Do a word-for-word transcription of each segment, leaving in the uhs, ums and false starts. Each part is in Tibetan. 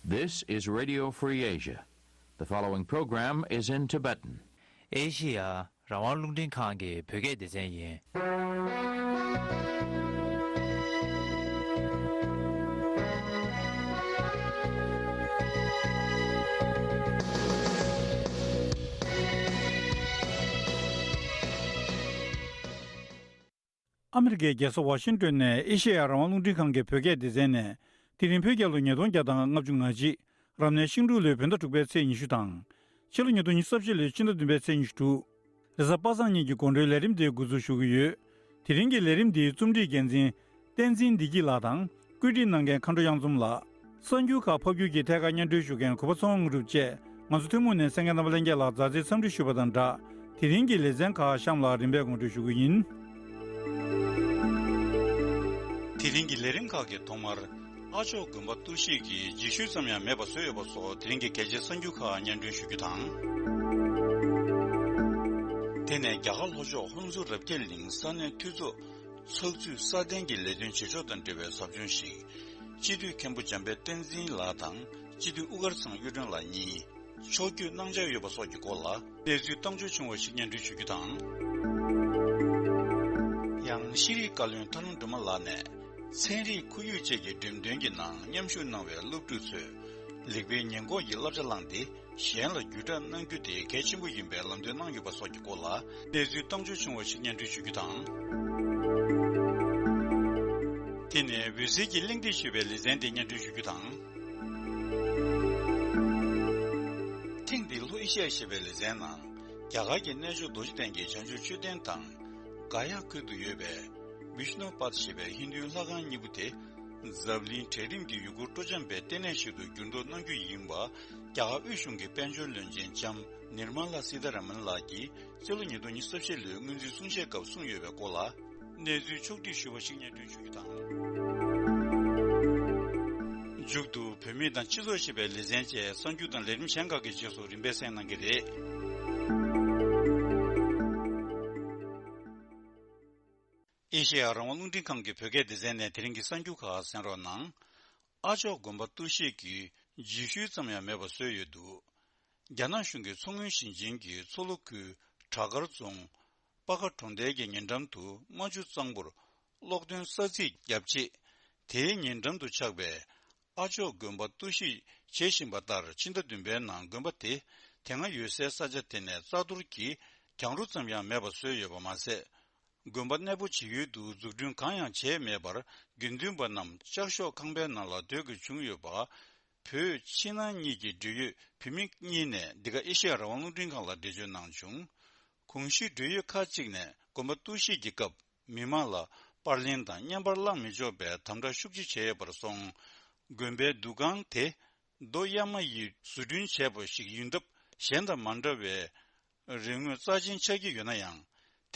This is Radio Free Asia. The following program is in Tibetan. ཨེ་ཤི་ཡ་རང་དབང་རླུང་འཕྲིན་ཁང་གི་བོད་སྐད་སྡེ་ཚན་ཡིན། ཨ་མི་རི་ཀའི་རྒྱལ་ས་ཝ་ཤིང་ཏོན་ནས་ཨེ་ཤེ་ཡ་རང་དབང་རླུང་འཕྲིན་ཁང་གི་བོད་སྐད་སྡེ་ཚན་ནས། དེ་རིང་བོད་རྒྱལ་ལོ་ཉིས་སྟོང་བརྒྱ་དང་ལྔ་བཅུ་ང་གཅིག་རབ་གནས་ཤིང་འབྲུག་ལོའི་བོད་ཟླ་དྲུག་པའི་ཚེས་ཉི་ཤུ་དང་། ཕྱི་ལོ་ཉིས་སྟོང་ཉི་ཤུ་རྩ་བཞི་ལོའི་ཕྱི་ཟླ་བདུན་པའི་ཚེས་ཉི་ཤུ་དྲུག་རེས་གཟའ་པ་སངས་ཉིན་གྱི་དགོང་དྲོའི་ལས་རིམ་དེ་འགོ་འཛུགས་ཞུ་གི་ཡོད། དེ་རིང་གི་ལས་རིམ་འདིའི་རྩོམ་སྒྲིག་འགན་འཛིན། བསྟན་འཛིན་བདེ་སྐྱིད་ལགས་དང་། བཀོད་སྒྲིག་གནང་མཁན་མཁའ་འགྲོ་གཡང་འཛོམས་ལགས། གསར་འགྱུར་ཁག་ཕབ་སྒྱུར་གྱིས་ཐད་ཀར་སྙན་སྒྲོན་ཞུ་མཁན་གུས་པ་ཚེ་དབང་དངོས་གྲུབ་བཅས། ང་ཚོ་ཐུན་མོང་ནས་གསན་མཁན་རྣམ་པ་ལྷན་རྒྱས་ལ་མཛའ་བརྩེའི་འཚམས་འདྲི་ཞུ་བ་དང་སྦྲགས། དེ་རིང་གི་ལེ་ཚན་ཁག་གཤམ་ལ་རིམ་པས་ངོ་སྤྲོད་ཞུ་གི་ཡིན། དེ་རིང་གི་ལས་རིམ་ཁག་གི་ཐོག་མར། ཨ་ཅོག་དགོན་པ་གཏོར་བཤིག་གི་རྗེས་ཤུལ་ཙམ་ཡང་མེད་པ་བཟོས་ཡོད་པ་སོགས་དེ་རིང་གི་གལ་ཆེའི་གསར་འགྱུར་ཁག་སྙན་སྒྲོན་ཞུ་རྒྱུ་དང་། དེ་ནས་རྒྱ་གར་ལྷོ་ཕྱོགས་ཧུན་སུར་རབ་རྒྱས་གླིང་ས་གནས་འཐུས་ཚོགས་ཚགས་ཚུད་སྲ་བརྟན་གྱི་ལས་དོན་བྱེད་ཕྱོགས་དང་འབྲེལ་བའི་ཟབ་སྦྱོང་ཞིག་སྤྱི་འཐུས་མཁན་པོ་འཇམ་དཔལ་བསྟན་འཛིན་ལགས་དང་སྤྱི་འཐུས་དབུ་དཀར་ཚང་གཡུ་སྒྲོན་ལགས་གཉིས་ཕྱོགས་བསྐྱོད་གནང་འཆར་ཡོད་པ་སོགས་ཀྱི་སྐོར་ལ་གནས་ཚུལ་བཏང་འབྱོར་བྱུང་བ་ཞིག་སྙན་སྒྲོན་ཞུ་རྒྱུ་དང་། ཡང་ཤེས་རིག་བཀའ་བློན་ཐར་ལམ་སྒྲོལ་མ་ལགས་ནས་ཚན་རིག་ཁོར་ཡུག་བཅས་ཀྱི་འགྲེམས་སྟོན་གྱི་ནང་མཉམ་ཞུགས་གནང་བའི་སློབ་ཕྲུག་ཚོས་ལེགས་སྤེལ་ཉེས་འགོག་གི་བསླབ་བྱ་བླངས་ཏེ། གཞན་ལ་བརྒྱུད་བསྒྲགས་གནང་རྒྱུ་དེ་གལ་ཆེན་པོ་ཡིན་པའི་ལམ་སྟོན་གནང་ཡོད་པ་སོགས་ཀྱི་སྐོར་ལ་གནས་ཚུལ་བཏང་འབྱོར་བྱུང་བ་ཞིག་སྙན་སྒྲོན་ཞུ་རྒྱུ་དང་། དེ་ནས་འོད་ཟེར་གྱི་གླེང་སྟེགས་ཞེས་པའི་ལེ་ཚན་དེ་སྙན་སྒྲོན་ཞུ་རྒྱུ་དང་། ཐེངས་འདིའི་ལྷོ་ཨེ་ཤི་ཡ་ཞེས་པའི་ལེ་ཚན་ནང་རྒྱ་གར་གྱི་གནས་མཆོག་རྡོ་རྗེ་གདན་གྱི་བྱང་ཆུབ་མཆོད་རྟེན་དང་། ག་ཡ་ཁུལ་དུ་ཡོད་པའི་བིཤ་ནུ་པད་ཞེས་པའི་ཧིན་རྡུའི་ལྷ་ཁང་གཉིས་པོ་དེ། འཛམ་གླིང་གྲལ་རིམ་གྱི་ཡུལ་སྐོར་སྤྲོ་འཆམ་པའི་ལྟེ་གནས་ཤིག་ཏུ་འགྱུར་ལྡོག་གནང་རྒྱུ་ཡིན་པ། རྒྱ་གར་དབུས་གཞུང་གི་དཔལ་འབྱོར་བློན་ཆེན་ལྕམ་ནིར་མ་ལ་སི་ཐ་ར་མན་ལགས་ཀྱིས་ཕྱི་ལོ་ཉིས་སྟོང་ཉི་ཤུ་རྩ་བཞི་ལོའི་སྔོན་རྩིས་གསུང་བཤད་སྐབས་གསུངས་ཡོད་པའི་སྐོར་ལ། གནས་ཚུལ་ཕྱོགས་བསྒྲིགས་ཞུས་པ་ཞིག་སྙན་སྒྲོན་ཞུ་རྒྱུ་དང་། མཇུག་ཏུ་བུད་མེད་དང་སྤྱི་ཚོགས་ཞེས་པའི་ལེ་ཚན་བཅས་གསར་འགྱུར་དང་ལས་རིམ་གཞན་ཁག་གི་རྗེས་སུ་རིམ་པས་གསན་གནང་གི་རེད། ཨེ་ཤེ་ཡ་རང་དབང་རླུང་འཕྲིན་ཁང་གི་བོད་སྐད་སྡེ་ཚན་ནས་དེ་རིང་གི་གསར་འགྱུར་ཁག་གསན་རོགས་གནང་། ཨ་མཆོག་དགོན་པ་གཏོར་བཤིག་གི་རྗེས་ཤུལ་ཙམ་ཡང་མེད་པ་བཟོས་ཡོད་འདུག་རྒྱ་ནག་གཞུང་གིས་མཚོ་སྔོན་ཞིང་ཆེན་གྱི་མཚོ་ལྷོ་ཁུལ་བྲག་དཀར་རྫོང་པ་ཁ་གྲོང་རྡལ་གྱི་ཉེ་འགྲམ་དུ་རྨ་ཆུ་གཙང་པོར་གློག་འདོན་ས་ཚིགས་བརྒྱབ་རྗེས། དེའི་ཉེ་འགྲམ་དུ་ཆགས་པའི་ཨ་མཆོག་དགོན་པ་གཏོར་བཤིག་བྱེད་བཞིན་པ་ལྟར། ཕྱི་ཟླ་བདུན་པའི་ནང་དགོན་པ་དེ་དེ་སྔ་ཡོད་སའི་ས་ཆ་དེ་ནས་རྩ་གཏོར་གྱིས་གྱང་རོ་ཙམ་ཡང་མེད་པ་བཟོས་ཡོད་པ་མ་ཟད། དགོན་པ་གནས་སྤོ་བྱེད་ཡུལ་དུ་འཛུགས་སྐྲུན་གང་ཡང་བྱས་མེད་པར། དགེ་འདུན་པ་རྣམས་ལྕགས་ཤོག་ཁང་པའི་ནང་ལ་སྡོད་དགོས་བྱུང་ཡོད་པ། བོད་ཕྱི་ནང་གཉིས་ཀྱི་འབྲེལ་ཡོད་བོད་མི་གཉིས་ནས་འདི་ག་ཨེ་ཤེ་ཡ་རང་དབང་རླུང་འཕྲིན་ཁང་ལ་འགྲེལ་བརྗོད་གནང་བྱུང་། གོང་ཞུས་འབྲེལ་ཡོད་ཁག་ཅིག་ནས་དགོན་པ་གཏོར་བཤིག་གི་སྐབས། མི་མང་ལ་པར་ལེན་དང་བརྙན་པར་བླངས་མི་ཆོག་པའི་དམ་དྲག་ཤུགས་ཆེ་བྱས་ཡོད་པར་སོང་། དགོན་པའི་འདུ་ཁང་དེ་རྡོ་གཡའ་མ་ཡིས་བཟོ་སྐྲུན་བྱས་པ་ཞིག་ཡིན་སྟབས། གཞན་དང་མ་འདྲ་བའི་རིན་དངུལ་རྩ་ཆེན་ཆགས་ཀྱི་ཡོད་ན་ཡང་།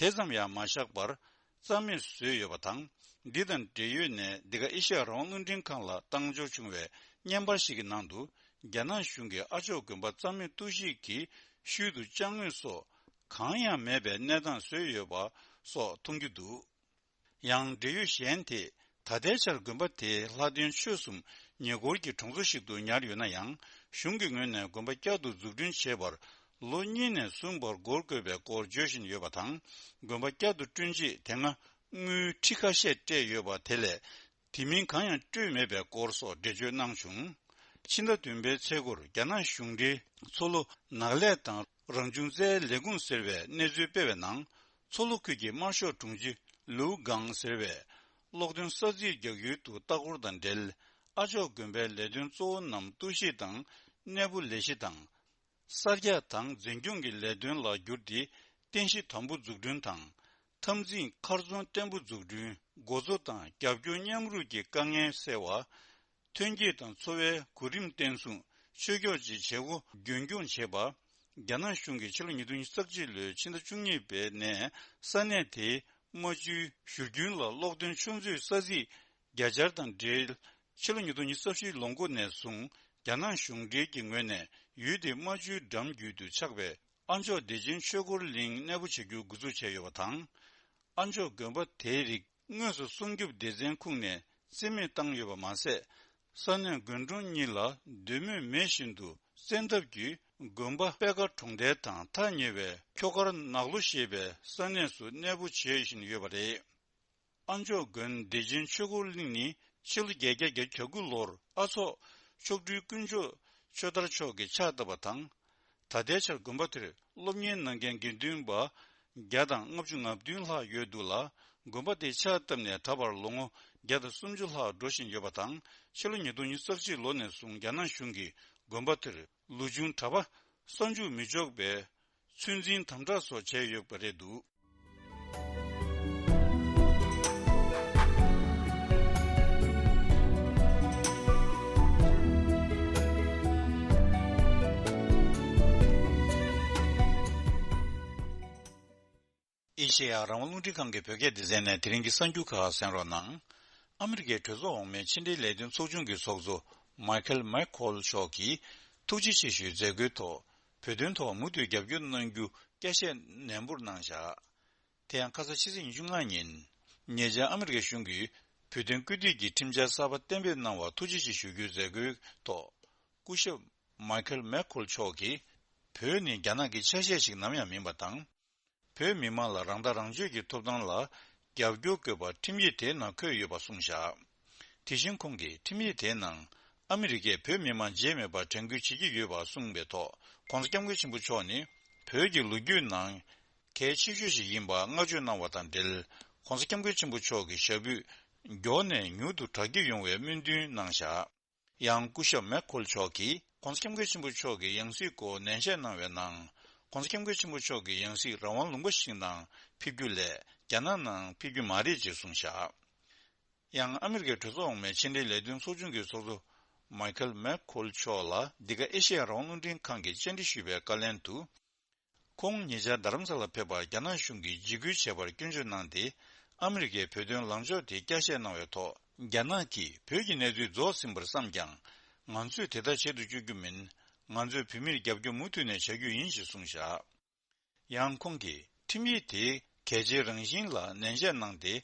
དེ་ཙམ་ཡང་མ་བཞག་པར་རྩ་མེད་བཟོས་ཡོད་པ་དང་། འདི་དང་འབྲེལ་ཡོད་ནས་འདི་ག་ཨེ་ཤེ་ཡ་རང་དབང་རླུང་འཕྲིན་ཁང་ལ་བཏང་འབྱོར་བྱུང་བའི་བརྙན་པར་ཞིག་གི་ནང་དུ། རྒྱ་ནག་གཞུང་གིས་ཨ་མཆོག་དགོན་པ་རྩ་མེད་གཏོར་བཤིག་གིས་ཤུལ་དུ་ཅ་དངོས་སོགས། གང་ཡང་མེད་པའི་གནས་སྟངས་བཟོས་ཡོད་པ་སོགས་མཐོང་རྒྱུ་འདུག་ཡང་འབྲེལ་ཡོད་གཞན་དེས། ད་ལྟའི་ཆར་དགོན་པ་དེ་ལྷ་ལྡན་ཆོས་གསུམ་ཉེ་འཁོར་གྱི་གྲོང་ཚོ་ཞིག་ཏུ་ཉར་ཡོད་ན་ཡང་། གཞུང་གི་ངོས་ནས་དགོན་པ་བསྐྱར་དུ་འཛུགས་སྐྲུན་བྱེད་པར་ལོ་གཉིས་ནས་གསུམ་བར་འགོར་དགོས་པའི་སྐོར་བརྗོད་བཞིན་ཡོད་པ་དང་། དགོན་པ་བསྐྱར་དུ་བསྐྲུན་རྗེས་དེ་སྔ་དངུལ་ཁྲི་ཁ་ཤས་སྤྲད་ཡོད་པ་དེ་ལས། དེ་མིན་གང་ཡང་སྤྲོད་མེད་པའི་སྐོར་སོགས་འགྲེལ་བརྗོད་གནང་བྱུང་། ཕྱི་ཟླ་བདུན་པའི་ཚེས་འགོར་རྒྱ་ནག་གཞུང་འབྲེལ་མཚོ་ལྷོ་ནགས་ལས་དང་རང་བྱུང་རྩལ་ལས་ཁུངས་ཟེར་བས་གནས་ཚུལ་སྤེལ་བའི་ནང་། མཚོ་ལྷོ་ཁུལ་གྱི་དམར་ཤོག་དྲུང་ཆེ་ལིའུ་ཀང་ཟེར་བས། གློག་འདོན་ས་ཚིགས་རྒྱག་ཡུལ་དུ་ལྟ་སྐོར་དང་འབྲེལ། ཨ་མཆོག་དགོན་པའི་ལས་དོན་གཙོ་བོ་རྣམས་གཏོར་བཤིག་དང་གནས་སྤོ་ལས་གཞི་དང་། གསར་རྒྱག་དང་འཛིན་སྐྱོང་གི་ལས་དོན་ལ་བསྒྱུར་ཏེ། རྟེན་གཞི་དམ་པོ་འཛུགས་སྐྲུན་དང་། འཐབ་འཛིང་མཁར་རྫོང་བརྟན་པོ་འཛུགས་སྐྲུན། འགོ་གཙོ་དང་རྒྱབ་སྐྱོར་མཉམ་རུབ་ཀྱི་དཀའ་ངལ་སེལ་བ། ཐོན་སྐྱེད་དང་འཚོ་བའི་གོ་རིམ་བརྟན་སྲུང་། ཆོས་ཕྱོགས་ཀྱི་བྱེད་སྒོ་རྒྱུན་འཁྱོངས་བྱེད་པ། རྒྱ་ནག་གཞུང་གིས་ཕྱི་ལོ་ཉིས་སྟོང་ཉི་ཤུ་རྩ་གཅིག་ལོའི་ཕྱི་ཟླ་བཅུ་གཉིས་པའི་ནས་ས་གནས་དེའི་རྨ་ཆུའི་བཞུར་རྒྱུན་ལ་གློག་འདོན་ཆུ་མཛོད་ས་ཚིགས་རྒྱ་ཆེར་དང་འབྲེལ། ཕྱི་ལོ་ཉིས་སྟོང་ཉི་ཤུ་རྩ་བཞིའི་ལོ་འགོ་ནས་བཟུང་རྒྱ་ནག་གཞུང་འབྲེལ་གྱི་ངོས་ནས་ཡུལ་དེའི་རྨ་ཆུའི་འགྲམ་རྒྱུད་དུ་ཆགས་པའི་ཨ་མཆོག་བདེ་ཆེན་ཆོས་འཁོར་གླིང་གནས་སྤོ་བྱ་རྒྱུ་འགོ་འཛུགས་བྱས་ཡོད་པ་དང་། ཨ་མཆོག་དགོན་པ་དེའི་རིགས་དངོས་སུ་སྲུང་སྐྱོབ་སྡེ་ཚན་ཁུངས་ནས་རྩིས་མེད་བཏང་ཡོད་པ་མ་ཟད། ས་གནས་དགོན་གྲོང་གཉིས་ལ་འདོད་མོས་མེད་བཞིན་དུ་བཙན་ཐབས་ཀྱིས་དགོན་པ་པད་དཀར་གྲོང་རྡལ་དང་ཐག་ཉེ་བའི་ཁྱོ་གར་ནག་ལོ་ཞེས་པའི་ས་གནས་སུ་གནས་སྤོ་བྱེད་བཞིན་ཡོད་པ་རེད། ཨ་མཆོག་དགོན་བདེ་ཆེན་ཆོས་འཁོར་གླིང་ནི་ཕྱི་ལོ་བརྒྱད་བརྒྱ་གྱ་དགུ་ལོར་ཨ་ཚོགས་མཆོག་སྤྲུལ་དཀོན་མཆོག་ཆོས་དར་མཆོག་གིས་ཕྱག་བཏབ་པ་དང་། ད་ལྟའི་ཆར་དགོན་པ་དེར་སློབ་གཉེར་གནང་མཁན་དགེ་འདུན་པ་བརྒྱ་དང་ལྔ་བཅུ་ང་བདུན་ལྷག་ཡོད་འདུག་ལ། དགོན་པ་དེ་ཕྱག་བཏབ་ནས་ད་བར་ལོ་ངོ་བརྒྱ་དང་སུམ་ཅུ་ལྷག་འགྲོ་བཞིན་ཡོད་པ་དང་། ཕྱི་ལོ་ཉིས་སྟོང་ཉི་ཤུ་རྩ་གཅིག་ལོ་ནས་བཟུང་རྒྱ་ནག་གཞུང་གིས་དགོན་པ་དེར་ལུས་སྦྱོང་གྲྭ་པ་གསར་འཇུག་མི་ཆོག་པའི་ཚོད་འཛིན་དམ་དྲག་སོགས་བྱས་ཡོད་པ་རེད་འདུག། ཨེ་ཤེ་ཡ་རང་དབང་རླུང་འཕྲིན་ཁང་གི་བོད་སྐད་སྡེ་ཚན་ནས་དེ་རིང་གི་གསར་འགྱུར་ཁག་གསན་རོགས་གནང་། ཨ་མི་རི་ཀའི་གྲོས་ཚོགས་འོག་མའི་ཕྱི་འབྲེལ་ལས་དོན་ཚོགས་ཆུང་གི་ཚོགས་གཙོ་མའི་ཁལ་མེག་ཁོལ་མཆོག་གིས་ཐུགས་རྗེ་ཆེ་ཞུའི་མཛད་སྒོའི་ཐོག་བོད་དོན་ཐོག་མུ་མཐུད་རྒྱབ་སྐྱོར་གནང་རྒྱུ་བསྐྱར་བཤད་ནན་པོར་གནང་བཞག། དེ་ཡང་ཁ་ས་ཕྱི་ཚེས་ཉི་ཤུ་ལྔ་ཉིན། ཉེ་ཆར་ཨ་མི་རི་ཀའི་གཞུང་གིས་བོད་དོན་སྐུལ་འདེད་ཀྱི་ཁྲིམས་འཆར་གསར་པ་གཏན་འབེབས་གནང་བར་ཐུགས་རྗེ་ཆེ་ཞུ་རྒྱུའི་མཛད་སྒོའི་ཐོག་སྐུ་ཞབས་མའི་ཁལ་མེག་ཁོལ་མཆོག་གིས། བོད་ནི་རྒྱ་ནག་གི་ཆ་ཤས་ཤིག་ནམ་ཡང་མིན་པ་དང་། བོད་མི་མང་ལ་རང་ཐག་རང་གཅོད་ཀྱི་ཐོབ་ཐང་ལ་རྒྱབ་སྐྱོར་དགོས་པ་ཁྲིམས་ཡིག་དེའི་ནང་འཁོད་ཡོད་པ་གསུངས་བཞག། དེ་བཞིན་ཁོང་གིས་ཁྲིམས་ཡིག་དེའི་ནང་ཨ་མི་རི་ཀས་བོད་མི་མང་བརྗེད་མེད་པར་དྲན་སྐུལ་བྱེད་ཀྱི་ཡོད་པ་གསུངས་པའི་ཐོག་༧གོང་ས་༧སྐྱབས་མགོན་ཆེན་པོ་མཆོག་ནི་བོད་ཀྱི་ལོ་རྒྱུས་ནང་གལ་ཆེ་ཤོས་ཤིག་ཡིན་པ་བསྔགས་བརྗོད་གནང་བ་དང་འབྲེལ། ༧གོང་ས་༧སྐྱབས་མགོན་ཆེན་པོ་མཆོག་གི་ཞབས་པུས་མགྱོགས་ནས་མྱུར་དུ་དྲག་སྐྱེད་ཡོང་བའི་སྨོན་འདུན་གནང་བཞག། ཡང་སྐུ་ཞབས་མེག་ཁོལ་མཆོག་གིས་༧གོང་ས་༧སྐྱབས་མགོན་ཆེན་པོ་མཆོག་གི་ཡང་སྲིད་སྐོར་ནན་བཤད་གནང་བའི་ནང་། ༧གོང་ས་༧སྐྱབས་མགོན་ཆེན་པོ་མཆོག་གི་ཡང་སྲིད་རང་དབང་ལུང་པ་ཞིག་ནང་ཕེབས་རྒྱུ་ལས་རྒྱ་ནག་ནང་ཕེབས་རྒྱུ་མ་རེད་ཅེས་གསུངས་བཞག། ཡང་ཨ་མི་རི་ཀའི་གྲོས་ཚོགས་འོག་མའི་ཕྱི་འབྲེལ་ལས་དོན་ཚོགས་ཆུང་གི་ཚོགས་གཙོ་མའི་ཁལ་མེག་ཁོལ་མཆོག་ལ་འདི་ག་ཨེ་ཤེ་ཡ་རང་དབང་རླུང་འཕྲིན་ཁང་གིས་བཅར་འདྲི་ཞུས་པའི་བཀའ་ལན་དུ། ཁོང་ཉེ་ཆར་རྡ་རམ་ས་ལ་ཕེབས་པར་རྒྱ་ནག་གཞུང་གིས་འཇིགས་སྐུལ་བྱས་པར་སྐྱོན་བརྗོད་གནང་སྟེ། ཨ་མི་རི་ཀས་བོད་དོན་ལངས་ཕྱོགས་དེ་བསྐྱར་བཤད་གནང་བའི་ཐོག་རྒྱ་ནག་གིས་བོད་ཀྱི་གནས་ཚུལ་རྫོགས་ཟིན་པར་བསམས་ཀྱང་། ང་ཚོས་དེ་ལྟར་བྱེད་དུ་བཅུག་རྒྱུ་མིན། ང་ཚོས་བོད་མིར་རྒྱབ་སྐྱོར་མུ་མཐུད་ནས་བྱ་རྒྱུ་ཡིན་ཞེས་གསུངས་བཞག། ཡང་ཁོང་གིས་ཁྲིམས་ཡིག་དེའི་གལ་ཆེའི་རང་བཞིན་ལ་ནན་བཤད་གནང་སྟེ།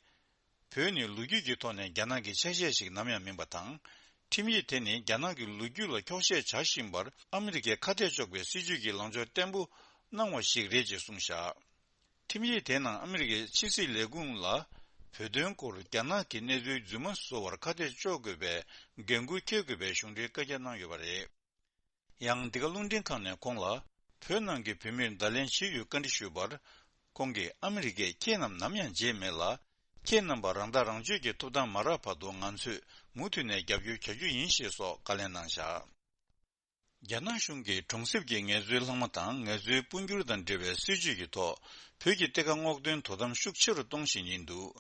བོད་ནི་ལོ་རྒྱུས་ཀྱི་ཐོག་ནས་རྒྱ་ནག་གི་ཆ་ཤས་ཤིག་ནམ་ཡང་མིན་པ་དང་། ཁྲིམས་ཡིག་དེ་ནི་རྒྱ་ནག་གི་ལོ་རྒྱུས་ལ་འཁྱོག་བཤད་བྱ་བཞིན་པར་ཨ་མི་རི་ཀས་ཁ་གཏད་གཅོག་པའི་སྲིད་བྱུས་ཀྱི་ལངས་ཕྱོགས་བརྟན་པོ་གནང་བ་ཞིག་རེད་ཅེས་གསུངས་བཞག། ཁྲིམས་ཡིག་དེའི་ནང་ཨ་མི་རི་ཀའི་ཕྱི་སྲིད་ལས་ཁུངས་ལ་བོད་དོན་སྐོར་རྒྱ་ནག་གི་གནས་ཚུལ་རྫུན་མ་བཟོ་བར་ཁ་གཏད་གཅོག་དགོས་པའི་འགན་འཁུར་འཁྱེར་དགོས་པའི་གཞུང་འབྲེལ་བཀའ་རྒྱ་གནང་ཡོད་པ་རེད། ཡང་འདི་ག་རླུང་འཕྲིན་ཁང་ནས་ཁོང་ལ། བོད་ནང་གི་བོད་མིར་བརྡ་ལན་ཇི་ཡོད་བཀའ་འདྲི་ཞུས་པར། ཁོང་གིས་ཨ་མི་རི་ཀས་ཁྱེད་རྣམས་ནམ་ཡང་བརྗེད་མེད་ལ། ཁྱེད་རྣམ་པ་རང་ཐག་རང་གཅོད་ཀྱི་ཐོབ་ཐང་མ་རག་བར་དུ་ང་ཚོས་མུ་མཐུད་ནས་རྒྱབ་སྐྱོར་བྱ་རྒྱུ་ཡིན་ཞེས་སོགས་བཀའ་ལན་གནང་བཞག། རྒྱ་ནག་གཞུང་གིས་གྲོང་གསེབ་ཀྱི་ངལ་རྩོལ་ལྷག་མ་དང་ངལ་རྩོལ་སྤོ་སྒྱུར་དང་འབྲེལ་བའི་སྲིད་བྱུས་ཀྱི་ཐོག་བོད་ཀྱི་གཏེར་ཁ་སྔོག་འདོན་དོ་དམ་ཤུགས་ཆེ་རུ་གཏོང་བཞིན་ཡིན་འདུག།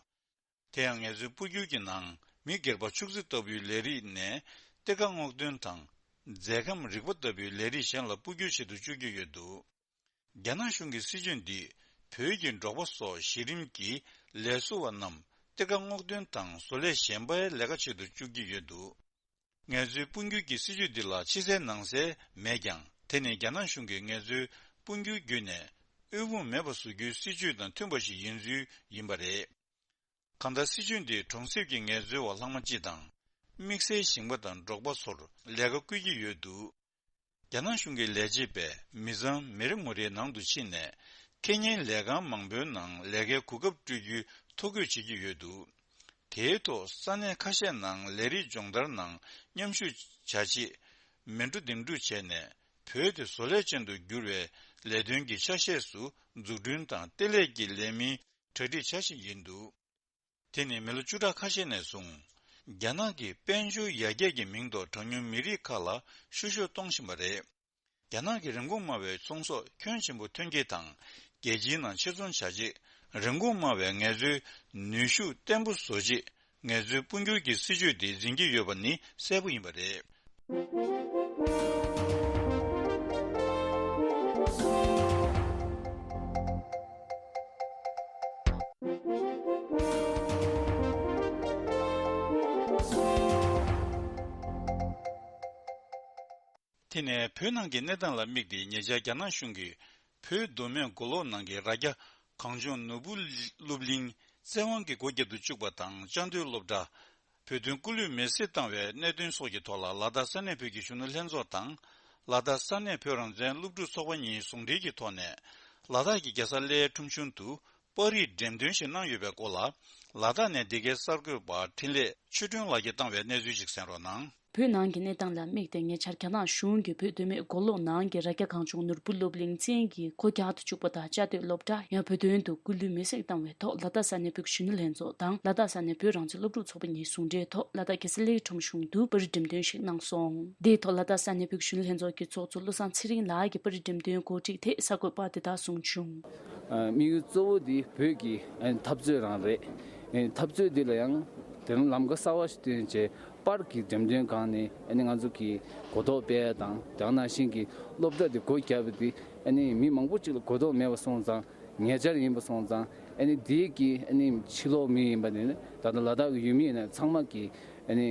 དེ་ཡང་ངལ་རྩོལ་སྤོ་སྒྱུར་གྱི་ནང་མི་སྒེར་པ་ཕྱུགས་རྫི་ལྟ་བུའི་ལས་རིགས་ནས་གཏེར་ཁ་སྔོག་འདོན་དང་། རྫས་ཁམས་རིག་པ་ལྟ་བུའི་ལས་རིགས་གཞན་ལ་སྤོ་སྒྱུར་བྱེད་དུ་བཅུག་གི་ཡོད་འདུག། རྒྱ་ནག་གཞུང་གི་སྲིད་བྱུས་འདིས་བོད་ཀྱི་འབྲོག་པ་སོགས་གཞི་རིམ་གྱི་ལས་བཟོ་བ་རྣམས་གཏེར་ཁ་སྔོག་འདོན་དང་བཟོ་ལས་གཞན་པའི་ལས་ཀ་བྱེད་དུ་བཅུག་གི་ཡོད་འདུག། ངལ་རྩོལ་སྤོ་སྒྱུར་གྱི་སྲིད་བྱུས་འདི་ལ་ཕྱི་གསལ་ནང་གསལ་མེད་ཀྱང་། དེ་ནི་རྒྱ་ནག་གཞུང་གིས་ངལ་རྩོལ་སྤོ་སྒྱུར་བརྒྱུད་ནས་དབུལ་ཕོངས་མེད་པ་བཟོ་རྒྱུའི་སྲིད་བྱུས་དང་མཐུན་པ་ཞིག་ཡིན་ཚུལ་ཡིན་པ་རེད། གང་ལྟར་སྲིད་བྱུས་འདིས་གྲོང་གསེབ་ཀྱི་ངལ་རྩོལ་བ་ལྷག་མ་སྤྱི་དང་། དམིགས་བསལ་ཞིང་པ་དང་འབྲོག་པ་ཚོར་ལས་ཀ་བསྐུལ་གྱི་ཡོད་འདུག། རྒྱ་ནག་གཞུང་གི་ལས་བྱེད་པས་མི་ཚང་མི་རེ་ངོ་རེའི་ནང་དུ་ཕྱིན་ནས། ཁེ་ཉེན་ལས་ཁང་མང་པོའི་ནང་ལས་ཀའི་གོ་སྐབས་སྤྲོད་རྒྱུའི་ཐོ་འགོད་བྱེད་ཀྱི་ཡོད་འདུག། དེའི་ཐོག་ས་གནས་ཁ་ཤས་ནང་ལས་རིགས་སྦྱོང་བརྡར་ནང་མཉམ་ཞུགས་བྱ་ཆེད་མེ་འབྲུ་འདེམས་སྒྲུག་བྱས་ནས། བོད་དེ་བཟོ་ལས་ཅན་དུ་བསྒྱུར་བའི་ལས་དོན་གྱི་ཆ་ཤས་སུ་འཛུགས་སྐྲུན་དང་ལྟེ་ལས་ཀྱི་ལས་མིའི་གྲ་སྒྲིག་བྱ་བཞིན་ཡིན་འདུག། དེ་ནི་མི་ལོ་བཅུ་ཕྲག་ཁ་ཤས་ནས་བཟུང་། རྒྱ་ནག་གིས་དཔལ་འབྱོར་ཡར་རྒྱས་ཀྱི་མིང་ཐོག་གྲངས་ཉུང་མི་རིགས་ཁག་ལ་བཤུ་གཞོག་གཏོང་བཞིན་པ་རེད། རྒྱ་ནག་གི་རིན་གོང་དམའ་བའི་ཚོང་ཟོག་ཁྱོན་ཆེན་པོ་ཐོན་སྐྱེད་དང་། རྒྱལ་སྤྱིའི་ནང་ཕྱིར་ཚོང་བྱ་ཆེད། རིན་གོང་དམའ་བའི་ངལ་རྩོལ་ནུས་ཤུགས་བརྟན་པོ་བཟོ་ཆེད། ངལ་རྩོལ་སྤོ་སྒྱུར་གྱི་སྲིད་བྱུས་དེ་འཛིན་གྱི་ཡོད་པ་ནི་གསལ་པོ་ཡིན་པ་རེད། དེ་ནས་བོད་ནང་གི་གནས་སྟངས་ལ་དམིགས་ཏེ། ཉེ་ཆར་རྒྱ་ནག་གཞུང་གིས་བོད་མདོ་སྨད་མགོ་ལོག་ནང་གི་རྭ་རྒྱ་གངས་ལྗོངས་ནོར་བུ་སློབ་གླིང་བཙན་དབང་གིས་སྒོ་བརྒྱབ་ཏུ་བཅུག་པ་དང་། བཅའ་སྡོད་སློབ་གྲྭ་ བོད་དོན་སྐུ་ལུས་མེར་སྲེག་བཏང་བའི་གནད་དོན་སོགས་ཀྱི་ཐོག་ལ་ལ་དྭགས་ས་གནས་བོད་ཀྱི་གཞོན་ནུ་ལྷན་ཚོགས་དང་། ལ་དྭགས་ས་གནས་བོད་རང་བཙན་སློབ་ཕྲུག་ཚོགས་པ་གཉིས་ཟུང་འབྲེལ་གྱི་ཐོག་ནས། ལ་དྭགས་ཀྱི་རྒྱལ་ས་གླེའི་ཁྲོམ་གཞུང་དུ་པར་རིས་འགྲེམས་སྟོན་ཞིག་གནང་ཡོད་པའི་སྐོར་ལ། ལ་དྭགས་ནས་འདི་གའི་གསར་འགོད་པ་འཕྲིན་ལས་ཆོས་སྒྲོན་ལགས་ཀྱིས་བཏང་བའི་གནས་ཚུལ་ཞིག་གསན་རོགས་གནང་། བོད་ནང་གི་གནས་སྟངས་ལ་དམིགས་ཏེ། ཉེ་ཆར་རྒྱ་ནག་གཞུང་གིས་བོད་མདོ་སྨད་མགོ་ལོག་ནང་གི་རྭ་རྒྱ་གངས་ལྗོངས་ནོར་བུ་སློབ་གླིང་བཙན་གྱིས་སྒོ་རྒྱག་ཏུ་བཅུག་པ་དང་། བཅའ་སྡོད་སློབ་གྲྭ་ཡང་བོད་དོན་དུ་སྐུ་ལུས་མེར་སྲེག་བཏང་བའི་ཐོག་ལ་དྭགས་ས་གནས་བོད་ཀྱི་གཞོན་ནུ་ལྷན་ཚོགས་དང་ལ་དྭགས་ས་གནས་བོད་རང་བཙན་སློབ་ཕྲུག་ཚོགས་པ་གཉིས་ཟུང་འབྲེལ་ཐོག་ལ་དྭགས་རྒྱལ་ས་གླེའི་ཁྲོམ་གཞུང་དུ་པར་རིས་འགྲེམས་སྟོན་ཞིག་གནང་སོང་། དེའི་ཐོག་ལ་དྭགས་ས་གནས་བོད་ཀྱི་གཞོན་ནུ་ལྷན་ཚོགས་ཀྱི་ཚོགས་གཙོ་བློ་བཟང་ཚེ་རིང་ལགས་ཀྱིས་པར་རིས་འགྲེམས་སྟོན་གོ་སྒྲིག་ཐད་གསར་འགོད་པར་དེ་ལྟར་གསུངས་བྱུང་། དམིགས་ཡུལ་གཙོ་བོ་འདི་བོད་ཀྱི་འཐབ་རྩོད་རང་རེད། འཐབ་རྩོད་འདི་ལ་ཡང་དེ་རིང་ལམ་ཁ་གསར་བ་ཞིག་བཏོན་བྱས། པར་གྱི་འགྲེམས་སྟོན་སྒང་ནས་ཨ་ནི་ང་ཚོ་གི་གོ་རྟོགས་སྤེལ་ཡ་དང་། དེ་ནང་བཞིན་གྱི་སློབ་གྲྭ་དེ་སྒོ་བརྒྱབ་པ་དེ་ཨ་ནི་མི་མང་པོ་ཅིག་ལ་གོ་རྟོགས་མེད་པ་སོང་ཙང་། ཉེ་ཆར་ཡིན་པ་སོང་ཙང་། ཨ་ནི་དེའི་གི་ཨ་ནི་ཕྱི་ལོགས་མི་ཡིན་པ་ནི་ད་ལྟ་ལ་དྭགས་ཀྱི་ཡུལ་མི་ཡིན་ན་ཚང་མ་གི་ཨ་ནི་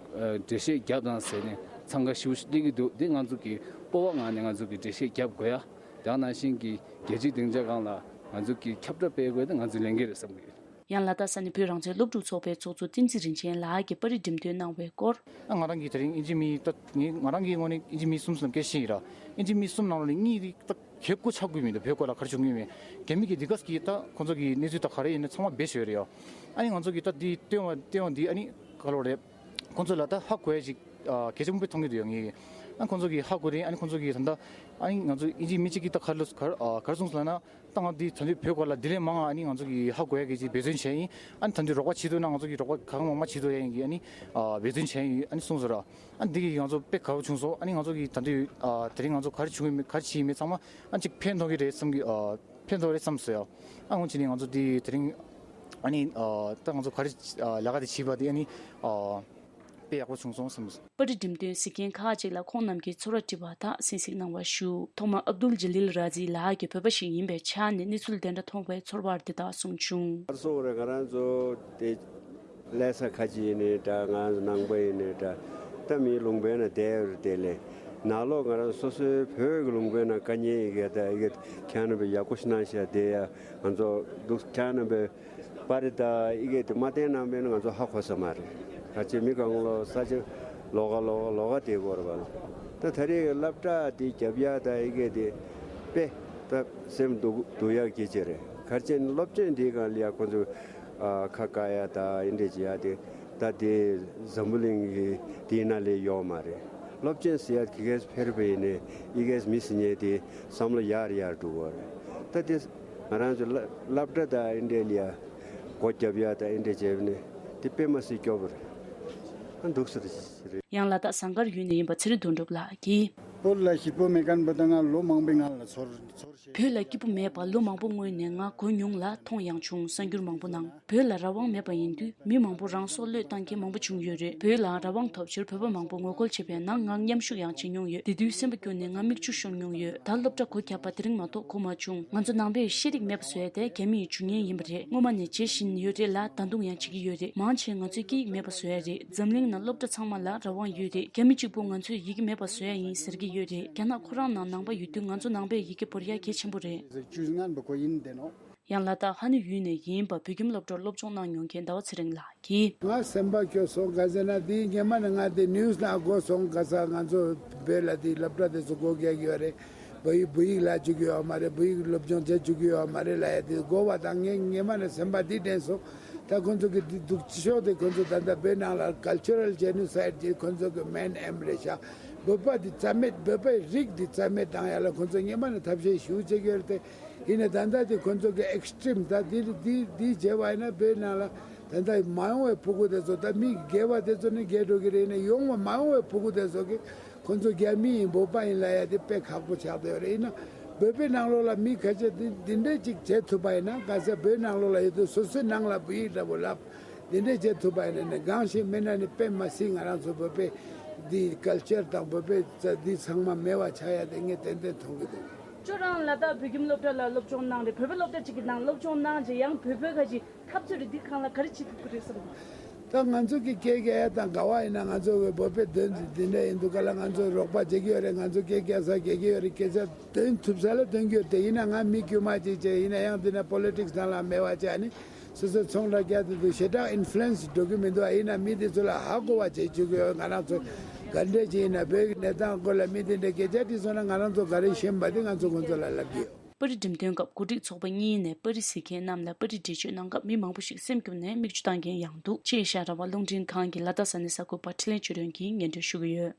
འགྲེལ་བཤད་བརྒྱབ་དང་ཟེར་ནས་འཚང་ཁ་ཞེ་པོ་ཞིག་སླེབས་ཀྱི་འདུག་འདི་ང་ཚོ་གི་སྤོབས་པ་ངང་ནས་ང་ཚོ་གི་འགྲེལ་བཤད་བརྒྱབ་དགོས་ཡ། དེ་ནང་བཞིན་གྱི་རྒྱལ་སྤྱིའི་སྡིངས་ཆ་སྒང་ལ་ང་ཚོ་གི་ཁྱབ་བསྒྲགས་སྤེལ་དགོས་དེ་ང་ཚོའི་ལས་འགན་རེད་བསམ་གི་ཡོད། ཡང་ལ་དྭགས་ས་གནས་བོད་རང་བཙན་སློབ་ཕྲུག་ཚོགས་པའི་ཚོགས་གཙོ་བསྟན་འཛིན་རིན་ཆེན་ལགས་ཀྱིས་པར་རིས་འགྲེམས་སྟོན་གནང་བའི་སྐོར། ང་རང་གིས་དེ་རིང་ཨིན་ཇི་མི་ད་ངས་ང་རང་གི་ངོས་ནས་ཨིན་ཇི་མི་གསུམ་ཙམ་སྐད་ཆ་བཤད་ཡིན་ར། ཨིན་ཇི་མི་གསུམ་ནང་ལོགས་ནས་གཉིས་དེ་ད་གལ་ཀོ་ཆག་གི་མི་འདུག་བོད་སྐོར་ལ་ག་རེ་བྱུང་གི་མེད། རྒྱ་མི་གིས་འདི་ག་གིས་ད་ཁོང་ཚོ་གི་གནས་ཚུལ་ད་ག་རེ་ཡིན་ན་ཚང་མ་སྦས་བཞག་ཡོད་རེད་ཡ། ཨ་ནི་ང་ཚོ་གི་ད་འདི་ལྟེ་བ་ལྟེ་བ་འདི་ཨ་ནི་ག་ལོ་རེད། ཁོང་ཚོ་ལ་ད་ཧ་གོ་ཡ་ཞིག་གལ་ཆེན་པོ་མཐོང་གི་འདུག་ཡ་ངེས་ཡིན། ཨ་ཁོང་ཚོ་གི་ཧ་གོ་རེད། ཨ་ནི་ཁོང་ཚོ་གི་ད་ད་ཨ་ནི་ང་ཚོ་ཨིན་ཇི་མི་གཅིག་གིས་ད་ག་རེ་ག་རེ་གསུངས་སོང་ལབ་ན། ད་ང་འདི་ད་འདི་བོད་སྐོར་ལ་འདི་ལས་མང་ང་ཨ་ནི་ང་ཚོ་གི་ཧ་གོ་ཡ་གི་ཅིག་འབད་བརྩོན་བྱས་ཡིན། ཨ་ནི་ད་འདི་རོགས་པ་བྱེད་ཐུབ་ན་ང་ཚོ་གི་རོགས་པ་གང་མང་མང་བྱེད་ཐུབ་ཡ་ཡིན་གི་ཨ་ནི་འབད་བརྩོན་བྱས་ཡིན་ཨ་ནི་གསུངས་སོང་ར། ཨ་ནི་འདི་གི་ང་ཚོ་དཔེ་དགའ་བོ་བྱུང་སོང་། ཨ་ནི་ང་ཚོ་གི་ད་འདི་དེ་རིང་ང་ཚོ་ག་རེ་བྱུང་གི་མེད་ག་རེ་བྱས་ཡིན་མེད་ཚང་མ་ཨ་ནི་ཅིག་ཕན་ཐོགས་གི་རེད་བསམ་གི་ཕན་ཐོགས་རེད་བསམ་སོང་ཡ། ཨ་འོང་བྱས་ནས་ང་ཚོ་འདི་དེ་རིང་ཨ་ནི་ད་ང་ཚོ་ག་རེ་ལས་ཀ་དེ་བྱས་པ་དེ་ཨ་ནི། དཔེ་ཡག་པོ་བྱུང་སོང་བསམ། པར་རིས་འགྲེམས་སྟོན་གཟིགས་མཁན་ཁག་ཅིག་ལ་ཁོང་རྣམས་ཀྱིས་ཚོར་བ་དྲི་བ་དག་གསན་གཟིགས་གནང་བ་ཞུ། ཐོག་མར་ཨབ་དུལ་ཇ་ལིལ་ར་ཛི་ལགས་ཀྱིས་བོད་པ་ཞིག་ཡིན་པའི་ཆ་ནས་གནས་ཚུལ་དེ་འདྲ་མཐོང་བའི་ཚོར་བ་དེ་དག་གསུངས་བྱུང་། གར་སོང་རེད། ང་རང་ཚོ་དེ་ལྷ་ས་ཁ་ཆེ་ཡིན་ནའི་འདྲ། ང་ཚོ་ནང་པ་ཡིན་ནའི་འདྲ། ད་མི་ལུང་པའི་ནང་བསྡད་ཡོད་རེད། དེ་ལས་ནང་ལོགས་ང་རང་སོ་སོའི་བོད་ཀྱི་ལུང་པའི་ནང་དཀའ་ངལ་ཡི་གེ་ད་ཡི་གེ་ཁྱེད་རྣམ་པས་ཡག་པོ་ཞིག་གནང་ཤག་དེ་ཡ་ང་ཚོ་འདུག་ཁྱེད་རྣམ་པས། པར་རིས་དང་ཡི་གེ་དེ་མ་བསྟན་གནང་པས་ན་ང་ཚོ་ཧ་གོ་ས་མ་རེད། ག་ཅི་མི་གང་ལོ་ས་ཆ་ལོགས་ཀ་ལོགས་ཀ་ལོགས་ཀ་དེ་གོ་ར་བ་ལ། ད་ད་རེས་སློབ་གྲྭ་དེ་རྒྱབ་ཡ་དང་ཡི་གེ་དེ་དཔེ་ད་སེམས་སྡུག་སྡུག་ཡག་སྐད་ཆ་རེད། ག་ཅི་སློབ་ཆེན་དེའི་སྒང་ལ་ཡ་ཁོང་ཚོ་ཨ་ཁ་བཀག་ཡ་དང་ཡི་འདྲ་བྱེད་ཡ་དེ་ད་དེ་འཛམ་བུ་གླིང་གི་དེའི་ནང་ལ་ཡོད་མ་རེད། སློབ་ཆེན་ཟེར་ཡ་གི་གེ་སི་ཕེར་བ་ཡིན་ནའི་ཡི་གེ་མི་ཟེར་མཁན་དེ་བསམ་བློ་ཡར་ཡར་འགྲོ་གི་རེད། ད་དེ་ང་རང་ཚོ་སློབ་གྲྭ་དང་ཨེ་འདྲ་ལ་ཡ་སྒོ་རྒྱབ་ཡ་དང་ཨེ་འདྲ་བྱས་པ་ནི་དེ་དཔེ་མ་སྲིད་སྐྱོ་པོ་རེད། ཨ་འདུག་སེ་རེད། ཡང་ལ་དྭགས་ཟངས་དཀར་ཡུལ་ནས་ཡིན་པ་ཚེ་རིང་དོན་གྲུབ་ལགས་ཀྱིས། བོད་ལ་སྐྱིད་པོ་མེད་མཁན་པོ་ད་ང་ལོ་མང་པོའི་ནང་ལ་ཚོར་ཚོར་ཤེས། བོད་ལ་སྐྱིད་པོ་མེད་པ་ལོ་མང་པོ་སྔོན་ནས་ང་གོ་མྱོང་ལ་མཐོང་ཡང་བྱུང་། གསར་འགྱུར་མང་པོ་ནང་བོད་ལ་རང་དབང་མེད་པ་ཡིན་དུས་མི་མང་པོ་རང་སྲོག་བློས་བཏང་མཁན་མང་པོ་བྱུང་ཡོད་རེད། བོད་ལའང་རང་དབང་ཐོབ་ཕྱིར་བོད་པ་མང་པོ་ངོ་རྒོལ་བྱས་པའི་ནང་ང་མཉམ་ཞུགས་ཡང་བྱེད་མྱོང་ཡོད། དེ་དུས་སེམས་པ་སྐྱོ་ནས་ང་མིག་ཆུ་ཤོར་མྱོང་ཡོད། ད་སློབ་གྲྭ་སྒོ་བརྒྱབ་པ་དེ་རིང་མ་གཏོགས་གོ་མ་བྱུང་། ང་ཚོ་ནང་པས་ཤེས་རིག་མེད་པ་བཟོ་ཡ་དེ་རྒྱ་མི་ཡི་ཇུས་ངན་ཡིན་པ་རེད། སྔོན་མ་ནས་བྱེད་བཞིན་ཡོད་རེད་ལ་ད་དུང་ཡང་བྱེད་ཀྱི་ཡོད་རེད། མང་ཆེ་ང་ཚོས་སྐད་ཡིག་མེད་པ་བཟོ་ཡ་རེད། འཛམ་གླིང་ནང་སློབ་གྲྭ་ཚང་མ་ལ་རང་དབང་ཡོད་རེད། རྒྱ་མི་གཅིག་པུ་ང་ཚོས་ཡི་གེ་མེད་པ་བཟོ་ཡ་ཡིན་ཟེར་གྱི་ཡོད་རེད། རྒྱ་ནག་ཁོ་རང་ནང་ནང་པ་ཡོད་དུས་ང་ཚོ་ནང་པས་ཡི་གེ་བོར་ཡ་གལ་ཆེན་པོ་རེད། ཡང་ལ་དྭགས་ཧ་ནུ་ཡུལ་ནས་ཡིན་པ་བོད་ཁྱིམ་སློབ་གྲྭར་སློབ་སྦྱོང་གནང་མྱོང་མཁན་ཟླ་བ་ཚེ་རིང་ལགས་ཀྱིས། ང་སེམས་པ་སྐྱོ་སོང་། ག་ཟེར་ན་དེའི་སྔོན་མ་ནས་ང་དེ་ནིའུ་སི་ནང་གོ་སོང་། ག་ས་ང་ཚོ་བོད་ལ་དེ་སློབ་གྲྭ་དེ་ཚོ་སྒོ་རྒྱག་གི་ཡོད་རེད། བོད་ཡིག་བོད་ཡིག་བསླབ་བཅུག་གི་ཡོད་མ་རེད། བོད་ཡིག་སློབ་སྦྱོང་བྱེད་བཅུག་གི་ཡོད་མ་རེད་ལབ་ཡ་དེ་གོ་བ་དང་ངས་སྔོན་མ་ནས་སེམས་པ་དེ་དྲན་སོང་། ད་ཁོང་ཚོ་གི་དེ་འདུག་ཕྱོགས་དེ་ཁོང་ཚོ་ད་ལྟ་བོད་ནང་ལ་ཀལ་ཅར་རལ་ཇེ་ནོ་སའིཌ་དེ་ཁོང་ཚོ་གི་མེན་ཨེམ་རེད་ཤག་བོད་པ་དེ་རྩ་མེད། བོད་པའི་རིགས་དེ་རྩ་མེད་བཏང་ཡ་ལ་ཁོང་ཚོ་སྔོན་མ་ནས་ཐབས་ཤེས་ཞེ་པོ་བྱེད་ཀྱི་ཡོད་རེད་དེ། ཡིན་ན་ད་ལྟ་དེ་ཁོང་ཚོ་གི་ཨེག་སི་ཊི་རིམ་ད་དེ་དེ་དེ་བྱས་པ་ཡིན་ན་བོད་ནང་ལ་ད་ལྟ་མ་ཡོང་བའི་ཕྲུ་གུ་དེ་ཚོ་ད་མི་རྒས་པ་དེ་ཚོ་ནི་རྒས་འགྲོ་གི་རེད། ཡིན་ན་ཡོང་བ་མ་ཡོང་བའི་ཕྲུ་གུ་དེ་ཚོ་གི་ཁོང་ཚོ་རྒྱ་མི་ཡིན་བོད་པ་ཡིན་ལབ་ཡ་དེ་དཔེ་ཁག་པོ་ཆགས་བསྡད་ཡོད་རེད། ཡིན་ན་བོད་པའི་ནང་ལོགས་ལ་མི་ཁ་ཤས་དེ་འདི་འདྲས་ཅིག་བྱེད་ཐུབ་པ་ཡིན་ན། ག་ས་བོད་ནང་ལོགས་ལ་ཡོད་དུས་སོ་སོའི་ནང་ལ་བོད་ཡིག་འདྲ་པོ་ལབ་འདི་འདྲས་བྱེད་ཐུབ་པ་ཡིན་ན་ནི་གང་ཞིག་མིན་ན་ནི་དཔེ་མ་སྲིད་ང་རང་ཚོ་བོད་པའི་འདི་ཀལ་ཅར་དང་བོད་པའི་རྩ་འདི་ཚང་མ་མེད་པ་ཆགས་ཡ་དེ་ངས་ཏན་ཏན་མཐོང་གི་འདུག་ཁྱོད་རང་ལ་དྭགས་བོད་ཁྱིམ་སློབ་གྲྭ་ལ་སློབ་སྦྱོང་གནང་རེད། བོད་པའི་སློབ་གྲྭ་གཅིག་གི་ནང་སློབ་སྦྱོང་གནང་རྗེས་ཡང་བོད་པའི་ཁ་ཅིག་འཐབ་རྩོད་རེད། འདི་སྒང་ལ་ག་རེ་བྱེད་ཐུབ་ཀྱི་རེད་བསམ་གྱི། ད་ང་ཚོ་གི་སྐད་རྒྱག་ཡ་དང་ག་བ་ཡིན་ན་ང་ཚོ་གི་བོད་པའི་དོན་འདི་འདྲ་ཡིན་འདུག་ག་ལ་ང་ཚོ་རོགས་པ་བྱེད་ཀྱི་ཡོད་རེད། ང་ཚོ་སྐད་རྒྱག་ས་རྒྱག་གི་ཡོད་རེད། སྐད་ཆ་འདོན་ཐུབ་ས་ལ་འདོན་གྱི་ཡོད་རེད། ཡིན་ན་ང་མི་དཀྱུས་མ་ཅིག་བྱས་ཡིན་ན་ཡང་འདི་ན་པོ་ལི་ཊིག་སི་ནང་ལ་མེད་པ་བྱས་ནི་ སོ་སོའི་ཚོང་ར་རྒྱག་དུས་དུ་ཞེ་དྲག་ཨིན་ཕུ་ལུ་ཨེན་སི་འགྲོ་གི་མི་འདུག་ཨ་ཡིན་ན་མི་དེ་ཚོ་ལ་ཧ་གོ་བ་བྱེད་བཅུག་གི་ཡོད། ང་རང་ཚོ་ག་འདྲས་ཅིག་ཡིན་ན་བོད་ཀྱི་གནས་སྟངས་སྐོར་ལ་མི་དེ་འདྲས་སྐད་ཆ་དྲིས་སོང་ན་ང་རང་ཚོ་ག་རེ་ཤེས་པ་དེ་ང་ཚོ་ཁོང་ཚོ་ལ་ལབ་ཀྱི་ཡོད། པར་རིས་འགྲེམས་སྟོན་སྐབས་གོ་སྒྲིག་ཚོགས་པ་གཉིས་ནས་པར་རིས་གཟིགས་མཁན་རྣམས་ལ་པར་རིས་འགྲེལ་བརྗོད་གནང་སྐབས་མི་མང་པོ་ཞིག་སེམས་སྐྱོ་ནས་མིག་ཆུ་བཏང་མཁན་ཡང་འདུག་ཅེས་ཤར་ར་བ་རླུང་འཕྲིན་ཁང་གི་ལ་དྭགས་ས་གནས་གསར་འགོད་པ་འཕྲིན་ལས་ཆོས་སྒྲོན་གྱིས་སྙན་སྒྲོན་ཞུ་གི་ཡོད།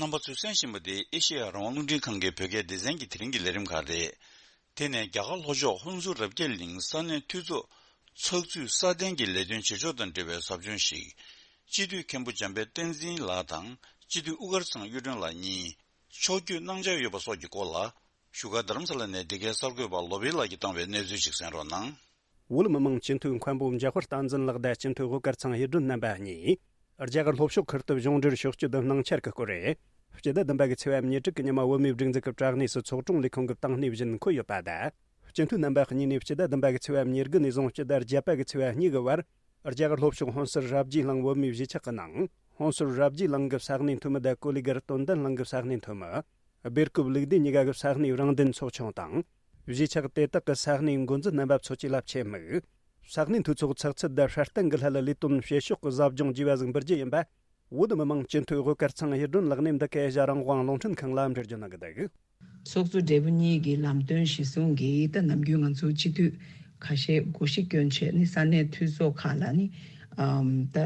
རྣམ་པ་ཚོས་གསན་བཞིན་པ་དེ་ཨེ་ཤེ་ཡ་རང་དབང་རླུང་འཕྲིན་ཁང་གི་བོད་སྐད་སྡེ་ཚན་གྱི་དེ་རིང་གི་ལས་རིམ་ཁག་རེད། དེ་ནས་རྒྱ་གར་ལྷོ་ཕྱོགས་ཧུན་སུར་རབ་རྒྱས་གླིང་ས་གནས་འཐུས་ཚོགས་ཚགས་ཚུད་སྲ་བརྟན་གྱི་ལས་དོན་བྱེད་ཕྱོགས་དང་འབྲེལ་བའི་ཟབ་སྦྱོང་ཞིག་སྤྱི་འཐུས་མཁན་པོ་འཇམ་དཔལ་བསྟན་འཛིན་ལགས་དང་སྤྱི་འཐུས་དབུ་དཀར་ཚང་གཡུ་སྒྲོན་ལགས་གཉིས་ཕྱོགས་བསྐྱོད་གནང་འཆར་ཡོད་པ་སོགས་ཀྱི་སྐོར་ལ། བཞུགས་སྒར་རྡ་རམ་ས་ལ་ནས་འདི་གའི་གསར་འགོད་པ་ལོ་པེ་ལགས་ཀྱིས་བཏང་བའི་གནས་ཚུལ་ཞིག་གསན་རོགས་གནང་། བོད་མི་མང་སྤྱི་འཐུས་མཁན་པོ་འཇམ་དཔལ་བསྟན་འཛིན་ལགས་དང་སྤྱི་འཐུས་དབུ་དཀར་ཚང་གཡུ་སྒྲོན་རྣམ་པ་གཉིས། རྒྱ་གར་ལྷོ་ཕྱོགས་ཁུལ་དུ་གཞུང་འབྲེལ་ཕྱོགས་བསྐྱོད་གནང་འཆར་གྱི་སྐོར་རེད། སྤྱི་ཟླ་བདུན་པ་གི་ཚེས་པ་ཉེར་དྲུག་གི་ཉི་མ་བོད་མིའི་སྒྲིག་འཛུགས་ཀྱི་དྲ་གནས་སུ་ཚོགས་དྲུང་ལས་ཁུངས་ཀྱི་བཏང་གནས་བཞིན་འཁོད་ཡོད་པ་དང་། སྤྱི་འཐུས་རྣམ་པ་གཉིས་ནས་སྤྱི་ཟླ་བདུན་པ་གི་ཚེས་པ་ཉེར་དགུ་ནས་བཟུང་སྤྱི་ཟླ་བརྒྱད་པ་གི་ཚེས་པ་གཉིས་ཀྱི་བར། རྒྱ་གར་ལྷོ་ཕྱོགས་ཧོན་སུར་རབ་རྒྱས་གླིང་བོད་མིའི་གཞིས་ཆགས་ཀྱི་ནང་། ཧོན་སུར་རབ་རྒྱས་གླིང་གི་ས་གནས་འཐུས་མི་དང་ཀོ་ལི་གྷལ་དོན་ལྡན་གླིང་གི་ས་གནས་འཐུས་མི། སྦེལ་ཀོབ་ལུགས་བདེ་གཉིས་ཀ་གི་ས་གནས་རང་བདེན་ཚོགས་ཆུང་དང་། གཞིས་ཆགས་དེ་དག་གི་ས་གནས་འགོ་འཛིན་རྣམ་པ་ཚོ་བཅས་ལ་ཆེད་དམིགས། ས་གནས་འཐུས་ཚོགས་ཚགས་ཚུད་དང་སྲ་བརྟན་གྱི་སླད་ལས་དོན་བྱེད་ཕྱོགས་ཀྱི་ཟབ་སྦྱོང་བགྱིས་པ་ཟིག་འབུལ་རྒྱུ་ཡིན་པ། བོད་མི་མང་སྤྱི་འཐུས་དབུ་དཀར་ཚང་གཡུ་སྒྲོན་ལགས་ནས་འདི་གའི་ཨེ་ཤ་ཡ་རང་དབང་རླུང་འཕྲིན་ཁང་ལ་འགྲེལ་བརྗོད་གནང་གི་འདུག་ཚོགས་གཙོ་སྦྲེལ་པོ་གཉིས་ཀྱི་ལམ་སྟོན་གཞི་བཟུང་གིས་ད་ནམ་རྒྱུན་ང་ཚོ་སྤྱི་འཐུས་ཁ་ཤས་སྒོར་གཞས་སྐྱོན་བྱས་ནས་ས་གནས་འཐུས་ཚོགས་ཁག་ལ་ནི་ཨམ་ད་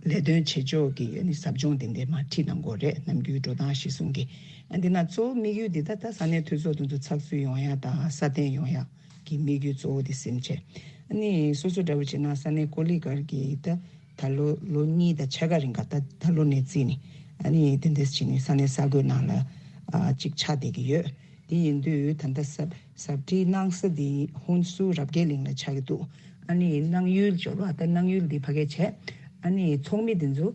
ལས་དོན་བྱེད་ཕྱོགས་ཀྱི་ནི་ཟབ་སྦྱོང་དེ་འདྲ་མར་ཁྲིད་གནང་དགོས་རེད། ནམ་རྒྱུན་འགྲོ་སྟངས་གཞི་བཟུང་གིས། ཨ་འདི་ན་གཙོ་བོ་དམིགས་ཡུལ་འདི་ད་ད་ས་གནས་འཐུས་ཚོགས་དེ་ཚོ་ཚགས་ཚུད་ཡོང་ཡ་དང་སྲ་བརྟན་ཡོང་ཡ་གི་དམིགས་ཡུལ་གཙོ་བོ་དེ་ཟིན་བྱས། ཨ་ནི་སོ་སོ་འདྲ་བོ་བྱས་ན་ས་གནས་ཀོ་ལི་གྷལ་གྱི་ད། ད་ལོ་ལོ་གཉིས་དང་ཕྱེད་ཀ་རིང་ག་ད་ད་ལོ་ནས་བརྩིས་ནས་ཨ་ནི་དེ་འདྲས་བྱས་ནས་ས་གནས་གསར་འགོད་ནང་ལ་ཨ་ཅིག་ཆགས་བསྡད་ཀྱི་ཡོད། དེ་ཡིན་དུས་ད་ལྟ་ཟབ་ཟབ་ཁྲིད་གནང་ས་དེ་ཧུན་སུར་རབ་རྒྱས་གླིང་ལ་ཆགས་ཀྱི་འདུག་ཨ་ནི་གནང་ཡུལ་འབྱོར་བ་ད་གནང་ཡུལ་འདི་ཕ་གི་བྱས། ཨ་ནི་ཚོགས་མི་དེ་ཚོ་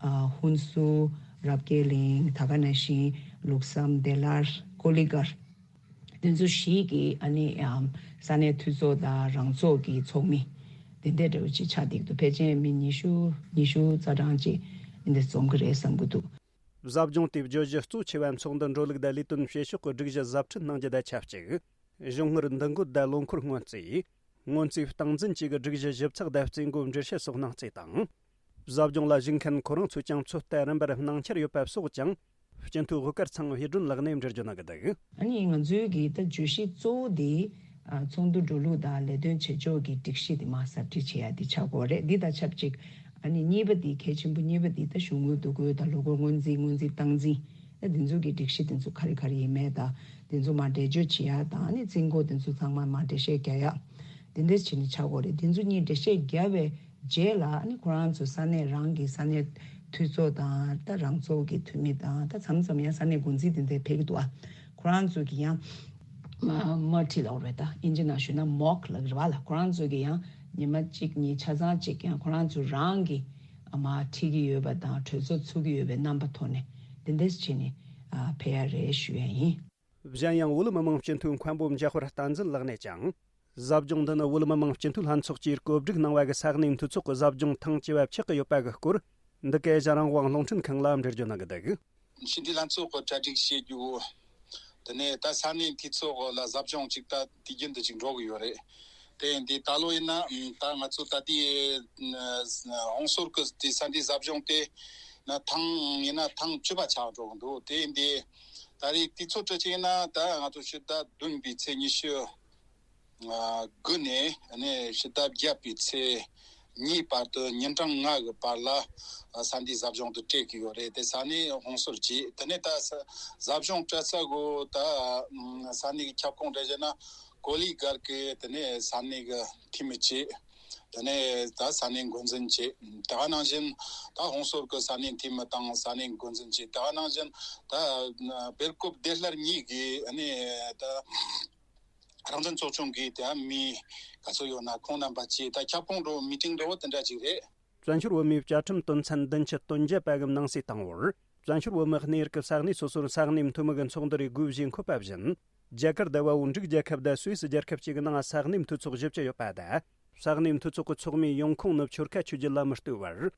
ཨ་ཧུན་སུར་རབ་རྒྱས་གླིང་ད་ག་ནང་བཞིན་ལུགས་བསམ་བདེ་སླར་ཀོ་ལི་གྷལ། དེ་ཚོ་བཞི་གི་ཨ་ནི་ཨམ་ས་གནས་འཐུས་ཚོགས་དང་རང་ཚོགས་ཀྱི་ཚོགས་མི་དེ་འདྲ་འདྲ་བོ་ཅིག་ཆགས་བསྡད་འདུག་ཕལ་ཆེར་མི་ཉི་ཤུ་ཉི་ཤུ་རྩ་གྲངས་ཅིག་འདི་འཛོམས་ཀྱི་རེད་བསམ་གྱི་འདུག་ཟབ་སྦྱོང་དེའི་བརྗོད་གཞི་གཙོ་ཆེ་བ་ཚོགས་འདུ་འགྲོ་ལུགས་དང་ལས་དོན་བྱེད་ཕྱོགས་ཀྱི་སྒྲིག་གཞི་ཟབ་ཁྲིད་གནང་རྒྱུ་དང་ཆབས་ཅིག་གཞུང་སྔར་འདུ་འགོད་དང་ལོ་འཁོར་སྔོན་རྩིས། སྔོན་རྩིས་སྟངས་འཛིན་བཅས་ཀྱི་སྒྲིག་གཞི་ཞིབ་ཚགས་དང་རྩིས་འགོ་འགྲེལ་བཤད་སོགས་གནང་རྩིས་དང་། ཟབ་སྦྱོང་ལ་ཞུགས་མཁན་ཁོ་རང་ཚོས་ཀྱང་ཚོད་ལྟ་རིམ་པར་གནང་འཆར་ཡོད་པ་སོགས་ཀྱང་། སྤྱི་འཐུས་དབུ་དཀར་ཚང་བའི་སྒྲོན་ལགས་ནས་འགྲེལ་བརྗོད་གནང་གི་འདུག་ཨ་ནི་ང་ཚོའི་གི་ད་བརྗོད་གཞི་གཙོ་བོ་དེ་ཨ་ཚོགས་འདུ་འགྲོ་ལུགས་དང་ལས་དོན་བྱེད་ཕྱོགས་ཀྱི་སྒྲིག་གཞི་དེ་མར་ཟབ་ཁྲིད་བྱེད་ཡ་དེ་ཆགས་དགོས་རེད། འདི་དང་ཆབས་ཅིག་ཨ་ནི་གཉིས་པ་དེ་གལ་ཆེན་པོ་གཉིས་པ་དེ་ད་གཞུང་དངུལ་བསྡུ་དགོས་དང་ལོ་འཁོར་སྔོན་རྩིས་སྔོན་རྩིས་སྟངས་འཛིན་ཨ་དེ་ཚོ་གི་སྒྲིག་གཞི་དེ་ཚོ་ག་རེ་ག་རེ་ཡིན་མེད་དང་དེ་ཚོ་མར་འགྲེལ་བརྗོད་བྱེད་ཡ་དང་ཨ་ནི་རྩིས་འགོ་དེ་ཚོ་ཚང་མ་མར་འགྲེལ་བཤད་རྒྱག་ཡ་དེ་འདྲས་བྱས་ནས་ཆགས་དགོས་རེད། དེ་ཚོ་གཉིས་འགྲེལ་བཤད་བརྒྱབ་པའི་རྗེས་ལ་ཨ་ནི་ཁོ་རང་ཚོ་ས་གནས་རང་གི་ས་གནས་འཐུས་ཚོགས་དང་ད་རང་ཚོགས་ཀྱི་འཐུས་མི་དང་ད་མཚམས་མཚམས་ཡང་ས་གནས་འགོ་འཛིན་དེ་འདྲ་ཕེབས་ཀྱི་འདུག་ཨ་ཁོ་རང་ཚོ་གི་ཡང་མ་མ་ཁྲིད་ལབ་རེད། ད་ཨིན་ཇི་ནང་ཞུས་ན་མོག་ལབ་རེད་བ་ལ། ཁོ་རང་ཚོ་གི་ཡང་ཉི་མ་གཅིག་གཉིས་ཆ་ཚང་གཅིག་ཡང་ཁོ་རང་ཚོ་རང་གི་མ་ཁྲིད་ཀྱི་ཡོད་པ་དང་གྲོས་ཚོགས་ཚུགས་ཀྱི་ཡོད་པའི་རྣམ་པ་ཐོག་ནས་དེ་འདྲས་བྱས་ནས་ཕེབས་ཡ་རེད་ཞུ་ཡ་ཡིན། གཞན་ཡང་བོད་མི་མང་སྤྱི་འཐུས་མཁན་པོ་འཇམ་དཔལ་བསྟན་འཛིན་ལགས་ནས་ཀྱང་། ཟབ་སྦྱོང་འདི་ནི་བོད་མི་མང་སྤྱི་འཐུས་ལྷན་ཚོགས་ཀྱིས་བཀོད་སྒྲིག་གནང་བ་གི་ས་གནས་འཐུས་ཚོགས་ཀྱི་ཟབ་སྦྱོང་ཐེངས་བཅུ་བ་ཆགས་ཀྱི་ཡོད་པ་གི་སྐོར། འདི་གའི་ཨེ་ཤ་ཡ་རང་དབང་རླུང་འཕྲིན་ཁང་ལ་འགྲེལ་བརྗོད་གནང་གི་འདུག་ཕྱི་འབྲེལ་ལྷན་ཚོགས་ཀྱི་གྲ་སྒྲིག་བྱེད་རྒྱུ། དེ་ནས་ད་ས་གནས་འཐུས་ཚོགས་ལ་ཟབ་སྦྱོང་ཅིག་ད་དུས་རྒྱུན་དུ་ཅིག་འགྲོ་གི་ཡོད་རེད། དེ་ཡིན་དུས་ད་ལོ་ཡིན་ན་ད་ང་ཚོ་ད་ལྟའི་ཧོན་སུར་གྱི་དེ་ས་འདི་ཟབ་སྦྱོང་དེ་ན་ཐེངས་ཡིན་ན་ཐེངས་བཅུ་པ་ཆགས་འགྲོ་གི་འདུག་དེ་ཡིན་དུས་ད་རེས་དུས་ཚོད་སྤྲད་ཅིག་ཡིན་ན་ད་ང་ཚོ་ཕྱི་ཟླ་བདུན་པའི་ཚེས་ཉི་ཤུ་དགུ་ནས་ནས་ཕྱི་ཟླ་བརྒྱད་པའི་ཚེས་གཉིས་བར་དུ་ཉིན་གྲངས་ལྔ་གི་བར་ལ་ས་འདིའི་ཟབ་སྦྱོང་དུ་སྤྲད་ཀྱི་ཡོད་རེད། དེ་ས་གནས་ཧོན་སུར་གྱིས་དེ་ནས་ད་ས་ཟབ་སྦྱོང་སྤྲད་ས་གོ་ད་ས་གནས་ཀྱི་ཁྱབ་ཁོངས་འདྲ་བྱས་ན་ཀོ་ལི་གྷལ་གྱི་དེ་ནས་ས་གནས་ཀྱི་འཐུས་མི་བྱས། དེ་ནས་ད་ས་གནས་འགོ་འཛིན་བྱས། དེ་ག་ནང་བཞིན་ད་ཧོན་སུར་གྱི་ས་གནས་འཐུས་མི་དང་ས་གནས་འགོ་འཛིན་བྱས། དེ་ག་ནང་བཞིན་ད་སྦེལ་ཀོབ་བདེ་སླར་གཉིས་ཀྱི་ནས་ད། རང་བཙན་ཚོགས་ཆུང་གིས་དེ་མི་ག་ཚོད་ཡོད་ན་ཁོང་རྣམ་པ་བཅས་ད་ཁྱབ་ཁོངས་འགྲོ་མི་ཊིང་འགྲོ་བོ་དེ་འདྲ་ཅིག་རེད། བཙན་བྱོལ་བོད་མིའི་བཅའ་ཁྲིམས་དོན་ཚན་བདུན་ཅུ་དོན་བརྒྱད་པ་གི་ནང་གསེས་བཏང་བར། བཙན་བྱོལ་བོད་མི་གནས་ཡུལ་གྱི་ས་གནས་སོ་སོར་ས་གནས་འཐུས་མི་གི་ཚོགས་འདུ་རེ་དགོས་ཞེས་འཁོད་པ་བཞིན། རྒྱ་གར་དང་དབའ་བོད་འབྲུག་རྒྱལ་ཁབ་དང་སུད་སི་རྒྱལ་ཁབ་བཅས་ཀྱི་ནང་ས་གནས་མཐུན་ཚོགས་བཞི་བཅུ་ཡོད་པ་དང་། ས་གནས་མཐུན་ཚོགས་ཀྱི་ཚོགས་མིའི་ཡོང་ཁུངས་ནི་ཆོལ་ཁ་ཆོས་བརྒྱུད་ལ་མི་ལྟོས་པར།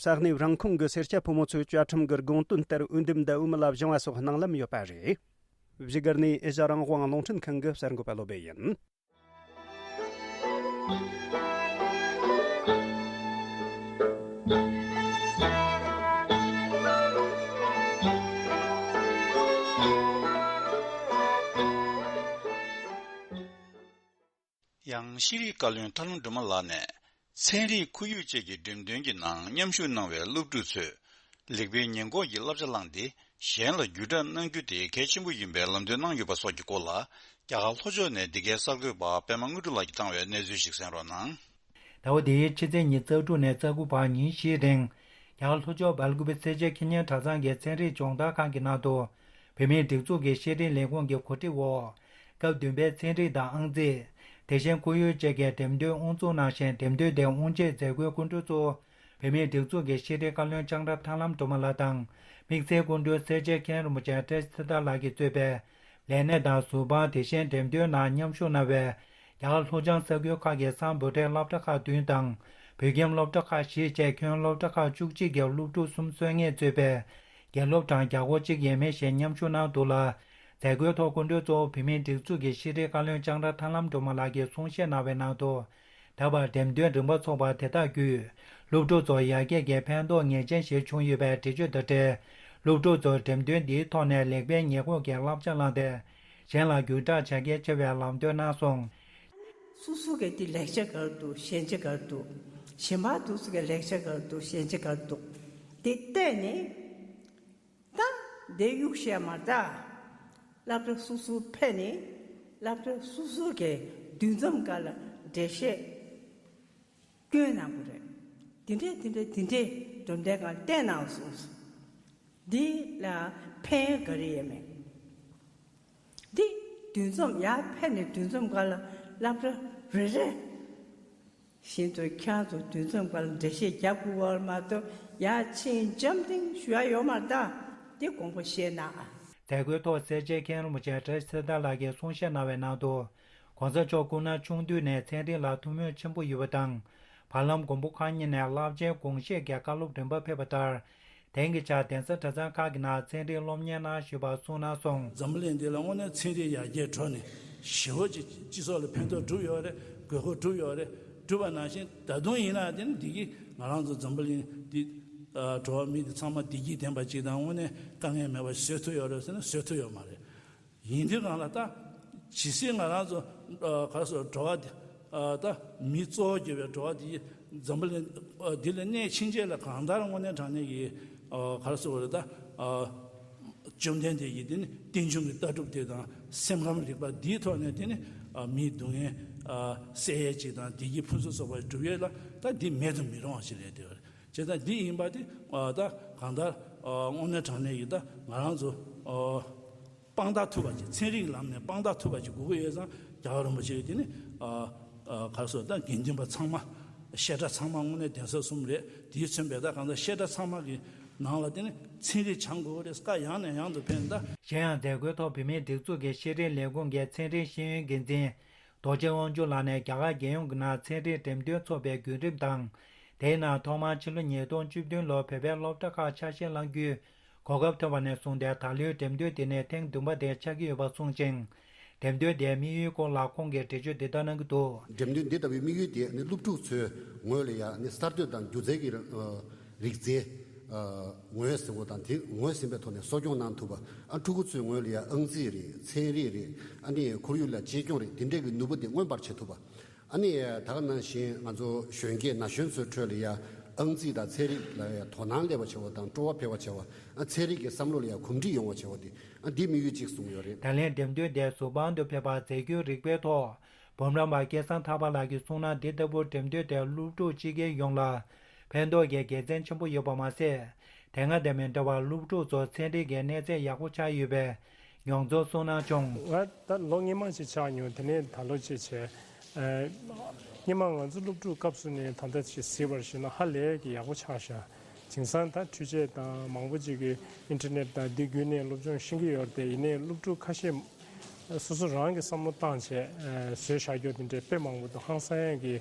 ས་གནས་རང་ཁོངས་ཀྱི་སེར་སྐྱ་ཕོ་མོ་ཚོས་བཅའ་ཁྲིམས་ཀྱི་དགོངས་དོན་ལྟར་འོས་འདེམས་དང་འོས་མི་ལ་སྦྱང་བ་སོགས་གནང་ལམ་ཡོད་པ་རེད། བཞུགས་སྒར་ནས་ཨེ་ཤ་རང་དབང་རླུང་འཕྲིན་ཁང་གི་གསར་འགོད་པ་བློ་བྷེ་ཡིན། ཡང་ཤེས་རིག་བཀའ་བློན་ཐར་ལམ་སྒྲོལ་མ་ལགས་ནས། ཚན་རིག་ཁོར་ཡུག་བཅས་ཀྱི་འགྲེམས་སྟོན་གྱི་ནང་མཉམ་ཞུགས་གནང་བའི་སློབ་ཕྲུག་ཚོས། ལེགས་སྤེལ་ཉེས་འགོག་གི་བསླབ་བྱ་བླངས་ཏེ། གཞན་ལ་བརྒྱུད་བསྒྲགས་གནང་རྒྱུ་དེ་གལ་ཆེན་པོ་ཡིན་པའི་ལམ་སྟོན་གནང་ཡོད་པ་སོགས་ཀྱི་སྐོར་ལ། རྒྱ་གར་ལྷོ་ཕྱོགས་ནས་འདི་གའི་གསར་འགོད་པ་པད་མ་དངོས་གྲུབ་ལགས་ཀྱིས་བཏང་བའི་གནས་ཚུལ་ཞིག་གསན་རོགས་གནང་། ཟླ་བ་འདིའི་ཕྱི་ཚེས་ཉི་ཤུ་རྩ་དྲུག་ནས་རྩ་དགུ་བར་ཉིན་བཞིའི་རིང་། རྒྱ་གར་ལྷོ་ཕྱོགས་སྦེལ་ཀོབ་སེར་བྱེས་ཁེ་ཉན་གྲྭ་ཚང་གི་ཚན་རིག་སྦྱོང་བརྡར་ཁང་གི་ནང་དུ། བོད་མིའི་སྒྲིག་འཛུགས་ཀྱི་བཤེས་སྤྲིང་ལས་ཁུངས་ཀྱི་གོ་སྒྲིག་འོག་སྐབས་བདུན་པའི་ཚན་རིག་དང་ཨང་རྩིས། དེ་བཞིན་ཁོར་ཡུག་བཅས་ཀྱི་འགྲེམས་སྟོན་དབུ་འཛུགས་གནང་ཞིང་། འགྲེམས་སྟོན་དེ་དབུ་འབྱེད་མཛད་སྒོའི་སྐུ་མགྲོན་གཙོ་བོ། བོད་མིའི་སྒྲིག་འཛུགས་ཀྱི་བཤེས་སྤྲིང་བཀའ་བློན་ལྕང་ར་ཐར་ལམ་སྒྲོལ་མ་ལགས་དང་། དམིགས་བསལ་སྐུ་མགྲོན་སེར་བྱེས་མཁན་རིན་པོ་ཆེ་བཀྲ་ཤིས་ཚེ་བརྟན་ལགས་ཀྱིས་གཙོས་པའི་ལས་སྣེ་དང་ཟུར་དཔང་། དེ་བཞིན་འགྲེམས་སྟོན་ནང་མཉམ་ཞུགས་གནང་བའི་རྒྱ་གར་ལྷོ་བྱང་ས་ཁུལ་ཁག་གི་སམ་བྷོ་ཊའི་སློབ་གྲྭ་ཁག་བདུན་དང་། བོད་ཁྱིམ་སློབ་གྲྭ་ཁག་བཞི་བཅས་ཁྱོན་སློབ་གྲྭ་ཁག་བཅུ་གཅིག་གི་སློབ་ཕྲུག་སུམ་སོ་ལྔས་གཙོས་པའི་དགེ་སློབ་གྲངས་བརྒྱ་སྐོར་གཅིག་ཡས་མས་ཤིག་མཉམ་ཞུགས་གནང་འདུག་ལ། མཛད་སྒོའི་ཐོག་སྐུ་མགྲོན་གཙོ་བོ་བོད་མིའི་སྒྲིག་འཛུགས་ཀྱི་བཤེས་སྤྲིང་བཀའ་བློན་ལྕང་ར་ཐར་ལམ་སྒྲོལ་མ་ལགས་ཀྱིས་གསུང་བཤད་གནང་བའི་ནང་དུ། ད་བར་འགྲེམས་སྟོན་རིམ་པ་འཚོགས་པ་དེ་དག་བརྒྱུད། སློབ་ཕྲུག་ཚོར་ཡར་རྒྱས་ཀྱི་ཕན་ཐོགས་ངེས་ཅན་ཞིག་བྱུང་ཡོད་པའི་འགྲེལ་བརྗོད་དང་འབྲེལ། སློབ་ཕྲུག་ཚོས་འགྲེམས་སྟོན་འདིའི་ཐོག་ནས་ལེགས་སྤེལ་ཉེས་འགོག་གི་བསླབ་བྱ་བླངས་ཏེ། གཞན་ལ་བརྒྱུད་བསྒྲགས་བྱ་གལ་ཆེ་བའི་ལམ་སྟོན་གནང་སོང་། སོ་སོ་གི་དེ་ལེགས་ཆ་ག་རེ་འདུག་ཞན་ཆ་ག་རེ་འདུག་གཞན་པ་དེ་ཚོ་གི་ལེགས་ཆ་ག་རེ་འདུག་ཞན་ཆ་ག་རེ་འདུག་དེ་བལྟས་ནས། ད་དེ་གཡུག་བཤད་མ་ད། སློབ་གྲྭ་སོ་སོ་ཕེབས་ནས། སློབ་གྲྭ་སོ་སོ་གི་འདུ་འཛོམས་སྒང་ལ་འགྲེལ་བཤད་སྐྱོན་གནང་དགོས་རེད། དེ་འདྲས་དེ་འདྲས་དེ་འདྲས་འགྲེམས་སྟོན་སྒང་བསྟན་གནང་སོང་། འདི་ལ་ཕན་ཡོན་ག་རེ་ཡོད་མེད། འདི་འདུ་འཛོམས་ཡར་ཕེབས་ནས་འདུ་འཛོམས་སྒང་ལ་སློབ་གྲྭ་རེ་རེ་བཞིན་དུ་ཁྱེད་རང་ཚོ་འདུ་འཛོམས་སྒང་ལ་འགྲེལ་བཤད་རྒྱག་དགོས་པ་མ་གཏོགས། ཡར་ཕྱིན་འཇམ་ཐིང་ཞུ་ཡ་ཡོད་མ་རེད་ད། འདི་དགོངས་པ་བཞེས་གནང་ཨ། མཛད་སྒོའི་ཐོག་སེར་བྱེས་མཁན་རིན་པོ་ཆེ་བཀྲ་ཤིས་ཚེ་བརྟན་ལགས་ཀྱིས་གསུང་བཤད་གནང་བའི་ནང་དུ། ༸གོང་ས་མཆོག་སྐུ་ན་ཆུང་དུས་ནས་ཚན་རིག་ལ་ཐུགས་སྨོན་ཆེན་པོ་ཡོད་པ་དང་། བར་ལམ་མགོན་པོ་གང་ཉིད་ནས་རླབས་ཆེན་དགོངས་བཞེད་ཀྱི་བཀའ་སློབ་རིམ་པ་ཕེབས་པ་ལྟར། དེང་གི་ཆར་གདན་ས་གྲྭ་ཚང་ཁག་གི་ནང་ཚན་རིག་སློབ་གཉེར་གནང་བཞིན་པ་གསུངས་གནང་སོང་། འཛམ་བུ་གླིང་འདི་ལ་དངོས་གནས་ཚན་རིག་ཡར་རྒྱས་འགྲོ་ནས་ཞེ་པོ་ཅིག་སྤྱི་ཚོགས་ལ་ཕན་ཐོགས་བསྒྲུབས་ཡོད་རེད། དགོས་མཁོ་བསྒྲུབས་ཡོད་རེད། བསྒྲུབས་པ་ནང་བཞིན་ད་དུང་ཡིན་ན་དེ་ནི་བདེ་སྐྱིད། ང་རང་ཚོ་འཛམ་བུ་གླིང་འདི་ཨ་འགྲོ་བ་མི་འདི་ཚང་མ་བདེ་སྐྱིད་ལྡན་པ་ཅིག་དང་། དངོས་གནས་དཀའ་ངལ་མེད་པ་བཟོ་ཐུབ་ཡོད་རེད་ཟེར་ན་བཟོ་ཐུབ་ཡོད་མ་རེད། ཡིན་དུས་གང་ལ་ད་ཇི་སྲིད་ང་རང་ཚོ་ཨ་ག་རེ་ཟེར། འགྲོ་བ་འདི་ཨ་ད་མི་གཙོ་བོ་གྱུར་པའི་འགྲོ་བ་འདི་འཛམ་བུ་གླིང་ཨ་འདི་ལ་གནས་ཕྱིན་ཆད་ལ་གང་ལྟར་དངོས་གནས་དྲང་གནས་ཀྱི་ཨ་ག་རེ་ཟེར་དགོས་རེད། ད་ཨ་བཅོམ་ལྡན་འདས་ཀྱི་དེ་ནི་རྟེན་འབྱུང་གི་ལྟ་གྲུབ་དེ་དང་། སེམས་ཁམས་རིག་པ་འདིའི་ཐོག་ནས་དེ་ནི་ཨ་མིའི་སྡུག་བསྔལ་ཨ་སེལ་ཡས་ཅིག་དང་། བདེ་སྐྱིད་ཕུན་སུམ་ཚོགས་པ་སྒྲུབ་ཡས་ལ་ད་འདི་མེད་དུ་མི་རུང་བ་ཞིག་རེད་དེ། བྱས་ཙང་འདི་ཡིན་པ་དེ་ཨ་ད་གང་ལྟར་ཨ་དངོས་གནས་དྲང་གནས་ཀྱི་ད་ང་རང་ཚོ་ཨ་དཔང་རྟགས་ཐུབ་པ་ཅིག་ཚན་རིག་ལམ་ནས་དཔང་རྟགས་ཐུབ་པ་ཅིག་དགོས་ཀྱི་ཡོད་ཙང་། རྒྱལ་བ་རིན་པོ་ཆེ་གིས་དེ་ནི་ཨ་ཨ་ག་རེ་ཟེར། ད་དགེ་འདུན་པ་ཚང་མ། བཤད་གྲྭ་ཚང་མ་དངོས་གནས་གདན་ས་གསུམ་རེད། དེས་མཚོན་པའི་ད་གང་ལྟར་བཤད་གྲྭ་ཚང་མ་གི་ནང་ལ་དེ་ནི་ཚན་རིག་སྦྱང་དགོས་རེད། བཀའ་ཡང་ནས་ཡང་དུ་ཕེབས། ད་གཞན་ཡང་མཛད་སྒོའི་ཐོག་བོད་མིའི་སྒྲིག་འཛུགས་ཀྱི་བཤེས་སྤྲིང་ལས་ཁུངས་ཀྱི་ཚན་རིག་ཤེས་ཡོན་འགན་འཛིན་རྡོ་རྗེ་དབང་ཕྱུག་ལགས་ནས། རྒྱ་གར་རྒྱལ་ཡོངས་ཀྱི་ནང་ཚན་རིག་འགྲེམས་སྟོན་འཚོགས་པའི་བརྒྱུད་རིམ་དང་། དེའི་ནང་ཐོག་མར་ཕྱི་ལོ་ཉིས་སྟོང་བཅུ་བདུན་ལོར་བོད་པའི་སློབ་གྲྭ་ཁག་ཆ་ཤས་བླང་རྒྱུའི་གོ་སྐབས་ཐོབ་པ་ནས་བཟུང་སྟེ། ད་ལོའི་འགྲེམས་སྟོན་དེ་ནི་ཐེངས་བདུན་པ་དེ་ཆགས་ཀྱི་ཡོད་པ་གསུངས་ཤིང་། འགྲེམས་སྟོན་དེའི་དམིགས་ཡུལ་སྐོར་ལ་ཁོང་གིས་འགྲེལ་བརྗོད་འདི་ལྟར་གནང་གི་འདུག་འགྲེམས་སྟོན་འདི་ལྟ་བུའི་དམིགས་ཡུལ་དེ་ནི་སློབ་ཕྲུག་ཚོའི་ངོས་ལ་ཡང་ནི་གསར་གཏོད་དང་སྒྱུ་རྩལ་གྱི་རིག་རྩལ་ངོས་ཟིན་པ་དང་། དེ་ངོས་ཟིན་པའི་ཐོག་ནས་གསོ་སྐྱོང་གནང་ཐུབ་པ། ཨ་ཕྲུ་གུ་ཚོའི་ངོས་ལ་ཡང་ཨང་རྩིས་རེད། ཚན་རིག་རེད། ཨ་ནི་ཁོར་ཡུག་ལ་གཅེས་སྐྱོང་རེད། དེ་འདྲའི་གི་ནུས་པ་དེ་མངོན་པར་བྱེད་ཐུབ་པ། ཨ་ནི་ད་ག་ནང་བཞིན་ང་ཚོ་གཞོན་སྐྱེས་ན་གཞོན་ཚོའི་ཁྲོད་ལ་ཡང་ཨང་རྩིས་དང་ཚན་རིག་ལ་ཡང་དོ་སྣང་སླེབས་པ་བྱེད་པ་དང་། སྤྲོ་བ་འཕེལ་བ་བྱེད་པ། ཨ་ཚན་རིག་གི་བསམ་བློ་ལ་ཡང་གོམས་འདྲིས་ཡོང་བ་བྱེད་པ་དེ། ཨ་འདི་དམིགས་ཡུལ་གཅིག་བཟུང་ཡོད་རེད། ད་ལན་འགྲེམས་སྟོན་དེ་ཟུར་དཔང་དུ་ཕེབས་པ་མཛད་སྒོའི་རིགས་པའི་ཐོག་འབུམ་རམས་པ་སྐལ་བཟང་ཐར་པ་ལགས་ཀྱིས་གསུངས་ན། འདི་ལྟ་བུ་འགྲེམས་སྟོན་དེ་སློབ་ཕྲུག་སྤྱི་སྒེར་ཡོངས་ལ་ཕན་ཐོགས་ཀྱི་དགེ་མཚན་ཆེན་པོ་ཡོད་པ་མ་ཟད། དེ་སྔ་དང་མི་འདྲ་བར་སློབ་ཕྲུག་ཚོར་ཚན་རིག་གི་གནས་ཚད་ཡག་པོ་ཆགས་ཡོད་པའི་མྱོང་ཚོར་གསུངས་གནང་བྱུང་། ང་ད་ལོ་སྔོན་མ་ཞིག་ཆགས་མྱོང་། དེ་ནས་ད་ལོ་ཅིག་བྱས། ཨ་སྔོན་མ་ང་ཚོ་སློབ་ཕྲུག་སྐབས་སུ་ནས་ད་ལྟ་ཅིག་གཟིགས་པར་བྱས་ན་ཧ་ལས་ཀྱི་ཡག་པོ་ཆགས་ཤག་དེང་སང་ད་འཕྲུལ་ཆས་དང་མང་པོ་ཅིག་གིས་ཨིན་ཊར་ནེཊ་དང་འདི་བརྒྱུད་ནས་སློབ་སྦྱོང་ཤེས་ཀྱི་ཡོད་རེད་དེ། ཡིན་ནའི་སློབ་ཕྲུག་ཁ་ཤས་ སོ་སོ་རང་གི་བསམ་བློ་བཏང་བྱས་བཟོས་བཞག་རྒྱུ་དེ་འདྲའི་དཔེ་མང་པོ་འདུག་ཧང་སང་ཡས་ཀྱི་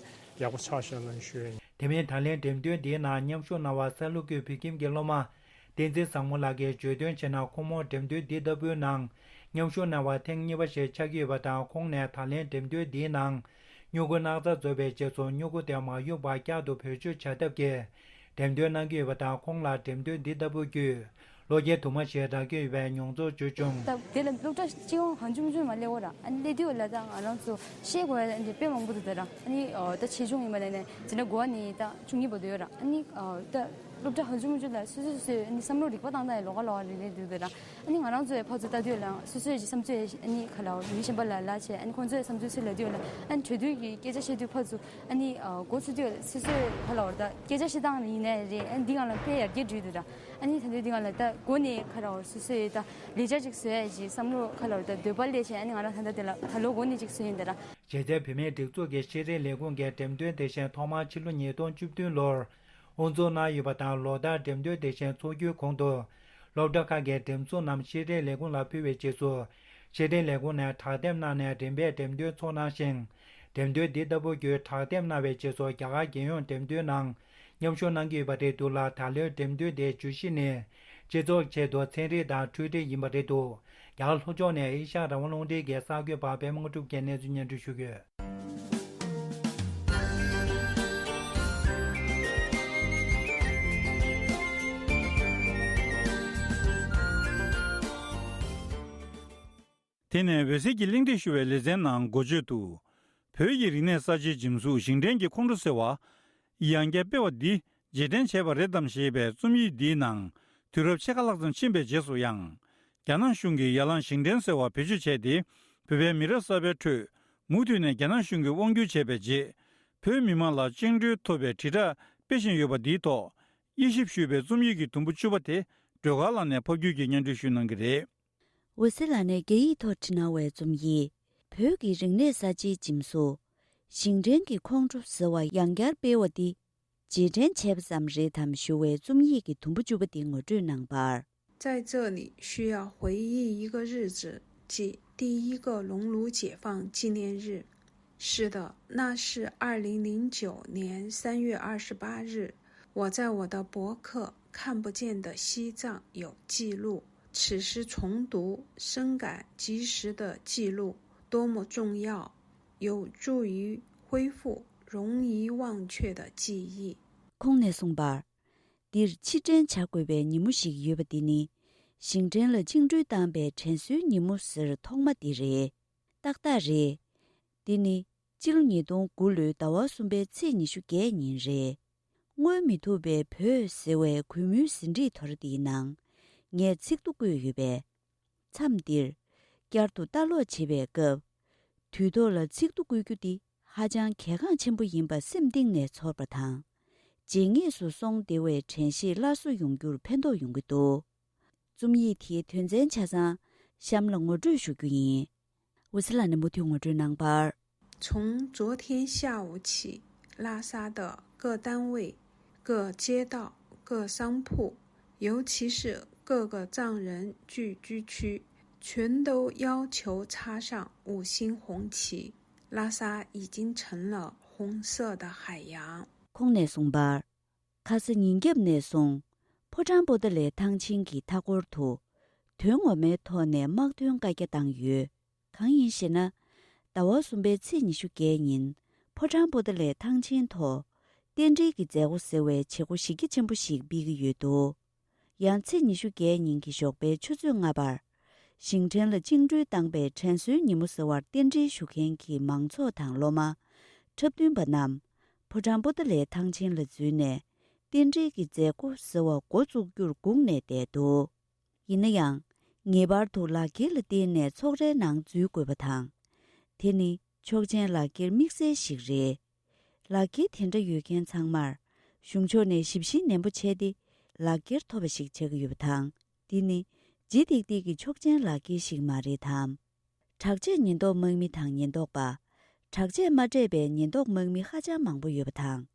ཡག་པོ་ཆགས་བཞག་ན་ཞུ་ཡ་ཡིན། དེ་མིན་ད་ལན་འགྲེམས་སྟོན་འདིའི་ནང་མཉམ་ཞུགས་གནང་བ་ས་ལུ་ཀུའི་བོད་ཁྱིམ་གྱི་སློབ་མ་བསྟན་འཛིན་བཟང་མོ་ལགས་ཀྱིས་བརྗོད་དོན་བྱས་ན། ཁོང་མོ་འགྲེམས་སྟོན་འདི་ལྟ་བུའི་ནང་མཉམ་ཞུགས་གནང་བ་ཐེངས་གཉིས་པ་ཞིག་ཆགས་ཀྱི་ཡོད་པ་དང་། ཁོང་ནས་ད་ལན་འགྲེམས་སྟོན་འདིའི་ནང་སྨྱུ་གུ་སྣག་ཚ་བཟོ་བའི་རྗེས་སུ་སྨྱུ་གུ་དེ་མ་གཡུག་པར་བསྐྱར་དུ་བེད་སྤྱོད་བྱ་ཐབས་ཀྱི་འགྲེམས་སྟོན་གནང་གི་ཡོད་པ་དང་། ཁོང་ལ་འགྲེམས་སྟོན་འདི་ལྟ་བུ་བརྒྱུད་བློ་སྐྱེད་དུ་མ་ཞིག་རག་གི་ཡོད་པའི་མྱོང་ཚོར་བརྗོད་བྱུང་། ད་དེ་ལ་སློབ་གྲྭ་གཅིག་ཡང་ཧང་ཅུང་ཅུང་མ་སླེབས་འོ་ར། ཨ་ནི་སླེབས་དུས་ལ་ད་ང་རང་ཚོ་ཤེས་དགོས་ཡ་དེ་དཔེ་མང་པོ་འདུག་ད་ར། ཨ་ནི་ད་ཆེ་ཆུང་ཡིན་པ་ལ་ནས་འཛིན་གྲྭ་དགུ་པ་ནས་ད་བཅུ་གཉིས་བར་དུ་ཡོད་ར། ཨ་ནི་ད་སློབ་གྲྭ་ཧང་ཅུང་ཅུང་ལ་སོ་སོ་སོས་ཨ་ནི་བསམ་བློ་རིག་པ་བཏང་སྟངས་ཡང་ལོགས་ཀ་ལོགས་ཀ་རེ་རེ་འདུག་ད་ར། ཨ་ནི་ང་རང་ཚོ་ཡང་ཕར་ཚུར་ལྟ་དུས་ལ་སོ་སོའི་བསམ་ཚུལ་ཨ་ནི་ག་ལ་མི་གཞན་པ་ལ་ལབ་བྱས། ཨ་ནི་ཁོང་ཚོའི་བསམ་ཚུལ་ཚུར་ལབ་དུས་ལ་ཨ་ནི་གྲོས་བསྡུར་གྱི་སྐད་ཆ་བཤད་དུས་ཕར་ཚུར་ཨ་ནི་མགོ་ཚོས་དུས་སོ་སོའི་ག་ལ་བར་ད་སྐད་ཆ་བཤད་སྟངས་ཡིན་ནའི་རེད། ཨ་ནི་འདི་སྒང་ལ་དཔེ་ཡར་རྒྱས་འགྲོ་འདུག་ད་ར། ཨ་ནི་ད་ལྟའི་འདི་སྒང་ལ་ད་འགོ་ནས་ག་ལ་བར་སོ་སོའི་ད་ལས་འཆར་ཅིག་བཟོ་ཡ་ཞིག་བསམ་བློ་ག་ལ་བར་ད་འདོད་པ་སླེབས་བྱས། ཨ་ནི་ང་རང་ད་ལྟ་དེ་ལ་ད་ལོ་འགོ་ནས་ཅིག་བཟོས་ཡིན་ད་ར། གཞི་རྩའི་བུད་མེད་སྒྲིག་འཛུགས་ཀྱི་ཤེས་ལྡན་ལས་ཁུངས་ཀྱི་འགྲེམས་སྟོན་དེ་བཞིན་ཐོག་མར་ཕྱི་ལོ་ཉིས་སྟོང་བཅུ་བདུན་ལོར་དབུ་འཛུགས་གནང་ཡོད་པ་དང་། ལོ་ལྟར་འགྲེམས་སྟོན་དེ་བཞིན་འཚོགས་རྒྱུའི་གོང་དུ། སློབ་གྲྭ་ཁག་གི་འགྲེམས་འཛུགས་རྣམས་ཤེས་ལྡན་ལས་ཁུངས་ལ་ཕུལ་བའི་རྗེས་སུ། ཤེས་ལྡན་ལས་ཁུངས་ནས་དྲ་དེབ་གནང་ནས་རིམ་པས་འགྲེམས་སྟོན་འཚོགས་གནང་ཞིང་། འགྲེམས་སྟོན་འདི་ལྟ་བུ་བརྒྱུད་དྲ་དེབ་གནང་བའི་རྗེས་སུ། རྒྱ་གར་རྒྱལ་ཡོངས་འགྲེམས་སྟོན་ནང་མཉམ་ཞུགས་གནང་གི་ཡོད་པ་རེད་འདུག་ལ། ད་ལོའི་འགྲེམས་སྟོན་དེའི་བརྗོད་གཞི་ནི། སྤྱི་ཚོགས་ཆེད་དུ་ཚན་རིག་དང་འཕྲུལ་རིག་ཡིན་པ་རེད་འདུག་རྒྱ་གར་ལྷོ་ཕྱོགས་ནས་ཨེ་ཤ་ཡ་རང་དབང་རླུང་འཕྲིན་གྱི་གསར་འགོད་པ་པད་མ་དངོས་གྲུབ་ཀྱིས་གནས་ཚུལ་སྙན་སྒྲོན་ཞུ་གི་ཡོད། དེ་ནས་འོད་ཟེར་གྱིས་གླེང་སྟེགས་ཞུ་བའི་ལེ་ཚན་ནང་འགོ་བརྗོད་དུ། བོད་ཀྱི་རིག་གནས་གསར་བརྗེའི་འཇིམ་གཟུགས་ཞིང་བྲན་གྱི་ཁོང་ཁྲོ་ཟེར་བ། ཡང་བསྐྱར་སྤེལ་བ་འདི་རྗེས་དྲན་བྱས་པ་རེད་དམ་ཞེས་པའི་རྩོམ་ཡིག་འདིའི་ནང་། དུས་རབས་ཕྱེད་ཀ་ལྷག་ཙམ་ཕྱིན་པའི་རྗེས་སུ་ཡང་། རྒྱ་ནག་གཞུང་གིས་ཡར་ལངས་ཞིང་བྲན་ཟེར་བ་བེད་སྤྱོད་བྱས་ཏེ། བོད་པའི་མི་རབས་གསར་པའི་ཁྲོད། མུ་མཐུད་ནས་རྒྱ་ནག་གཞུང་གིས་དབང་སྒྱུར་བྱས་པའི་རྗེས། བོད་མི་མང་ལ་བཅིངས་འགྲོལ་ཐོབ་པའི་དྲིལ་བསྒྲགས་སྤེལ་བཞིན་ཡོད་པ་འདིའི་ཐོག་དབྱེ་ཞིབ་ཞུས་པའི་རྩོམ་ཡིག་གི་དུམ་བུ་བཅུ་པ་དེ། སྒྲོལ་དཀར་ལགས་ནས་ཕབ་སྒྱུར་གྱིས་སྙན་སྒྲོན་ཞུ་གནང་གི་རེད། འོད་ཟེར་ལགས་ནས་རྒྱ་ཡིག་ཐོག་བྲིས་གནང་བའི་རྩོམ་ཡིག་བོད་ཀྱི་རིག་གནས་གསར་བརྗེའི་འཇིམ་གཟུགས། ཞིང་བྲན་གྱི་ཁོང་ཁྲོ་ཟེར་བ་ཡང་བསྐྱར་སྤེལ་བ་འདི། རྗེས་དྲན་བྱས་པ་ཙམ་རེད་དམ་ཞུ་བའི་རྩོམ་ཡིག་གི་དུམ་བུ་བཅུ་པ་འདི་ངོ་སྤྲོད་གནང་བར། 在这里需要回忆一个日子，即第一个熔炉解放纪念日。是的，那是二零零九年三月二十八日，我在我的博客《看不见的西藏》有记录。此时重读，深感及时的记录多么重要，有助于恢复容易忘却的记忆。 ཁོང་ནས་གསུངས་པར། འདིར་ཕྱིར་དྲན་བྱ་དགོས་པའི་ཉིན་མོ་ཞིག་ཡོད་པ་འདི་ནི། ཞིང་བྲན་ལ་བཅིངས་འགྲོལ་བཏང་པའི་དྲན་གསོའི་ཉིན་མོ་ཟེར་ཐོག་མ་འདི་རེད། ཏག་ཏག་རེད། འདི་ནི་སྤྱི་ལོ་ཉིས་སྟོང་དགུ་ལོའི་ཟླ་བ་གསུམ་པའི་ཚེས་ཉི་ཤུ་བརྒྱད་ཉིན་རེད། སྔོན་མི་ཐུབ་པའི་བོད་ཟེར་བའི་གུས་མོའི་ཟིན་བྲིས་དོར་འདིའི་ནང་། ངས་ཚིག་ཐོ་བཀོད་ཡོད་པས། མཚམས་འདིར། བསྐྱར་དུ་ལྟ་ཀློག་བྱེད་པའི་སྐབས། དུས་ཐོག་ལ་ཚིག་ཐོ་བཀོད་རྒྱུ་འདི་ཧ་ཅང་གལ་འགངས་ཆེན་པོ་ཡིན་པ་སེམས་གཏིང་ནས་ཚོར་བ་དང་། རྗེས་སྙེགས་སུ་སོང་བདེ་བའི་དྲན་ཤེས་སླར་གསོ་ཡོང་རྒྱུར་ཕན་ཐོགས་ཡོང་གི་འདུག་རྩོམ་ཡིག་དེའི་དོན་ཚན་ཆ་ཚང་གཤམ་ལ་ངོ་སྤྲོད་ཞུ་རྒྱུ་ཡིན། འོད་ཟེར་ལགས་ནས་མུ་མཐུད་ངོ་སྤྲོད་གནང་བར། 从昨天下午起，拉萨的各单位、各街道、各商铺，尤其是各个藏人聚居区，全都要求插上五星红旗。拉萨已经成了红色的海洋。 ཁོང་ནས་གསུངས་པར། ཁ་ས་ཉིན་རྒྱབ་ནས་བཟུང་། ཕོ་བྲང་པོ་ཏཱ་ལའི་ཐང་ཆེན་གྱི་མཐའ་འཁོར་དུ། དོན་ངོ་མའི་ཐོག་ནས་དམག་དོན་བཀའ་རྒྱ་བཏང་ཡོད། གང་ཡིན་ཞེ་ན། ཟླ་བ་གསུམ་པའི་ཚེས་ཉི་ཤུ་བརྒྱད་ཉིན། ཕོ་བྲང་པོ་ཏཱ་ལའི་ཐང་ཆེན་ཐོག་རྟེན་འབྲེལ་གྱི་མཛད་སྒོ་ཟེར་བའི་བྱེད་སྒོ་གཞི་རྒྱ་ཆེན་པོ་ཞིག་སྤེལ་གྱི་ཡོད་འདུག་ཡང་ཚེས་ཉི་ཤུ་བརྒྱད་ཉིན་གྱི་ཞོགས་པའི་ཆུ་ཚོད་ལྔ་པར། ཞིང་བྲན་ལ་བཅིངས་འགྲོལ་བཏང་པའི་དྲན་གསོའི་ཉིན་མོ་ཟེར་བར་རྟེན་འབྲེལ་ཞུ་མཁན་གྱི་མང་ཚོགས་དང་སློབ་མ། འཁྲབ་སྟོན་པ་རྣམས། ཕོ་བྲང་པོ་ཏཱ་ལའི་ཐང་ཆེན་ལ་འཛུལ་ནས། རྟེན་འབྲེལ་གྱི་མཛད་སྒོ་ཟེར་བ་འགོ་བཙུགས་རྒྱུར་སྒུག་ནས་བསྡད་འདུག་ཡིན་ན་ཡང་། ངེས་པར་དུ་ལག་འཁྱེར་ལ་བརྟེན་ནས་ཚོགས་རའི་ནང་འཛུལ་དགོས་པ་དང་། དེ་ནི་ཆོག་མཆན་ལག་འཁྱེར་དམིགས་བསལ་ཞིག་རེད། ལག་འཁྱེར་དེ་འདྲ་ཡོད་མཁན་ཚང་མར། གཞུང་ཕྱོགས་ནས་ཞིབ་བཤེར་ནན་པོ་བྱས་ཏེ། ལག་འཁྱེར་ཐོབ་པ་ཞིག་བྱེད་ཀྱི་ཡོད་པ་དང་། འདི་ནི། ལྗིད་ཏིག་ཏིག་གི་ཆོག་མཆན་ལག་འཁྱེར་ཞིག་མ་རེད་དམ། དྲག་ཆས་ཉེན་རྟོག་དམག་མི་དང་ཉེན་རྟོག་པ། དྲག་ཆས་མ་སྤྲད་པའི་ཉེན་རྟོག་དམག་མི་ཧ་ཅང་མང་པོ་ཡོད་པ་དང་།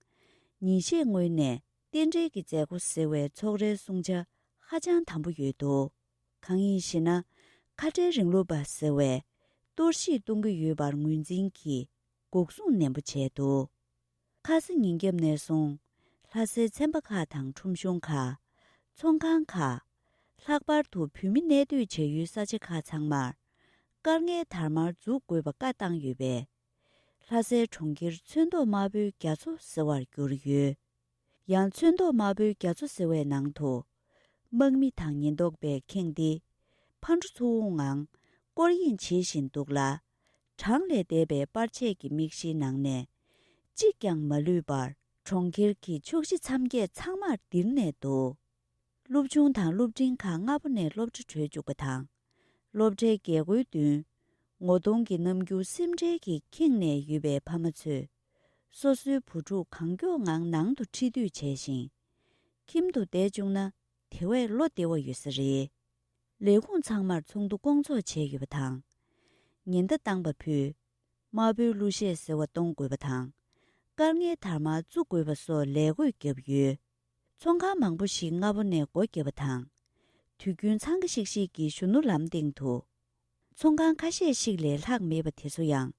ཉིན་ཤས་སྔོན་ནས་རྟེན་འབྲེལ་གྱི་མཛད་སྒོ་ཟེར་བའི་ཚོགས་རའི་བསྲུང་བྱ་ཧ་ཅང་དམ་པོ་ཡོད་འདུག་གང་ཡིན་ཞེ་ན། ཁ་བྲལ་རིང་ལུགས་པ་ཟེར་བས། གཏོར་བཤིག་གཏོང་གི་ཡོད་པར་ངོས་འཛིན་གྱིས་འགོག་སྲུང་ནན་པོ་བྱས་འདུག་ཁ་ས་ཉིན་རྒྱབ་ནས་བཟུང་ལྷ་སའི་ཚན་པ་ཁག་དང་ཁྲོམ་གཞུང་ཁག་ཚོང་ཁང་ཁག་ལྷག་པར་དུ་བོད་མི་གནས་སྡོད་བྱ་ཡུལ་ས་ཆ་ཁག་ཚང་མར་སྐར་ལྔའི་དར་དམར་འཛུགས་དགོས་པ་བཀའ་བཏང་ཡོད་པས། ལྷ་སའི་གྲོང་ཁྱེར་ཚོན་མདོག་དམར་པོའི་རྒྱ་མཚོ་ཟེར་བར་གྱུར་ཡོད། ཡང་ཚོན་མདོག་དམར་པོའི་རྒྱ་མཚོ་ཟེར་བའི་ནང་དུ། དམག་མི་དང་ཉེན་རྟོག་པས་ཁེངས་ཏེ། ཕར་འགྲོ་ཚུར་འོང་ངང་སྐོར་གཡེང་བྱེད་བཞིན་འདུག་ལ། གྲངས་ལས་འདས་པའི་པར་ཆས་ཀྱི་མིག་ཤེལ་ནང་ནས། གཅིག་ཀྱང་མ་ལུས་པར་གྲོང་ཁྱེར་གྱི་ཕྱོགས་བཞི་མཚམས་བརྒྱད་ཚང་མར་ལྡིར་ནས་འདུག་སློབ་ཆུང་དང་སློབ་འབྲིང་ཁག་སྔ་པོ་ནས་སློབ་གྲྭ་གྲོལ་བཅུག་པ་དང་། སློབ་གྲྭའི་རྒྱལ་སྒོའི་མདུན། ངོ་གདོང་གི་རྣམ་འགྱུར་སེམས་ཁྲལ་གྱིས་ཁེངས་ནས་ཡོད་པའི་ཕ་མ་ཚོས། སོ་སོའི་བུ་ཕྲུག་གང་མགྱོགས་ངང་ནང་དུ་ཁྲིད་འདུག་བྱས་ཤིང་། ཁྱིམ་དུ་བསྡད་བཅུག་ན་དེ་བས་བློ་བདེ་བ་ཡོད་ས་རེད། ལས་ཁུངས་ཚང་མར་ཚོགས་འདུ་སྐོང་ཚོགས་བྱས་ཡོད་པ་དང་། ཉེན་བརྡ་བཏང་པ་ཕུད། དམར་པོའི་གླུ་གཞས་ཟེར་བ་གཏོང་དགོས་པ་དང་། སྐར་ལྔའི་དར་དམར་བཙུགས་དགོས་པ་སོགས་ལས་བགོས་བརྒྱབ་ཡོད། ཚོང་ཁང་མང་པོ་ཞིག་སྔ་པོ་ནས་སྒོ་བརྒྱབ་པ་དང་། དུས་རྒྱུན་འཚང་ཁ་ཤིག་ཤིག་གི་གཞོན་ནུ་ལམ་སྟེང་དུ། ཚོང་ཁང་ཁ་ཤས་ཤིག་ལས་ལྷག་མེད་པ་དེ་ཚོ་ཡང་།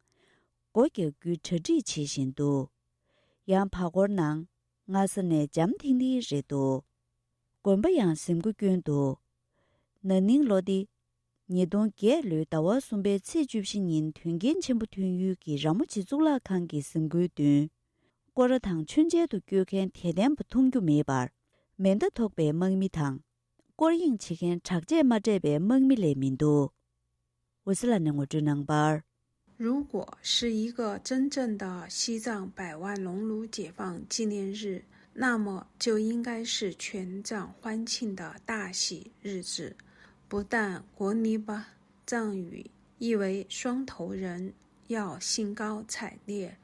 སྒོ་རྒྱག་རྒྱུའི་གྲ་སྒྲིག་བྱེད་བཞིན་འདུག་ཡང་བར་སྐོར་ནང་སྔ་ས་ནས་འཇམ་ཐིང་ཐིང་རེད་འདུག་དགོན་པ་ཡང་གཟིམ་འགོ་བསྐྱོན་འདུག་ན་ནིང་ལོ་འདི། ཉིས་སྟོང་བརྒྱད་ལོའི་ཟླ་བ་གསུམ་པའི་ཚེས་བཅུ་བཞི་ཉིན་དོན་རྐྱེན་ཆེན་པོ་ཐོན་ཡུལ་གྱི་ར་མོ་ཆེ་གཙུག་ལག་ཁང་གི་གཟིམ་འགོའི་མདུན། སྐོར་ར་དང་མཆོད་མཇལ་དུ་བསྐྱོད་མཁན་དད་ལྡན་པ་མཐོང་རྒྱུ་མེད་པར། མེ་མདའ་ཐོགས་པའི་དམག་མི་དང་། སྐོར་གཡེང་བྱེད་མཁན་དྲག་ཆས་མ་སྤྲས་པའི་དམག་མི་ལས་མི་འདུག་འོད་ཟེར་ལགས་ནས་ངོ་སྤྲོད་གནང་བར། 如果是一个真正的西藏百万农奴解放纪念日，那么就应该是全藏欢庆的大喜日子。不但国尼巴藏语意为双头人要兴高采烈，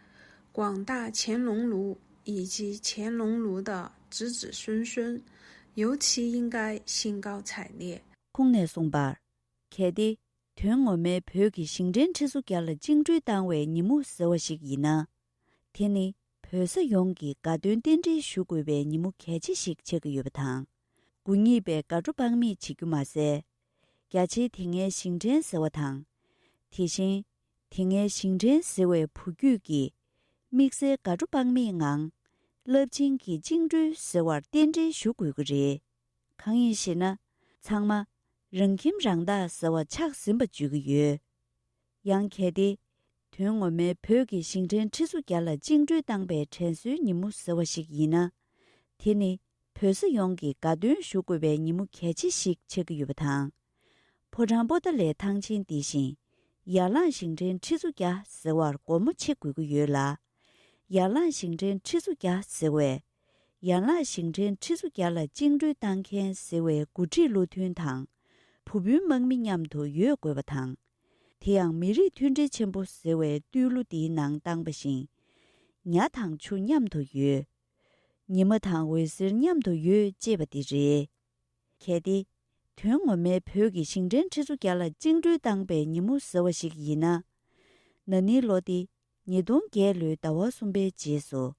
广大前农奴以及前农奴的子子孙孙，尤其应该兴高采烈。 ཁོང་ནས་གསུངས་པར། གལ་ཏེ། དོན་ངོ་མའི་བོད་ཀྱི་ཞིང་བྲན་ཁྲི་ཚོ་བརྒྱ་ལ་བཅིངས་འགྲོལ་བཏང་བའི་ཉིན་མོ་ཟེར་བ་ཞིག་ཡིན་ན། དེ་ནི་བོད་ས་ཡོངས་ཀྱི་དགའ་སྟོན་རྟེན་འབྲེལ་ཞུ་དགོས་པའི་ཉིན་མོ་གལ་ཆེ་ཞིག་ཆགས་ཀྱི་ཡོད་པ་དང་། དགུ་ཉིས་པའི་དགའ་སྤྲོ་དཔག་མེད་བྱེད་རྒྱུ་མ་ཟད། རྒྱ་ཆེའི་དེ་སྔའི་ཞིང་བྲན་ཟེར་བ་དང་། དེ་བཞིན། དེ་སྔའི་ཞིང་བྲན་ཟེར་བའི་བུ་རྒྱུད་ཀྱིས། དམིགས་བསལ་དགའ་སྤྲོ་དཔག་མེད་ངང་། རླབས་ཆེན་གྱི་བཅིངས་འགྲོལ་ཟེར་བར་རྟེན་འབྲེལ་ཞུ་དགོས་ཀྱི་རེད། གང་ཡིན་ཞེ་ན། ཚང་མ་རང་ཁྱིམ་རང་བདག་ཟེར་བ་ཆགས་ཟིན་པ་བརྗོད་ཀྱི་ཡོད། ཡང་གལ་ཏེ། དོན་ངོ་མའི་བོད་ཀྱི་ཞིང་བྲན་ཁྲི་ཚོ་བརྒྱ་ལ་བཅིངས་འགྲོལ་བཏང་པའི་དྲན་གསོའི་ཉིན་མོ་ཟེར་བ་ཞིག་ཡིན་ན། དེ་ནི་བོད་ས་ཡོངས་ཀྱི་དགའ་སྟོན་ཞུ་དགོས་པའི་ཉིན་མོ་གལ་ཆེ་ཞིག་ཆགས་ཀྱི་ཡོད་པ་དང་། ཕོ་བྲང་པོ་ཏཱ་ལའི་ཐང་ཆེན་འདི་བཞིན་ཡར་ལངས་ཞིང་བྲན་ཁྲི་ཚོ་བརྒྱ་ཟེར་བར་སྒོ་མོ་ཕྱེ་དགོས་ཀྱི་ཡོད་ལ། ཡར་ལངས་ཞིང་བྲན་ཁྲི་ཚོ་བརྒྱ་ཟེར་བས། ཡར་ལངས་ཞིང་བྲན་ཁྲི་ཚོ་བརྒྱ་ལ་བཅིངས་འགྲོལ་བཏང་མཁན་ཟེར་བའི་འགོ་ཁྲིད་བློ་མཐུན་དང་། བུ་སྤུན་དམག་མི་མཉམ་དུ་ཡོད་དགོས་པ་དང་། དེ་ཡང་མི་རིགས་མཐུན་སྒྲིལ་ཆེན་པོ་ཟེར་བའི་བསྟོད་གླུ་འདིའི་ནང་བཏང་པ་བཞིན། ཉ་དང་ཆུ་མཉམ་དུ་ཡོད། ཉི་མ་དང་འོད་ཟེར་མཉམ་དུ་ཡོད་ཅེས་པ་འདི་རེད། གལ་ཏེ། དོན་ངོ་མའི་བོད་ཀྱི་ཞིང་བྲན་ཁྲི་ཚོ་བརྒྱ་ལ་བཅིངས་འགྲོལ་བཏང་པའི་ཉིན་མོ་ཟེར་བ་ཞིག་ཡིན་ན། ན་ནིང་ལོ་འདི། ཉིས་སྟོང་བརྒྱད་ལོའི་ཟླ་བ་གསུམ་པའི་རྗེས་སུ།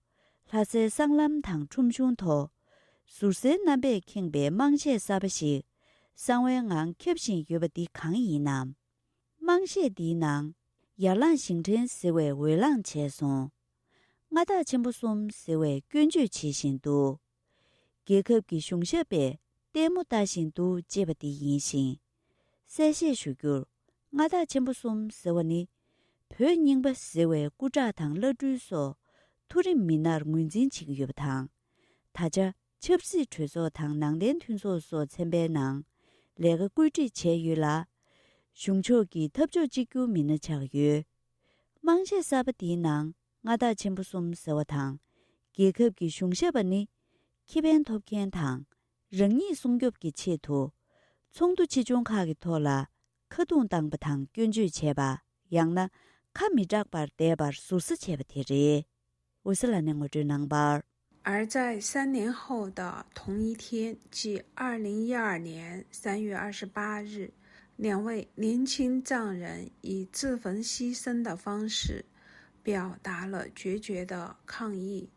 ལྷ་སའི་སྲང་ལམ་དང་ཁྲོམ་གཞུང་ཐོག་ཟུར་སའི་རྣམ་པས་ཁེངས་པའི་དམངས་གཞས་གསར་པ་ཞིག་གསང་བའི་ངང་ཁྱབ་བཞིན་ཡོད་པ་འདི་གང་ཡིན་ནམ། དམངས་གཞས་འདིའི་ནང་། ཡར་ལངས་ཞིང་བྲན་ཟེར་བས་འོས་ལངས་བྱས་སོང་། མངའ་བདག་ཆེན་པོ་གསུམ་ཟེར་བས་སྐྱོན་བརྗོད་བྱེད་བཞིན་འདུག་རྒྱལ་ཁབ་ཀྱི་གཞུང་ཞབས་པས་ལྟད་མོ་ལྟ་བཞིན་འདུག་ཅེས་པ་འདི་ཡིན་ཞིང་། གསལ་བཤད་ཞུ་རྒྱུར། མངའ་བདག་ཆེན་པོ་གསུམ་ཟེར་བ་ནི། བོད་རྙིང་པ་ཟེར་བའི་སྐུ་དྲག་དང་བླ་སྤྲུལ་སོགས་མཐོ་རིམ་མི་སྣར་ངོས་འཛིན་བྱེད་ཀྱི་ཡོད་པ་དང་། ད་ཆ་ཆབ་སྲིད་གྲོས་ཚོགས་དང་ནང་བསྟན་མཐུན་ཚོགས་སོགས་ཚན་པའི་ནང་ལས་ཀ་བཀོད་སྒྲིག་བྱས་ཡོད་ལ། གཞུང་ཕྱོགས་ཀྱི་འཐབ་ཕྱོགས་གཅིག་གྱུར་མི་སྣ་ཆགས་ཡོད། དམངས་གཞས་གསར་པ་འདིའི་ནང་མངའ་བདག་ཆེན་པོ་གསུམ་ཟེར་བ་དང་། རྒྱལ་ཁབ་ཀྱི་གཞུང་ཞབས་པ་ནི། ཁེ་ཕན་ཐོབ་མཁན་དང་། རང་ཉིད་སྲུང་སྐྱོབ་ཀྱི་ཆེད་དུ། ཚོགས་འདུ་ཆེ་ཆུང་ཁག་གི་ཐོག་ལ། ཁ་རྡུང་བཏང་པ་དང་སྐྱོན་བརྗོད་བྱས་པ། ཡང་ན། ཁ་མི་གྲག་པར་བསྡད་པར་ཟུར་ཟ་བྱས་པ་དེ་རེད། འོད་ཟེར་ལགས་ནས་ངོ་སྤྲོད་གནང་བར། 而在三年后的同一天，即二零一二年三月二十八日，两位年轻藏人以自焚牺牲的方式，表达了决绝的抗议。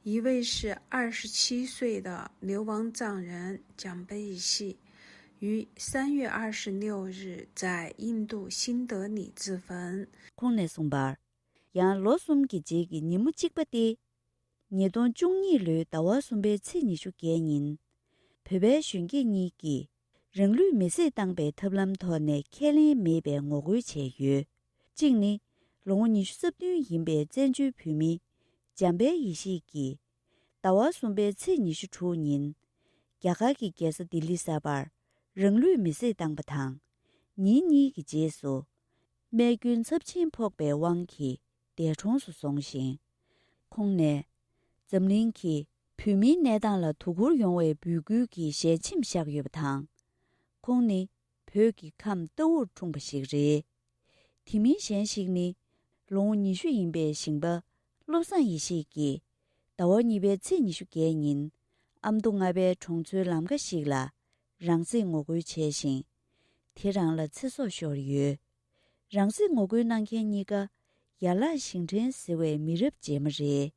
一位是二十七岁的流亡藏人蒋贝喜，于三月二十六日在印度新德里自焚。 ཁོང་ནས་གསུངས་པར། ཡང་ལོ་གསུམ་གྱི་རྗེས་ཀྱི་ཉིན་མོ་གཅིག་པ་སྟེ། ཉིས་སྟོང་བཅུ་གཉིས་ལོའི་ཟླ་བ་གསུམ་པའི་ཚེས་ཉི་ཤུ་བརྒྱད་ཉིན། བོད་པའི་གཞོན་སྐྱེས་གཉིས་ཀྱིས་རང་ལུས་མེར་སྲེག་བཏང་པའི་ཐབས་ལམ་ཐོག་ནས་ཁས་ལེན་མེད་པའི་ངོ་རྒོལ་བྱས་ཡོད། གཅིག་ནི། ལོ་ངོ་ཉི་ཤུ་རྩ་བདུན་ཡིན་པའི་བཙན་བྱོལ་བོད་མི། འཇམ་དཔལ་ཡེ་ཤེས་ཀྱིས། ཟླ་བ་གསུམ་པའི་ཚེས་ཉི་ཤུ་དྲུག་ཉིན། རྒྱ་གར་གྱི་རྒྱལ་ས་ལྡི་ལི་གསར་པར། རང་ལུས་མེར་སྲེག་བཏང་པ་དང་། ཉིན་གཉིས་ཀྱི་རྗེས་སུ། རྨས་སྐྱོན་ཚབས་ཆེན་ཕོག་པའི་དབང་གིས་འདས་གྲོངས་སུ་སོང་ཞིང་། ཁོང་ནས། འཛམ་གླིང་གིས་བོད་མིའི་གནས་སྟངས་ལ་དོ་ཁུར་ཡོང་བའི་འབོད་སྐུལ་གྱི་ཞལ་ཆེམས་བཞག་ཡོད་པ་དང་། ཁོང་ནི་བོད་ཀྱི་ཁམས་རྟའུར་འཁྲུངས་པ་ཞིག་རེད། དེ་མིན་གཞན་ཞིག་ནི། ལོ་ངོ་ཉི་ཤུ་ཡིན་པའི་ཞིང་པ་བློ་བཟང་ཡེ་ཤེས་ཀྱིས། ཟླ་བ་གཉིས་པའི་ཚེས་ཉི་ཤུ་བརྒྱད་ཉིན། ཨ་མདོ་རྔ་པའི་གྲོང་ཚོའི་ལམ་ཁ་ཞིག་ལ། རང་བསྲེགས་ངོ་རྒོལ་བྱས་ཤིང་། དེ་རང་ལ་ཚེ་སྲོག་ཤོར་ཡོད། རང་བསྲེགས་ངོ་རྒོལ་གནང་མཁན་གཉིས་ཀ། ཡར་ལག་ཞིང་བྲན་ཟེར་བའི་མི་རབས་རྗེས་མ་རེད།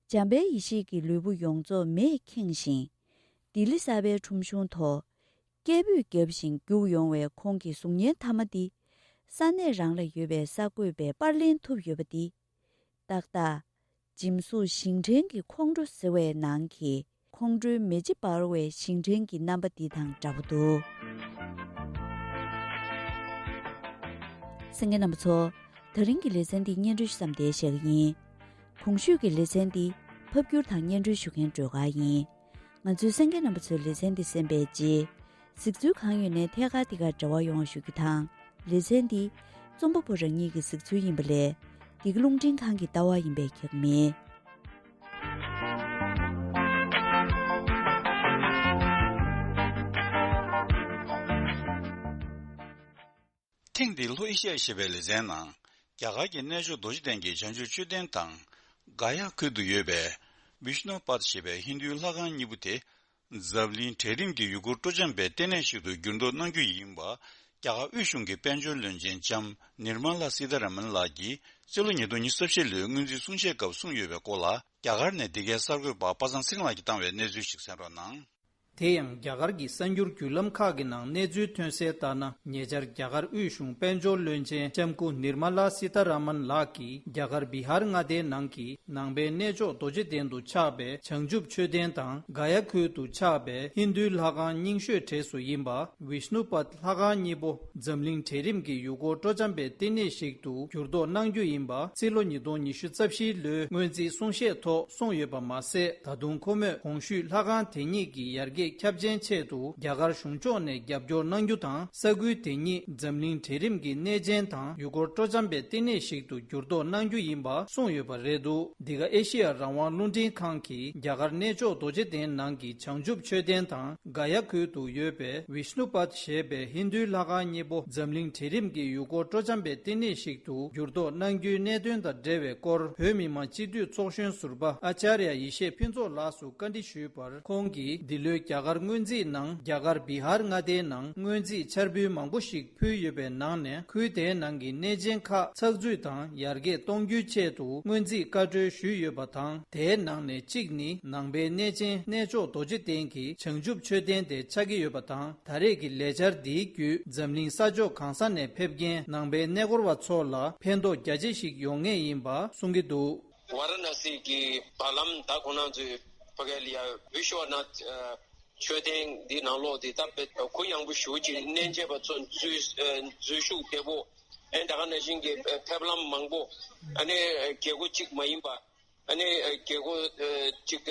འཇམ་དཔལ་ཡེ་ཤེས་ཀྱི་ལུས་པོ་ཡོངས་རྫོགས་མེས་ཁེངས་ཤིང་། ལྡི་ལི་གསར་པའི་ཁྲོམ་གཞུང་ཐོག་སྐད་འབོད་བརྒྱབ་ཤིང་རྒྱུགས་ཡོང་བའི་ཁོང་གི་གཟུགས་བརྙན་མཐའ་མ་འདི། ས་གནས་རང་ལ་ཡོད་པའི་གསར་འགོད་པས་པར་ལེན་ཐུབ་ཡོད་པ་འདི། ཏག་ཏག་འཇིམ་གཟུགས་ཞིང་བྲན་གྱི་ཁོང་ཁྲོ་ཟེར་བའི་ནང་གི་ཁོང་ཁྲོའི་མེ་ལྕེ་འབར་བའི་ཞིང་བྲན་གྱི་རྣམ་པ་འདི་དང་འདྲ་པོ་འདུག་གསན་མཁན་རྣམ་པ་ཚོ། ད་རིང་གི་ལེ་ཚན་འདི་སྙན་སྒྲོན་ཞུ་མཚམས་འདིར་བཞག་གི་ཡིན། གོང་ཞུས་ཀྱི་ལེ་ཚན་འདི་ཕབ་སྒྱུར་དང་སྙན་སྒྲོན་ཞུ་མཁན་སྒྲོལ་དཀར་ཡིན། ང་ཚོའི་གསན་མཁན་རྣམ་པ་ཚོས་ལེ་ཚན་འདི་གསན་པའི་རྗེས། གཟིགས་ཚུལ་གང་ཡོད་ནས་ཐད་ཀར་འདི་གར་འབྲེལ་བ་ཡོང་བ་ཞུ་རྒྱུ་དང་། ལེ་ཚན་འདི་རྩོམ་པ་པོ་རང་ཉིད་ཀྱི་གཟིགས་ཚུལ་ཡིན་པ་ལས། འདི་ག་རླུང་འཕྲིན་ཁང་གི་ལྟ་བ་ཡིན་པས་ཁྱབ་མེད། ཐེངས་འདིའི་ལྷོ་ཨེ་ཤི་ཡ་ཞེས་པའི་ལེ་ཚན་ནང་། རྒྱ་གར་གྱི་གནས་མཆོག་རྡོ་རྗེ་གདན་གྱི་བྱང་ཆུབ་མཆོད་རྟེན་དང་། ག་ཡ་ཁུལ་དུ་ཡོད་པའི་བིཤ་ནུ་པད་ཞེས་པའི་ཧིན་རྡུའི་ལྷ་ཁང་གཉིས་པོ་དེ། འཛམ་གླིང་གྲལ་རིམ་གྱི་ཡུལ་སྐོར་སྤྲོ་འཆམ་པའི་ལྟེ་གནས་ཤིག་ཏུ་འགྱུར་ལྡོག་གནང་རྒྱུ་ཡིན་པ། རྒྱ་གར་དབུས་གཞུང་གི་དཔལ་འབྱོར་བློན་ཆེན་ལྕམ་ནིར་མ་ལ་སི་ཐ་ར་མན་ལགས་ཀྱིས་རྩིས་ལོ་ཉིས་སྟོང་ཉི་ཤུ་རྩ་བཞི་ལོའི་སྔོན་རྩིས་གསུང་བཤད་སྐབས་གསུངས་ཡོད་པའི་སྐོར་ལ། རྒྱ་གར་ནས་འདི་གའི་གསར་འགོད་པ་པ་སངས་ཚེ་རིང་ལགས་ཀྱིས་བཏང་བའི་གནས་ཚུལ་ཞིག་གསན་རོགས་གནང་། དེ་ཡང་རྒྱ་གར་གྱི་གསར་འགྱུར་བརྒྱུད་ལམ་ཁག་གི་ནང་གནས་ཚུལ་ཐོན་གསལ་ལྟར་ན། ཉེ་ཆར་རྒྱ་གར་དབུས་གཞུང་དཔལ་འབྱོར་བློན་ཆེན་ལྕམ་སྐུ་ནིར་མ་ལ་སི་ཐ་ར་མན་ལགས་ཀྱིས་རྒྱ་གར་བི་ཧར་མངའ་སྡེའི་ནང་གི་ནང་པའི་གནས་མཆོག་རྡོ་རྗེ་གདན་དུ་ཆགས་པའི་བྱང་ཆུབ་མཆོད་རྟེན་དང་། ག་ཡ་ཁུལ་དུ་ཆགས་པའི་ཧིན་རྡུའི་ལྷ་ཁང་རྙིང་ཤོས་གྲས་སུ་ཡིན་པ་བིཤ་ནུ་པད་ལྷ་ཁང་གཉིས་པོ་འཛམ་གླིང་གྲལ་རིམ་གྱི་ཡུལ་སྐོར་སྤྲོ་འཆམ་པའི་ལྟེ་གནས་ཤིག་ཏུ་འགྱུར་ལྡོག་གནང་རྒྱུ་ཡིན་པ། རྩིས་ལོ་ཉིས་སྟོང་ཉི་ཤུ་རྩ་བཞི་ལོའི་སྔོན་རྩིས་གསུང་བཤད་ཐོག་གསུངས་ཡོད་པ་མ་ཟད། ད་དུང་ཁོ་མོས་གོང་ཞུས་ལྷ་ཁང་དེ་ཉིད་ཀྱི་ཡར་རྒྱས་ཁྱབ་ཆེན་ཆེད་དུ་རྒྱ་གར་གཞུང་ཕྱོགས་ནས་རྒྱབ་སྐྱོར་གནང་རྒྱུ་དང་། ས་ཁུལ་དེ་ཉིད་འཛམ་གླིང་གྲལ་རིམ་གྱི་གནས་ཆེན་དང་ཡུལ་སྐོར་སྤྲོ་འཆམ་པའི་ལྟེ་གནས་ཤིག་ཏུ་འགྱུར་ལྡོག་གནང་རྒྱུ་ཡིན་པ་གསུངས་ཡོད་པ་རེད་འདུག་འདི་ག་ཨེ་ཤེ་ཡ་རང་དབང་རླུང་འཕྲིན་ཁང་གིས་རྒྱ་གར་གནས་མཆོག་རྡོ་རྗེ་གདན་ནང་གི་བྱང་ཆུབ་མཆོད་རྟེན་དང་། ག་ཡ་ཁུལ་དུ་ཡོད་པའི་བིཤ་ནུ་པད་ཞེས་པའི་ཧིན་རྡུའི་ལྷ་ཁང་གཉིས་པོ་འཛམ་གླིང་གྲལ་རིམ་གྱི་ཡུལ་སྐོར་སྤྲོ་འཆམ་པའི་ལྟེ་གནས་ཤིག་ཏུ་འགྱུར་ལྡོག་གནང་རྒྱུའི་གནད་དོན་དང་འབྲེལ་བའི་སྐོར། བོད་མི་མང་སྤྱི་འཐུས་ཚོགས་གཞོན་ཟུར་པ་ཨ་ཅཱརྱ་ཡེ་ཤེས་ཕུན་ཚོགས་ལགས་སུ་བཀའ་འདྲི་ཞུས་པར། ཁོང་གིས་འདི་ལོའི་རྒྱ་གར་སྔོན་རྩིས་ནང་རྒྱ་གར་བི་ཧར་མངའ་སྡེའི་ནང་སྔོན་རྩིས་འཆར་འབུལ་མང་པོ་ཞིག་ཕུལ་ཡོད་པའི་ནང་ནས། ཁུལ་དེའི་ནང་གི་གནས་ཆེན་ཁག་ཚགས་ཚུད་དང་ཡར་རྒྱས་གཏོང་རྒྱུའི་ཆེད་དུ་སྔོན་རྩིས་བཀའ་འཁྲོལ་ཞུས་ཡོད་པ་དང་། དེའི་ནང་ནས་གཅིག་ནི་ནང་པའི་གནས་ཆེན་གནས་མཆོག་རྡོ་རྗེ་གདན་གྱི་བྱང་ཆུབ་མཆོད་རྟེན་དེ་ཆགས་ཀྱི་ཡོད་པ་དང་། ད་རེས་ཀྱི་ལས་འཆར་འདིའི་བརྒྱུད་འཛམ་གླིང་ས་ཕྱོགས་གང་ས་ནས་ཕེབས་མཁན་ནང་པའི་གནས་སྐོར་བ་ཚོ་ལ་ཕན་ཐོགས་རྒྱ་ཆེ་ཞིག་ཡོང་ངེས་ཡིན་པ་གསུང་གི་འདུག་ཝཱ་ར་ཎ་སི་གི་བར་ལམ་ད་ཁོང་རྣམ་ཚོས་ཕ་གི་ལ་ཡ་བི་ཤྭ་ནཱཐ་མཆོད་རྟེན་འདི་ནང་ལོགས་འདི་ད་དཔེ་གུ་ཡངས་པོ་ཞེ་པོ་ཅིག་གནས་མཇལ་བ་ཚོ་འཛུལ་འཛུལ་ཞུགས་བདེ་པོ། ཨ་ནི་ད་ག་ནང་བཞིན་གྱི་ཕེབས་ལམ་མང་པོ། ཨ་ནི་རྒྱལ་སྒོ་གཅིག་མ་ཡིན་པ། ཨ་ནི་རྒྱལ་སྒོ་གཅིག་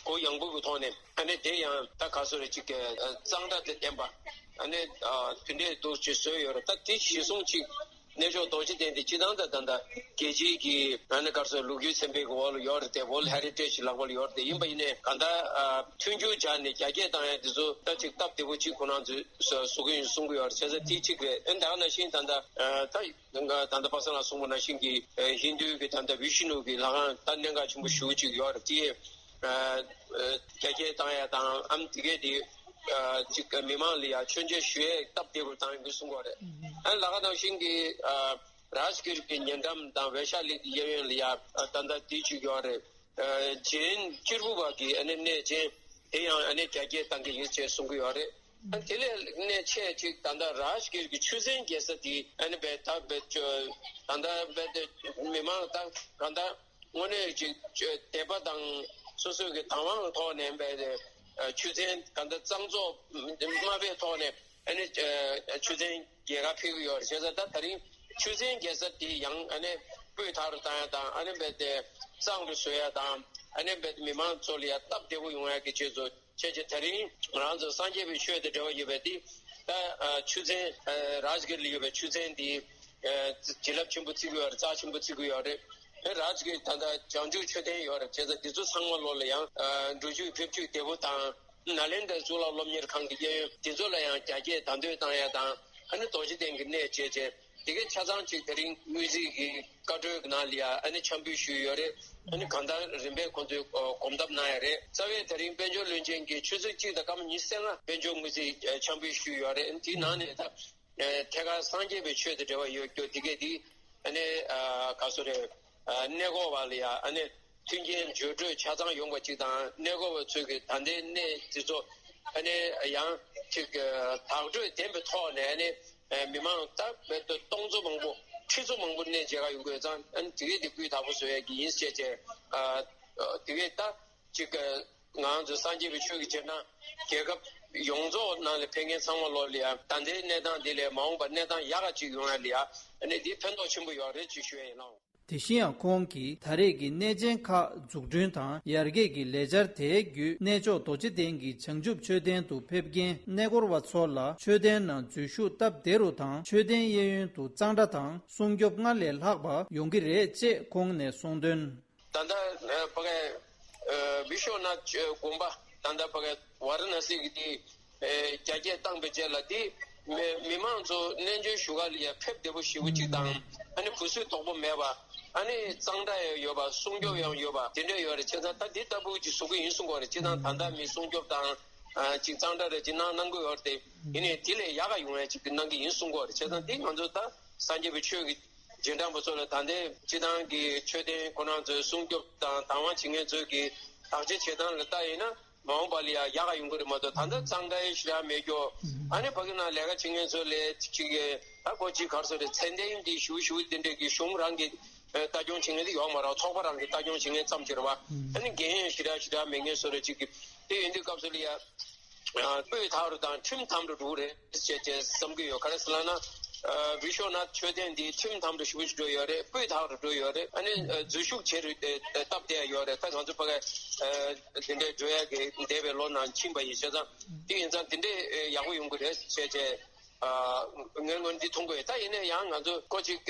གུ་ཡངས་པོ་གི་ཐོག་ནས། ཨ་ནི་དེ་ཡང་ད་ག་སོ་རེ་གཅིག་གཙང་སྦྲ་དང་ལྡན་པ། ཨ་ནི་དེ་འདྲའི་འདུག་ཅེས་བཟོས་ཡོད་རེད། ད་དེ་གཞི་བཟུང་ཅིག་གནས་མཆོག་རྡོ་རྗེ་གདན་དེ་སྤྱི་བཏང་ད་ད་ལྟ་རྒྱལ་སྤྱིའི་གི་ཨ་ནི་ག་རེ་ཟེར་ལོ་རྒྱུས་ཚན་པའི་གི་འོག་ལ་ཡོད་རེད་དེ། World Heritage ལག་པ་ལ་ཡོད་རེད་དེ། ཡིན་པ་ཡིན་ནའི་གང་ལྟར་མཐུན་འགྱུར་སྦྱར་ནས་རྒྱ་སྐྱེད་བཏང་ཡ་དེ་ཚོ་ད་ཅིག་སྟབས་བདེ་པོ་ཅིག་ཁོ་རང་ཚོས་བཟོ་གི་ཡིན་གསུང་གི་ཡོད་རེད། བྱས་ཙང་དེ་གཅིག་རེད། ཨ་ནི་ད་ག་ནང་བཞིན་ད་ལྟ་ད་ད་ལྟ་པ་སངས་ལགས་གསུངས་པ་ནང་བཞིན་གྱི་ཧིན་རྡུའི་གི་ད་ལྟ་བི་ཤུ་ནུ་གི་ལྷ་ཁང་ད་གནད་འགག་ཆེན་པོ་ཞེ་པོ་ཅིག་ཡོད་རེད། དེ་རྒྱ་སྐྱེད་བཏང་ཡ་དང་། ཨ་ནི་དེ་གས་དེ་ཅིག་མི་མང་ལ་ཡ་མཆོད་མཇལ་ཞུ་ཡས་སྟབས་བདེ་པོ་བཏང་ཡོང་གི་གསུང་གི་ཡོད་རེད། ཨ་ནི་ལ་ཁ་ནང་བཞིན་གྱི་རཱཇ་གིར་གྱི་ཉེ་འགྲམ་དང་ཝེ་ཤ་ལི་གི་གཡས་གཡོན་ལ་ཡ་ད་ལྟ་དེ་ཅིག་ཡོད་རེད། ཇེན་སྐྱེས་བུ་བ་གི་ཨ་ནི་གནས་ཆེན་དེ་ཡང་ཨ་ནི་རྒྱ་སྐྱེད་བཏང་གི་ཡིན་ཅེས་གསུང་གི་ཡོད་རེད། ཨ་དེ་ལས་གནས་ཆེ་ཅིག་ད་ལྟ་རཱཇ་གིར་གྱི་ཆུ་ཚན་རྒྱལ་ས་དེ་ཨ་ནི་བས་ད་བས་ད་ལྟ་བས་དེ་མི་མང་ད་ག་ད་དངོས་གནས་ཅིག་དད་པ་དང་སོ་སོའི་གི་དང་བའི་ཐོག་ནས་བས་ཆུ་ཚན་ག་ད་གཙང་བཙོག་མ་བའི་ཐོག་ནས་ཨ་ནི་ཆུ་ཚན་རྒྱལ་ཁ་ཕེབས་ཀྱི་ཡོད་རེད། བྱས་ཙང་ད་ད་རིང་ཆུ་ཚན་རྒྱལ་ས་དེ་ཡང་ཨ་ནི་སྤོས་དག་རུ་བཏང་ཡ་དང་ཨ་ནི་བས་དེ་གཙང་རུ་བཟོ་ཡ་དང་ཨ་ནི་བས་མི་མང་ཚོ་ལ་ཡ་སྟབས་བདེ་པོ་ཡོང་ཡ་གི་ཆེད་དུ། བྱས་ཙང་དེ་རིང་ང་རང་ཚོ་སངས་རྒྱས་པའི་ཆོས་དང་འབྲེལ་བ་ཡོད་པའི་དེ་ད་ཨ་ཆུ་ཚན་ཨ་རཱཇ་གིར་ལ་ཡོད་པའི་ཆུ་ཚན་འདི་ཨ་བྱིན་རླབས་ཆེན་པོ་བརྩི་གི་ཡོད་རེད། རྩ་ཆེན་པོ་བརྩི་གི་ཡོད་རེད། ཨ་རཱཇ་གིར་ད་ལྟ་བྱང་ཆུབ་མཆོད་རྟེན་ཡོད་རེད། བྱས་ཙང་འདི་ཚོ་ཚང་མ་ལོ་ལ་ཡང་ཨ་འགྲོ་རྒྱུག་ཕེབས་རྒྱུག་བདེ་པོ་དང་ནཱ་ལེནྡྲ་གཙུག་ལག་སློབ་གཉེར་ཁང་གི་གཡས་གཡོན་འདི་ཚོ་ལ་ཡང་རྒྱ་སྐྱེད་དང་དོད་བཏང་ཡ་དང་ཨ་ནི་རྡོ་རྗེ་གདན་གྱི་གནས་བཅས་བཅས། དེ་གའི་ཆ་ཚང་གཅིག་དེ་རིང་དངུལ་རྩིས་ཀྱི་བཀའ་འཁྲོལ་གྱི་ནང་ལ་ཡ་ཨ་ནི་འཆམ་འབུལ་ཞུས་ཡོད་རེད། ཨ་ནི་གང་ལྟར་རིམ་པས་ཁོང་ཚོས་ཨོ་སྒོམ་ཐབས་གནང་ཡ་རེད། རྩ་བའི་དེ་རིང་དཔལ་འབྱོར་བློན་ཆེན་གྱིས་ཆུ་ཚོད་གཅིག་དང་སྐར་མ་ཉི་ཤུ་རྩ་ལྔ་དཔལ་འབྱོར་དངུལ་རྩིས་ཨ་འཆམ་འབུལ་ཞུས་ཡོད་རེད། ཨ་ནི་དེའི་ནང་ནས་ད་ཨ་ཐད་ཀར་སངས་རྒྱས་པའི་ཆོས་དང་འབྲེལ་བ་ཡོད་རྒྱུ་དེ་གས་དེ་ཨ་ནི་ཨ་ག་སོ་རེད། ཨ་གནས་སྐོར་བ་ལ་ཡ་ཨ་ནི་མཐུན་རྐྱེན་སྦྱོར་སྤྲོད་ཆ་ཚང་ཡོང་བ་གཅིག་དང་། གནས་སྐོར་བ་ཚོས་ཀྱི་ད་ལྟའི་གནས་དེ་ཚོ་ཨ་ནི་ཡང་གཅིག་ཨ་བདག་སྤྲོད་ལྡན་པའི་ཐོག་ནས་ཨ་ནི་ཨ་མི་མང་ད་བར་དུ་སྟོང་ཚོ་མང་པོ་ཁྲི་ཚོ་མང་པོ་གནས་མཇལ་ཁ་ཡོང་གི་ཡོད་ཙང་ཨ་ནི་དེ་གས་དེ་སྤུས་དག་པོ་བཟོ་ཡས་ཀྱི་ཡིན་ཟེར་བྱས། ཨ་དེ་གས་ད་གཅིག་ཨ་ང་ཚོ་སངས་རྒྱས་པའི་ཆོས་ཀྱི་རྗེས་འབྲང་རྒྱལ་ཁབ་ཡོངས་རྫོགས་ནང་ལ་ཕེབས་མཁན་ཚང་མ་ལོ་ལ་ཡ་ད་ལྟའི་གནས་སྟངས་འདི་ལས་མ་འོངས་པར་གནས་སྟངས་ཡག་ག་ཅིག་ཡོང་ཡ་ལ་ཡ་ཨ་ནི་འདི་ཕན་ཐོགས་ཆེན་པོ་ཡོད་རེད་ཅེས་ཞུ་ཡ་ཡིན་ལགས། དེ་བཞིན་ཡང་ཁོང་གིས་ད་རེས་ཀྱི་གནས་ཆེན་ཁག་འཛུགས་སྐྲུན་དང་ཡར་རྒྱས་ཀྱི་ལས་འཆར་དེའི་བརྒྱུད། གནས་མཆོག་རྡོ་རྗེ་གདན་གྱི་བྱང་ཆུབ་མཆོད་རྟེན་དུ་ཕེབས་མཁན་གནས་སྐོར་བ་ཚོ་ལ་མཆོད་རྟེན་ནང་འཛུལ་ཞུགས་སྟབས་བདེ་རུ་དང་། མཆོད་རྟེན་གཡས་གཡོན་དུ་གཙང་སྦྲ་དང་སྲུང་སྐྱོབ་སྔར་ལས་ལྷག་པ་ཡོང་གི་རེད་ཅེས་ཁོང་ནས་གསུངས་དོན། ད་ལྟ་ཕ་གའི་བི་ཤོ་ནཱཐ་དགོན་པ་ད་ལྟ་ཕ་གའི་ཝཱ་ར་ཎ་སི་གི་དེ། ཨེ་རྒྱ་སྐྱེད་བཏང་པའི་རྗེས་ལ་དེ་མི་མི་མང་ཚོ་རྣལ་འབྱོར་ཞུ་ག་ལ་ཡ་ཕེབས་བདེ་པོ་ཞེ་པོ་ཅིག་དང་། ཨ་ནི་གུས་སུས་དོགས་པ་མེད་པ། ཨ་ནི་གཙང་སྦྲ་ཡང་ཡོད་པ། སྲུང་སྐྱོབ་ཡང་ཡོད་པ་དེ་འདྲ་ཡོད་རེད། བྱས་ཙང་ད་འདི་ལྟ་བུ་ཅིག་བཟོ་གི་ཡིན་གསུང་གི་ཡོད་རེད། སྤྱིར་བཏང་ད་ལྟ་མི་སྲུང་སྐྱོབ་དང་ཨ་ཅིག་གཙང་སྦྲ་རེ་ཅིག་གནང་གནང་གི་ཡོད་རེད་དེ། ཡིན་ནའི་དེ་ལས་ཡག་ག་ཡོང་ཡ་ཅིག་གནང་གི་ཡིན་གསུང་གི་ཡོད་རེད། བྱས་ཙང་འདི་ང་ཚོ་ད་སངས་རྒྱས་པའི་ཆོས་ཀྱི་རྗེས་འབྲང་པ་ཚོ་ལ་ད་ལྟའི་སྤྱིར་བཏང་གི་མཆོད་རྟེན་ཁོ་རང་ཚོའི་སྲུང་སྐྱོབ་དང་དང་བ་བྱེད་མཁན་ཚོའི་གི་བདག་གཅེས་བྱེད་སྟངས་ལ་ལྟ་ཡིན་ན། མ་འོངས་པ་ལ་ཡང་ཡག་ག་ཡོང་གི་རེད་མ་གཏོགས། ད་ལྟ་གཙང་སྦྲ་ཡང་ཞེ་དྲག་མེད་རྒྱུ། ཨ་ནི་ཕ་གི་ནང་ལས་ཀ་བྱེད་མཁན་ཚོ་ལས་ཅིག་གི་ད་གོ་ཅིག་གར་སོ་རེད། ཚད་ལྡན་འདི་ཞུ་ཞུ་དེ་འདྲས་ཀྱི་གཞུང་རང་གི་ལྟ་སྐྱོང་བྱེད་མཁན་དེ་ཡོག་མ་རེད། ཚོགས་པ་རང་གི་ལྟ་སྐྱོང་བྱེད་མཁན་ཙམ་ཅིག་རེད་བ། ཨ་ནི་འགན་ཡང་ཞེ་དྲག་ཞེ་དྲག་མེད་མཁན་སོ་རེད་ཅིག་གི། དེ་ཡིན་དུས་སྐབས་སུ་ལ་ཡ། སྤུས་དག་རུ་དང་ཁྲིམས་དམ་རུ་འགྲོ་གི་རེད་ཅེས་ཅེས་བསམ་གྱི་ཡོད། ག་རེ་ཟེར་ལབ་ན། བི་ཤོ་ནཱཐ་མཆོད་རྟེན་འདི་ཁྲིམས་དམ་རུ་ཞེ་པོ་ཅིག་འགྲོ་ཡོད་རེད། སྤུས་དག་རུ་འགྲོ་ཡོད་རེད། ཨ་ནི་འཛུལ་ཞུགས་བྱེད་རུ་སྟབས་བདེ་ཡ་ཡོད་རེད། ད་ང་ཚོ་ཕ་ག་དེ་འདྲའི་འགྲོ་ཡ་གི་འདས་པའི་ལོ་ནང་ཕྱིན་པ་ཡིན་བྱས་ཙང་དེ་ཡིན་ཙང་དེ་འདྲའི་ཡག་པོ་ཡོང་གི་རེད་ཅེས་ཅེས་ངས་ངོས་འདི་མཐོང་གི་ཡོད། ད་ཡིན་ན་ཡང་ང་ཚོ་ཁོ་ཅིག་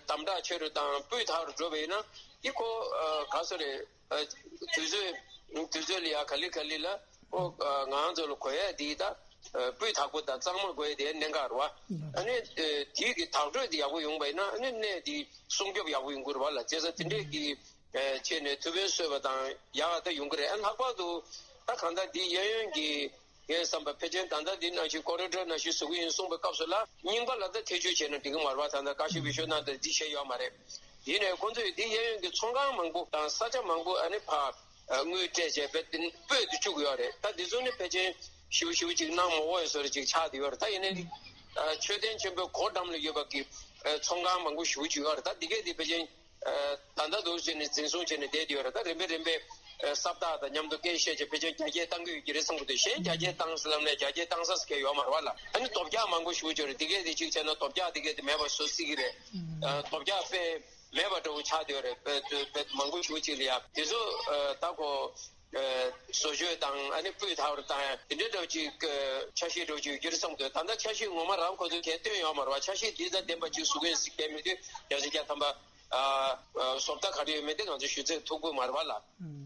དམ་དྲག་ཆེ་རུ་དང་སྤུས་དག་རུ་འགྲོ་བ་ཡིན་ན་འདི་ཁོ་ག་སོ་རེད། དུས་ཚོད་དུས་ཚོད་ལ་ཡ་ག་ལེ་ག་ལེ་ལ་ཨོ་ང་ཚོ་ལ་གོ་ཡ་དེ་ད་སྤུས་དག་པོ་དང་གཙང་མ་དགོས་ཡ་དེ་གནད་འགག་རེད་བ། ཨ་ནི་དེའི་གི་དག་སྒྲོས་དེ་ཡག་པོ་ཡོང་བ་ཡིན་ན་ཨ་ནི་གནས་དེ་སྲུང་སྐྱོབ་ཡག་པོ་ཡོང་གི་རེད་བ་ལ། བྱས་ཙང་དེ་འདྲས་ཀྱི་ཆེད་ནས་ཐུགས་ཕན་གསོས་པ་དང་ཡག་ག་ད་ཡོང་གི་རེད། ཨ་ལྷག་པར་དུ་ད་གང་ལྟར་འདི་གཡས་གཡོན་གྱི་ངས་བསམ་པ་ཕལ་ཆེར་ད་ལྟ་འདི་ནང་བཞིན་ཀོ་རི་ཌོར་ནང་བཞིན་བཟོ་གི་ཡིན་གསུངས་པའི་སྐབས་སུ་ལ་རྙིང་པ་ལ་ད་ཐེ་བྱུས་བྱས་ན་འགྲིག་གི་མ་རེད་བ། ད་ལྟ་ཀ་ཤི་བི་ཤོ་ནཱ་ཐ་འདི་བྱས་ཡོད་མ་རེད། ཡིན་ནའི་ཁོང་ཚོས་འདི་གཡས་གཡོན་གྱི་ཚོང་ཁང་མང་པོ་དང་ས་ཆ་མང་པོ་ཨ་ནི་ཕར་དངུལ་སྤྲད་བྱས་པའི་སྤོས་དུ་བཅུག་ཡོད་རེད། ད་འདི་ཚོ་ནི་ཕལ་ཆེར་ཞིབ་ཞིབ་ཅིག་གནང་མ་འོས་བཟོ་རེ་ཅིག་ཆགས་བསྡད་ཡོད་རེད། ད་ཡིན་ནའི་མཆོད་རྟེན་ཆེན་པོའི་སྒོ་འགྲམ་ལ་ཡོད་པ་གི་ཚོང་ཁང་མང་པོ་ཞིབ་ཅིག་ཡོད་རེད། ད་འདི་གས་འདི་ཕལ་ཆེར་ད་ལྟ་འདུག་བྱས་ནས་འཛིན་བཟུང་བྱས་ནས་བསྡད་ཡོད་རེད། ད་རིམ་པས་རིམ་པས་ས་བདག་དང་མཉམ་དུ་སྐད་བཤད་བྱས་ཕལ་ཆེར་རྒྱ་སྐྱེད་བཏང་གི་ཡོད་ཀྱི་རེད་བསམ་གྱི་འདུག་གཞན་རྒྱ་སྐྱེད་བཏང་ཟེར་ལབ་ནས་རྒྱ་སྐྱེད་བཏང་ས་ཟེར་མཁན་ཡོད་མ་རེད་བ་ལ། ཨ་ནི་ལྡོག་རྒྱག་མང་པོ་ཞེ་པོ་ཅིག་ཡོད་རེད། འདི་གས་འདི་གཅིག་བྱས་ན་ལྡོག་རྒྱག་འདི་གས་འདི་མེད་པ་བཟོ་སྲིད་ཀྱི་རེད། ཨ་ལྡོག་རྒྱག་དཔེ་མེད་པ་འདྲ་བོ་ཆགས་བསྡད་ཡོད་རེད། དཔེ་དཔེ་མང་པོ་ཞེ་པོ་ཅིག་ལ་ཡ་དེ་ཚོ་ཨ་ད་ཁོ་ཨ་བཟོ་བཅོས་དང་ཨ་ནི་སྤུས་དག་རུ་བཏང་ཡ་དེ་འདྲའི་འདྲ་བོ་ཅིག་ཨ་འཆར་གཞི་འདྲ་བོ་ཅིག་ཡོད་ཀྱི་རེད་བསམ་གྱི་འདུག་ད་ལྟ་འཆར་གཞི་ངོ་མ་རང་ཁོ་ཚོས་གས་བཏོན་ཡོད་མ་རེད་བ། འཆར་གཞི་འདི་དང་ལྡན་པ་ཅིག་བཟོ་མཁན་ཞིག་བསྡད་མེད་དུས་རྒྱལ་སྲས་བརྒྱ་ཐམ་པ། ཨ། ཨ། བཟོ་ལྟ་ག་རེ་ཡོད་མེད་དེ་ང་ཚོ་ཞུ་ཚད་ཐུགས་ཁུར་མ་རེད་བ་ལ།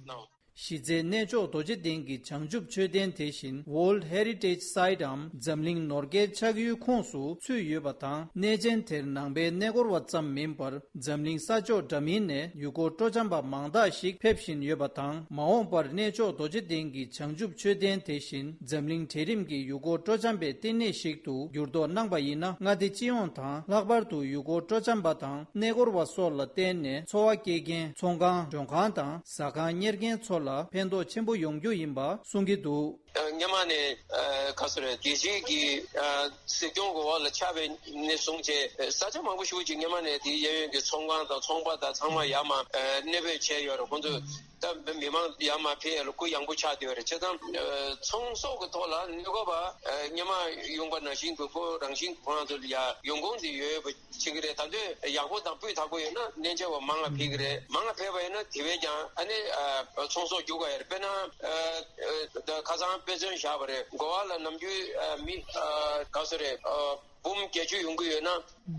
གནང་། གཞི་རྩའི་གནས་མཆོག་རྡོ་རྗེ་གདན་གྱི་བྱང་ཆུབ་མཆོད་རྟེན་དེ་བཞིན་World Heritage Site་འམ་འཛམ་གླིང་ནོར་སྐལ་ཆགས་ཡུལ་ཁོངས་སུ་ཚུད་ཡོད་པ་དང་། གནས་ཆེན་དེར་ནང་པའི་གནས་སྐོར་བ་ཙམ་མིན་པར་འཛམ་གླིང་ས་ཕྱོགས་འདྲ་མིན་ནས་ཡུལ་སྐོར་སྤྲོ་འཆམ་པ་མང་དག་ཞིག་ཕེབས་བཞིན་ཡོད་པ་དང་། མ་འོངས་པར་གནས་མཆོག་རྡོ་རྗེ་གདན་གྱི་བྱང་ཆུབ་མཆོད་རྟེན་དེ་བཞིན་འཛམ་གླིང་གྲལ་རིམ་གྱི་ཡུལ་སྐོར་སྤྲོ་འཆམ་པའི་བསྟི་གནས་ཤིག་ཏུ་འགྱུར་ལྡོག་གནང་པ་ཡིན་ན། མངའ་སྡེ་སྤྱི་ཡོངས་དང་། ལྷག་པར་དུ་ཡུལ་སྐོར་སྤྲོ་འཆམ་པ་དང་གནས་སྐོར་བ་སོགས་ལ་བརྟེན་ནས་འཚོ་བ་སྐྱེལ་མཁན་ཚོང་ཁང་མགྲོན་ཁང་དང་ཟ་ཁང་གཉེར་མཁན་ཚོ་ ལ་ཕན་ཐོགས་ཆེན་པོ་ཡོང་རྒྱུ་ཡིན་པ་གསུང་གི་འདུག། ཨ། སྔོན་མ་ནས། ཨ། ག་ཟེར་རེད། རྒྱལ་སྤྱིའི་གི། ཨ། སྲིད་སྐྱོང་གི་འོག་ལ་ཆགས་པའི་ནས་བཟུང་བྱས་ས་ཆ་མང་པོ་ཞིག་ཅིག་སྔོན་མ་ནས་དེའི་གཡས་གཡོན་གྱི་ཚོང་ཁང་དང་ཚོང་པ་དང་ཚང་མ་ཡར་མར། ཨ། གནས་སྤོས་བྱས་ཡོད་རེད། ཁོང་ཚོས་ད་མི་མང་ཡར་མར་ཕེབས་ཡ་ལ་སྐུ་ཡངས་པོ་ཆགས་བསྡད་ཡོད་རེད། བྱས་ཙང་། ཨ། ཚོང་ཟོག་གི་ཐོག་ལ་གནས་སྐོར་བ། ཨ། སྔོན་མ་ཡོང་པ་ནང་བཞིན་གྱི་ཁོ་རང་བཞིན་ཁོ་རང་ཚོ་ལ་ཡ་ཡོང་ཁུངས་དེ་ཡོད་པ་བྱེད་ཀྱི་རེད། ད་དུང་ཡག་པོ་དང་སྤུས་དག་པོ་ཡོད་ན་གནས་མཇལ་བ་མང་ང་ཕེབས་ཀྱི་རེད། མང་ང་ཕེབས་པ་ཡིན་ན་དེ་བས་ཀྱང་ཨ་ནི། ཨ། ཚོང་ཟོག་རྒྱུག་ག་ཡ་རེད། དཔེར་ན། ཨ། ཨ། ད་ཁ་སང་དཔེ་མཚོན་བཞག་པ་རེད། གོ་བ་ལ་ནམ་རྒྱུན། ཨ། མི། ཨ། ག་ཟེར་རེད། ཨ། འབུམ་བརྒྱད་ཅུ་ཡོང་གི་ཡོད་ན།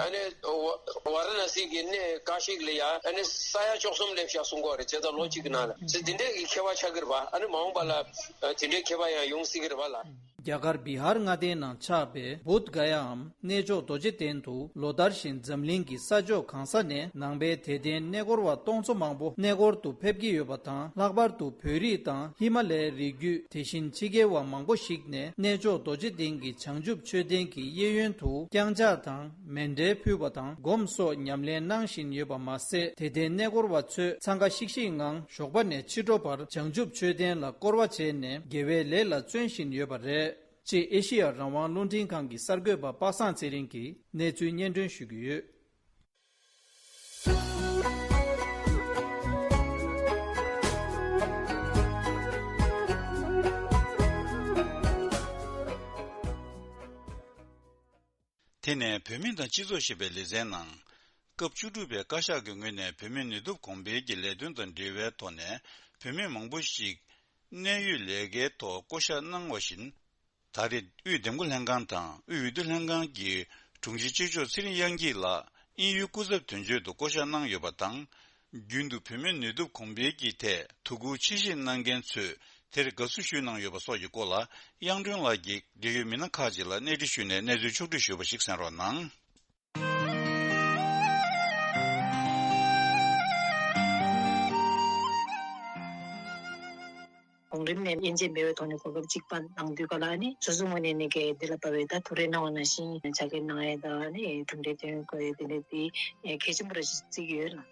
ཨ་ནི་ཝ་ཝཱ་ར་ཎ་སི་གི་གནས་ཀ་ཤི་ལ་ཡ་ཨ་ནི་ས་ཡ་བཅུ་གསུམ་སླེབས་ཤག་གསུང་གི་ཡོད་རེད། བྱས་ཙང་ལོ་གཅིག་གི་ནང་ལ། བྱས་ཙང་དེ་འདྲའི་གི་ཁྱད་པར་ཆགས་ཀྱི་རེད་པ། ཨ་ནི་མ་འོངས་པ་ལ། ཨ། དེ་འདྲའི་ཁྱད་པར་ཡང་ཡོང་སྲིད་ཀྱི་རེད་པ་ལགས། རྒྱ་གར་བི་ཧར་མངའ་སྡེའི་ནང་ཆགས་པའི་བུདྡྷ་ག་ཡའམ་གནས་མཆོག་རྡོ་རྗེ་གདན་དུ་ལོ་ལྟར་བཞིན་འཛམ་གླིང་གི་ས་ཕྱོགས་གང་ས་ནས་ནང་པའི་དད་ལྡན་གནས་སྐོར་བ་སྟོང་ཚོ་མང་པོ་གནས་སྐོར་དུ་ཕེབས་ཀྱི་ཡོད་པ་དང་། ལྷག་པར་དུ་བོད་རིགས་དང་ཧི་མ་ལའི་རི་རྒྱུད། དེ་བཞིན་ཕྱི་རྒྱལ་བ་མང་པོ་ཞིག་ནས་གནས་མཆོག་རྡོ་རྗེ་གདན་གྱི་བྱང་ཆུབ་མཆོད་རྟེན་གྱི་གཡས་གཡོན་དུ་བརྐྱངས་ཕྱག་དང་། མཎྜལ་ཕུལ་བ་དང་སྒོམ་སོགས་ཉམས་ལེན་གནང་བཞིན་ཡོད་པ་མ་ཟད། དད་ལྡན་གནས་སྐོར་བ་ཚོས་འཚང་ཁ་ཤིག་ཤིག་ངང་ཞོགས་པ་ནས་ཕྱི་དྲོ་བར་བྱང་ཆུབ་མཆོད་རྟེན་ལ་སྐོར་བ་བྱས་ནས་དགེ་བའི་ལས་ལ་བརྩོན་བཞིན་ཡོད་པ་རེད། ཅེས་ཨེ་ཤེ་ཡ་རང་དབང་རླུང་འཕྲིན་ཁང་གི་གསར་འགོད་པ་པ་སངས་ཚེ་རིང་གིས་གནས་ཚུལ་སྙན་སྒྲོན་ཞུ་གི་ཡོད། དེ་ནས་བུད་མེད་དང་སྤྱི་ཚོགས་ཞེས་པའི་ལེ་ཚན་ནང་། སྐབས་བཅུ་དྲུག་པའི་བཀའ་ཤག་གི་ངོས་ནས་བུད་མེད་ནུས་སྟོབས་གོང་འཕེལ་གྱི་ལས་དོན་དང་འབྲེལ་བའི་ཐོག་ནས་བུད་མེད་མང་པོ་ཞིག་གནད་ཡོད་ལས་ཀའི་ཐོག་བསྐོ་བཞག་གནང་བ་བཞིན། ད་རེས་དབུས་འདེམས་བསྐོ་ལྷན་ཁང་དང་དབུས་འོས་བསྡུ་ལྷན་ཁང་གི་དྲུང་ཆེ་གཅིག་ལྕོགས་ཚེ་རིང་དབྱངས་སྐྱིད་ལགས་དབྱིན་ཡུལ་སྐུ་ཚབ་དོན་གཅོད་དུ་བསྐོ་བཞག་གནང་ཡོད་པ་དང་། རྒྱུན་དུ་བུད་མེད་ནུས་སྟོབས་གོང་འཕེལ་གྱི་ཐད་དོ་ཁུར་ཆེ་བཞེས་གནང་མཁན་ཚོས་དེར་དགའ་བསུ་ཞུས་གནང་ཡོད་པ་སོགས་ཀྱི་སྐོར་ལ། དབྱངས་སྒྲོན་ལགས་ཀྱིས་འབྲེལ་ཡོད་མི་སྣ་ཁག་ཅིག་ལ་གནས་འདྲི་ཞུས་ནས་གནས་ཚུལ་ཕྱོགས་བསྒྲིགས་ཞུས་པ་ཞིག་གསན་རོགས་གནང་། གོང་རིམ་ནས་དབྱེ་འབྱེད་མེད་པའི་ཐོག་ནས་གོ་སྐབས་གཅིག་པ་གནང་དུས་ག་ལ་ནི་སོ་སོའི་ངོས་ནས་ནི་གལ་འདི་ལ་བབས་པའི་ད་ཐུགས་རེ་གནང་བ་ནང་བཞིན་ཕྱག་འཁྱེར་གནང་ཡས་དང་ནི་གྲུབ་འབྲས་ཐོན་དགོས་ཡས་དེ་འདྲ་དེ་གལ་ཆེན་པོ་རེད་བརྩི་གི་ཡོད་ལ།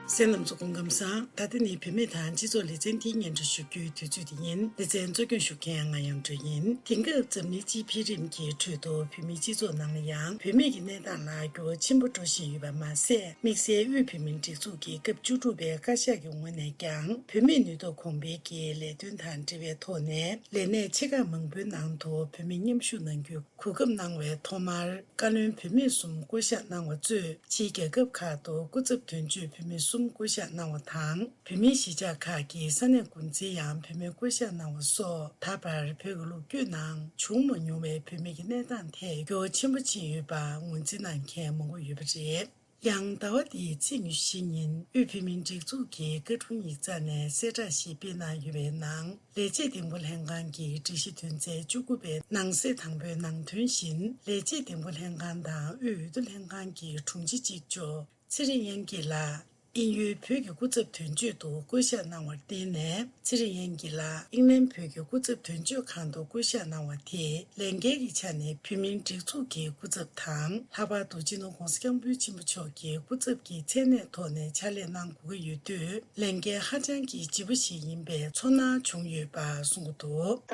གསན་མཁན་རྣམ་ཚོ་སྐུ་ཁམས་བཟང་། ད་ལྟ་ནི་བུད་མེད་དང་སྤྱི་ཚོགས་ལེ་ཚན་འདིའི་སྙན་སྒྲོན་ཞུ་རྒྱུའི་དུས་ཚོད་དེ་ཡིན། ལེ་ཚན་གཙོ་སྐྱོང་ཞུ་མཁན་ང་དབྱངས་སྒྲོན་ཡིན། དེང་སྐབས་འཛམ་གླིང་སྤྱིའི་འཕེལ་རིམ་གྱི་ཁྲོད་དུ་བུད་མེད་སྤྱི་ཚོགས་ནང་ལ་ཡང་བུད་མེད་ཀྱི་གནས་སྟངས་ལ་འགྱུར་བ་ཆེན་པོ་འགྲོ་བཞིན་ཡོད་པ་མ་ཟད། དམིགས་བསལ་དབུས་བོད་མིའི་སྒྲིག་འཛུགས་ཀྱི་སྐབས་བཅུ་དྲུག་པའི་བཀའ་ཤག་གི་ངོས་ནས་ཀྱང་བུད་མེད་ནུས་སྟོབས་གོང་འཕེལ་གྱི་ལས་དོན་དང་འབྲེལ་བའི་ཐོག་ནས་ལས་གནས་ཆེ་ཁག་མང་པོའི་ནང་དུ་བུད་མེད་མཉམ་ཞུགས་གནང་རྒྱུའི་གོ་སྐབས་གནང་བའི་ཐོག་མར། བཀའ་བློན་བུད་མེད་གསུམ་བསྐོ་གཞག་གནང་བ་གཙོས་ཕྱིའི་རྒྱལ་ཁབ་ཁག་ཏུ་སྐུ་ཚབ་དོན་གཅོད་བུད་མེད་གསུམ་བསྐོ་གཞག་གནང་བ་དང་། བོད་མིའི་གཞིས་ཆགས་ཁག་གི་ས་གནས་འགོ་འཛིན་ཡང་བུད་མེད་བསྐོ་གཞག་གནང་བ་སོགས། ད་བར་བོད་ཀྱི་ལོ་རྒྱུས་ནང་བྱུང་མ་མྱོང་བའི་བུད་མེད་ཀྱི་གནས་སྟངས་ཐད་འགྱུར་བ་ཆེན་པོ་ཕྱིན་ཡོད་པ་ངོས་འཛིན་གནང་མཁན་མང་པོ་ཡོད་པ་རེད། ཡང་ཟླ་བ་འདིའི་ཚེས་ཉི་ཤུ་ཉིན་དབུས་བོད་མིའི་སྒྲིག་འཛུགས་ཀྱི་བཀའ་དྲུང་ཡིག་ཚང་ནས་གསལ་བསྒྲགས་ཤིག་སྤེལ་གནང་ཡོད་པའི་ནང་། ལས་བྱེད་འདེམས་བསྐོ་ལྷན་ཁང་གི་སྒྲིག་གཞི་དོན་ཚན་བཅུ་དགུ་པའི་ནང་གསེས་དང་པོའི་ནང་དོན་བཞིན། ལས་བྱེད་འདེམས་བསྐོ་ལྷན་ཁང་དང་དབུས་འོས་བསྡུ་ལྷན་ཁང་གི་དྲུང་ཆེ་གཅིག་ལྕོགས་ཚེ་རིང་དབྱངས་སྐྱིད་ལགས་དབྱིན་ཡུལ་བོད་ཀྱི་སྐུ་ཚབ་དོན་གཅོད་དུ་བསྐོ་གཞག་གནང་བར་བརྟེན་ནས། ཚེ་རིང་དབྱངས་སྐྱིད་ལགས་ཨིང་ལན་བོད་ཀྱི་སྐུ་ཚབ་དོན་གཅོད་ཁང་དུ་བསྐོ་གཞག་གནང་བ་དེས་ལས་འགན་གྱི་ཆ་ནས་བོད་མིའི་སྒྲིག་འཛུགས་ཀྱི་སྐུ་ཚབ་དང་། ལྷག་པར་དུ་སྤྱི་ནོར་༸གོང་ས་༸སྐྱབས་མགོན་ཆེན་པོ་མཆོག་གི་སྐུ་ཚབ་ཀྱི་མཚན་གནས་ཐོག་ནས་ཕྱག་ལས་གནང་དགོས་ཀྱི་ཡོད་དུས། ལས་འགན་ཧ་ཅང་གི་ལྗིད་པོ་ཞིག་ཡིན་པའི་ཚོར་སྣང་བྱུང་ཡོད་པ་གསུངས་ཀྱི་འདུག། ད་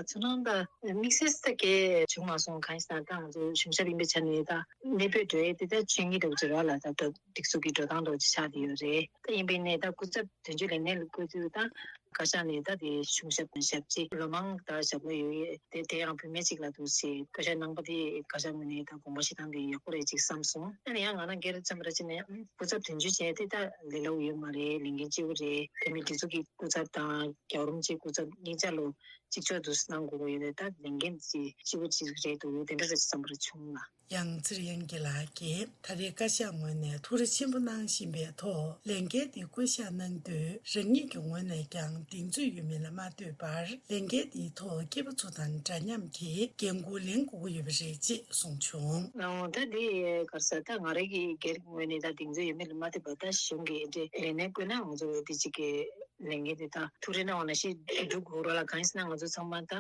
ཚོར་སྣང་ད་དམིགས་བསལ་ད་གས་བྱུང་མ་སོང་། གང་ཡིན་ཟེར་ན་ད་ང་ཚོ་གཞུང་ཞབས་ཡིན་པའི་ཆ་ནས་ད་གནས་སྤོས་འགྲོ་ཡས་དེ་ད་ཆོས་ཉིད་འདྲ་བོ་ཅིག་རེད་ལ། ད་ད་སྒྲིག་འཛུགས་ཀྱི་འགྲོ་སྟངས་འདྲ་བོ་ཅིག་ཆགས་བསྡད་ཡོད་རེད། ད་ཡིན་པའི་ནས་ད་སྐུ་ཚབ་དོན་གཅོད་ལས་གནས་ལ་བསྐོས་དུས་ད་བཀའ་ཤག་ནས་ད་དེ་གཞུང་ཞབས་ཞབས་ཕྱི་ལོ་མང་ད་ཞབས་ལ་ཡོད་ཡས་དེ་དེ་ཡང་བུད་མེད་ཅིག་ལ་འདུག་ཟེར། བཀའ་ཤག་གནང་པ་དེ་བཀའ་ཤག་ངོས་ནས་ད་དགོངས་པ་བཞེས་སྟངས་དེ་ཡག་པོ་རེད་ཅིག་བསམ་སོང་། ཨ་ནི་ཡང་ང་རང་སྒེར་ཙམ་ར་ཅིག་ནས་སྐུ་ཚབ་དོན་གཅོད་བྱས་དེ་ད་ལས་སླ་པོ་ཡོད་མ་རེད། ལས་འགན་ལྕི་པོ་རེད། བོད་མིའི་སྒྲིག་འཛུགས་ཀྱི་སྐུ་ཚབ་དང་རྒྱལ་བ་རིན་པོ་ཆེའི་སྐུ་ཚབ་གཉིས་ཆ་ལོ་གཅིག་ལྕོགས་དུ་གནང་དགོས་ཀྱི་ཡོད་རེད། ད་ལས་འགན་ཅིག་ལྕི་པོ་ཅིག་རེད་འདུག། དེ་འདྲ་རེད་བསམ་པ་རེ་བྱུང་ལ། ཡང་ཚེ་རིང་དབྱངས་སྐྱིད་ལགས་ཀྱིས་ད་རེས་བཀའ་ཤག་ངོས་ནས་ཐུགས་རེ་ཆེན་པོ་གནང་བཞིན་པའི་ཐོག་ལས་འགན་འདི་བསྐོ་གཞག་གནང་དུས་རང་ཉིད་ཀྱི་ངོས་ནས་ཀྱང་གདེང་ཚོད་ཡོད་མེད་ལ་མ་ལྟོས་པར་ལས་འགན་འདིའི་ཐོག་སྐྱེས་པ་ཚོ་དང་འདྲ་མཉམ་གྱི་འགན་འཁུར་ལེན་དགོས་ཀྱི་ཡོད་པ་རེད་ཅེས་གསུངས་བྱུང་། ཨོ་ད་འདི་ག་རེ་ཟེར། ད་ང་རང་གི་སྒེར་ངོས་ནས་ད་གདེང་ཚོད་ཡོད་མེད་ལ་མ་ལྟོས་པར་ད་གཞུང་གི་འདི་ལས་གནས་བསྐོས་ན་ང་ཚོ་འདི་གཅིག་གི་ལས་འགན་དེ་ད་ཐུགས་རེ་གནང་བ་ནང་བཞིན་སྒྲུབ་དགོས་རོགས་ལ། གང་ཡིན་ཟེར་ན་ང་ཚོ་ཚང་མ་ད་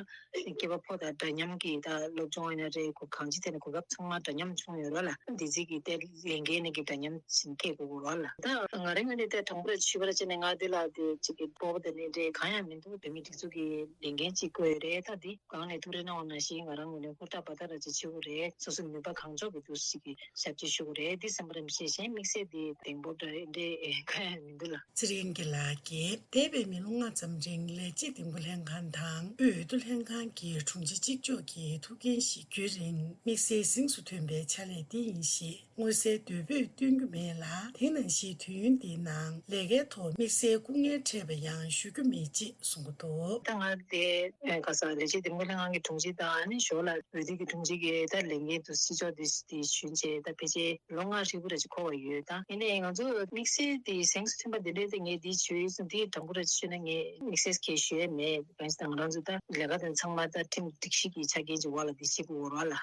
སྐྱེས་པ་ཕོ་དང་འདྲ་མཉམ་གྱི་ད་སློབ་སྦྱོང་ཡིན་ན་རེད། གོ་གང་ཅི་ཐད་ནས་གོ་སྐབས་ཚང་མ་འདྲ་མཉམ་བྱུང་ཡོད་རོགས་ལ། འདི་ཚིག་གི་ད་ལས་འགན་ནི་གི་འདྲ་མཉམ་བྱིན་སྐྱེལ་དགོས་རོགས་ལ། ད་ང་རང་ངོས་ནས་ད་དྲང་པོ་ཞུས་པ་ཅི་ནས་ང་འདི་ལ་དེ་གཅིག་གི་སྤོབས་པ་དེ་ནི་འདྲ་གང་ཡང་མི་འདུག་བོད་མི་སྒྲིག་འཛུགས་ཀྱི་ལས་འགན་གཅིག་བསྐོས་ཡོད་རེད། ད་འདི་གང་ནས་ཐུགས་རེ་གནང་བ་ནང་བཞིན་ང་རང་ངོས་ནས་ཧུར་ཐག་འབད་ཐག་ར་ཅིག་བྱེད་དགོས་རེད། སོ་སོའི་ནུས་པ་གང་ལྕོགས་ཀྱིས་འདུག་ཅིག་གི་ཞབས་ཕྱི་ཞུ་དགོས་རེད། འདི་བསམ་པ་རེད། མི་ཤེས་གཞན་དམིགས་བསལ་འདི་གདེང་སྤོབས་འདྲ་འདྲ་གང་ཡང་མི་འདུག་ལ། ཚེ་རིང་གི་ལགས་ཀྱིས་འདས་པའི་མི་ལོ་ལྔ་ཙམ་རིང་ལས་བྱེད་འདེམས་བསྐོ་ལྷན་ཁང་དང་དབུས་འོས་བསྡུ་ལྷན་ཁང་གི་དྲུང་ཆེ་གཅིག་ལྕོགས་ཀྱི་ཐུགས་འགན་བཞེས་རྒྱུའི་རིང་དམིགས་བསལ་གཟེངས་སུ་ཐོན་པའི་ཕྱག་ལས་འདི་ཡིན་ཞེས་མངོན་གསལ་དོད་པོས་སྟོན་རྒྱུ་མེད་ལ། དེ་ནང་བཞིན་དུས་ཡུན་འདིའི་ནང་ལས་ཀའི་ཐོག་དམིགས་བསལ་སྐུ་ངལ་འཕྲད་པ་ཡང་ཞུ་རྒྱུ་མེད་ཅེས་གསུངས་ཀྱི་འདུག་ད་ང་དེ་ཁ་སང་ལས་བྱེད་འདེམས་བསྐོ་ལྷན་ཁང་གི་དྲུང་ཆེ་དང་ཨ་ནི་ཞོར་ལ་འོས་བསྡུ་གི་དྲུང་ཆེ་གི་ད་ལས་འགན་དུ་སྤྱི་ཚོགས་དེ་དེ་ཞུས་རྗེས་ད་ཕལ་ཆེར་ལོ་ལྔ་ཧྲིལ་པོ་རེ་ཅིག་འཁོར་བ་ཡོད། ད་ཡིན་ནའི་ང་ཚོ་དམིགས་བསལ་དེ་གཟེངས་སུ་ཐོན་པ་འདི་འདྲའི་དེ་ངས་དེ་ཞུ་ཡིན་ཙང་དེ་དྲང་པོ་རེ་ཞུས་ན་ངས་དམིགས་བསལ་གྱི་ཞུ་ཡས་མེད། གང་ཞིག་དང་ང་རང་ཚོ་ད་ལས་ཀ་དེ་ཚང་མ་ད་ཁྲིམས་སྒྲིག་གཞི་གི་ཆ་རྐྱེན་གྱི་འོག་ལ་དེ་བྱེད་དགོས་རོགས་ལ།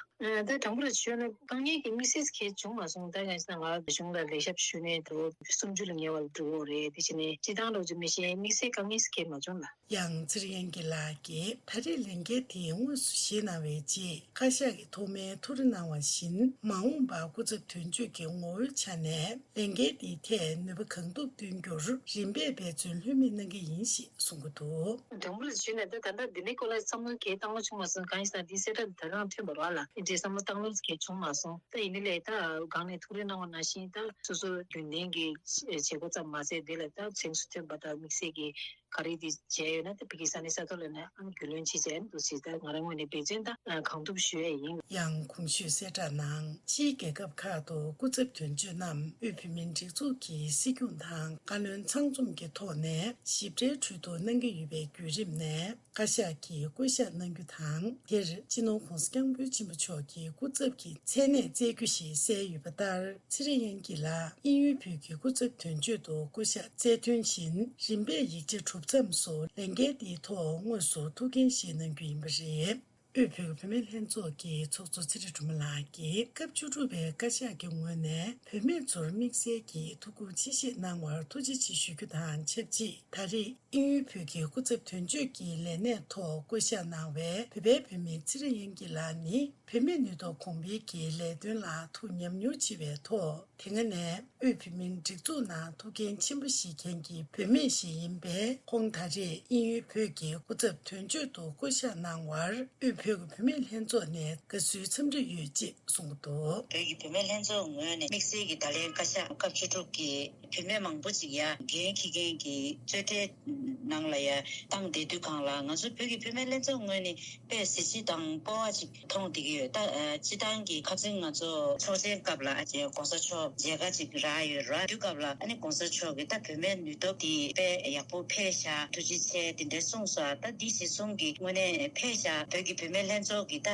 ད་དྲང་པོ་རེ་ཞུས་ན་དཀའ་ངལ་གྱི་དམིགས་བསལ་གྱི་བྱུང་མ་སོང་། ད་གང་ཞིག་དང་ང་གཞུང་ལ་ལས་ཞབས་ཞུས་ནས་དུ་སུམ་ཅུ་ལ་ཉེ་བ་ལ་འགྲོ་གི་རེད། དེ་བྱས་ནས་སྤྱི་བཏང་རོགས་ཅིག་མི་ཤེས་དམིགས་བསལ་དཀའ་ངལ་ཞིག་གས་མ་བྱུང་ལ། ཡང་ཚེ་རིང་དབྱངས་སྐྱིད་ལགས་ཀྱིས་ད་རེས་ལས་འགན་དེ་དངོས་སུ་བཞེས་གནང་བའི་རྗེས་བཀའ་ཤག་གི་ཐོག་མའི་ཐུགས་རེ་གནང་བ་བཞིན་མ་འོངས་པར་སྐུ་ཚབ་དོན་གཅོད་ཀྱི་ངོ་བོའི་ཆ་ནས་ལས་འགན་དེའི་ཐད་ནུས་པ་གང་ཐུབ་བཏོན་རྒྱུར་རིམ་པས་འབད་བརྩོན་ལྷོད་མེད་གནང་གི་ཡིན་ཞེས་གསུངས་ཀྱི་འདུག་དྲང་པོ་ཞུས་ན་ད་ད་ལྟ་འདི་ནས་ཀོ་ལ་བསམ་བློ་གས་བཏང་ལོ་བྱུང་མ་སོང་། གང་ཡིན་ཟེར་ན་འདི་གསལ་བསྒྲགས་འདི་ད་རང་ཐོན་པ་རེད་ལ། འདི་འདྲའི་བསམ་བློ་བཏང་ལོ་གས་བྱུང་མ་སོང་། ད་ཡིན་ནའི་ལས་ད་སྒང་ནས་ཐུགས་རེ་གནང་བ་ནང་བཞིན་ད་སོ་སོ་རྒྱུན་ལྡན་གྱི་བྱེད་སྒོ་ཙམ་མ་ཟད་དེ་ལ་ད་གཟེངས་སུ་ཐོན་པ་དང་དམིགས་བསལ་གྱི་ག་རེ་དེ་བྱས་ཡོད་ན་ད་ཕ་གི་ས་གནས་ས་ཐོག་ལ་ནས་ཨང་རྒྱུས་ལོན་བྱེད་བྱས་འདུག་ཟེར། ད་ང་རང་ངོས་ནས་འབད་བརྩོན་ད་གང་ཐུབ་ཞུ་ཡས་ཡིན། ཡང་གོང་ཞུས་གསལ་བསྒྲགས་ནང་ཕྱིའི་རྒྱལ་ཁབ་ཁག་ཏུ་སྐུ་ཚབ་དོན་གཅོད་རྣམས་དབུས་བོད་མིའི་སྒྲིག་འཛུགས་ཀྱི་སྲིད་སྐྱོང་དང་བཀའ་བློན་ཚང་འཛོམས་ཀྱི་ཐོག་ནས་ཞིབ་ཕྲའི་གྲོས་བསྡུར་གནང་གི་ཡོད་པའི་བརྒྱུད་རིམ་ནས། བཀའ་ཤག་གིས་བསྐོ་གཞག་གནང་རྒྱུ་དང་། དེར་སྤྱི་ནོར་༧གོང་ས་༧སྐྱབས་མགོན་ཆེན་པོ་མཆོག་གིས་སྐུ་ཚབ་ཀྱི་མཚན་གནས་བསྩལ་རྒྱུ་ཞེས་གསལ་ཡོད་པ་ལྟར། ཚེ་རིང་དབྱངས་སྐྱིད་ལགས་དབྱིན་ཡུལ་བོད་ཀྱི་སྐུ་ཚབ་དོན་གཅོད་དུ་བསྐོ་གཞག་བསྩལ་དོན་བཞིན། རིམ་པས་ཡིག་ཆ་གྲུབ་མཚམས་སུ་ལས་འགན་དེའི་ཐོག་དངོས་སུ་ཐུགས་འགན་བཞེས་གནང་རྒྱུ་ཡིན་པ་རེད། དབུས་བོད་ཀྱི་བུད་མེད་ལྷན་ཚོགས་ཀྱི་ཚོགས་གཙོ་ཚེ་རིང་སྒྲོལ་མ་ལགས་ཀྱིས་སྐབས་བཅུ་དྲུག་པའི་བཀའ་ཤག་གི་ངོས་ནས་བུད་མེད་ཚོར་དམིགས་བསལ་གྱི་ཐུགས་ཁུར་ཆེ་བཞེས་གནང་བར་ཐུགས་རྗེ་ཆེ་ཞུ་རྒྱུ་དང་ཆབས་ཅིག་ད་རེས། དབྱིན་ཡུལ་བོད་ཀྱི་སྐུ་ཚབ་དོན་གཅོད་ཀྱི་ལས་གནས་ཐོག་བསྐོ་གཞག་གནང་བའི་བོད་པའི་བུད་མེད་ཚེ་རིང་དབྱངས་སྐྱིད་ལགས་ནི། བུད་མེད་ནུས་སྟོབས་གོང་འཕེལ་གྱི་ལས་དོན་ལ་ཐུགས་ཉམས་མྱོང་ཆེ་བའི་ཐོག་དེ་སྔ་ནས་དབུས་བོད་མིའི་སྒྲིག་འཛུགས་ནང་ཐུགས་འགན་ཆེན་པོ་བཞེས་མཁན་གྱི་བུད་མེད་ཞིག་ཡིན་པས། ཁོང་ད་རེས་དབྱིན་ཡུལ་བོད་ཀྱི་སྐུ་ཚབ་དོན་གཅོད་དུ་བསྐོ་གཞག་གནང་བར། དབུས་བོད་ཀྱི་བུད་མེད་ལྷན་ཚོགས་ནས་དགའ་བསུའི་འཚམས་འདྲི་ཡོད་ཅེས་གསུངས་འདུག་བོད་ཀྱི་བུད་མེད་ལྷན་ཚོགས་ངོས་ནས་དམིགས་བསལ་གྱི་ད་ལན་བཀའ་ཤག་སྐབས་བཅུ་དྲུག་གི་བུད་མེད་མང་པོ་ཅིག་ཡ་འགན་འཁྱེར་མཁན་གྱི་གཙོས་གྲས་ནང་ལ་ཡ་བཏང་བསྡད་དུས་སྒང་ལ། ང་ཚོ་བོད་ཀྱི་བུད་མེད་ལྷན་ཚོགས་ངོས་ནས་དཔེ་གཟི་བརྗིད་དང་སྤོབས་པ་ཅིག་མཐོང་བསྡད་ཀྱི་ཡོད། ད་སྤྱི་བཏང་གི་ཁ་སང་ང་ཚོ་ཚོགས་ཆེན་སྐབས་ལ་༧གོང་ས་མཆོག་མཇལ་ཁ་ཅིག་རག་ཡོད་ར། དུས་སྐབས་ལ་ཨ་ནི་༧གོང་ས་མཆོག་གིས་ད་བུད་མེད་ནུས་སྟོབས་དེ་དཔེ་ཡག་པོ་འཕེལ་ཤག་ཐུགས་རྗེ་ཆེ་དེ་འདྲ་གསུངས་སོང་། ད་འདི་གཞི་བཟུང་གི་དངོས་གནས་འཕེལ་ཤག་བོད་ཀྱི་བུད་མེད་ལྷན་ཚོགས་ཀྱི་ད་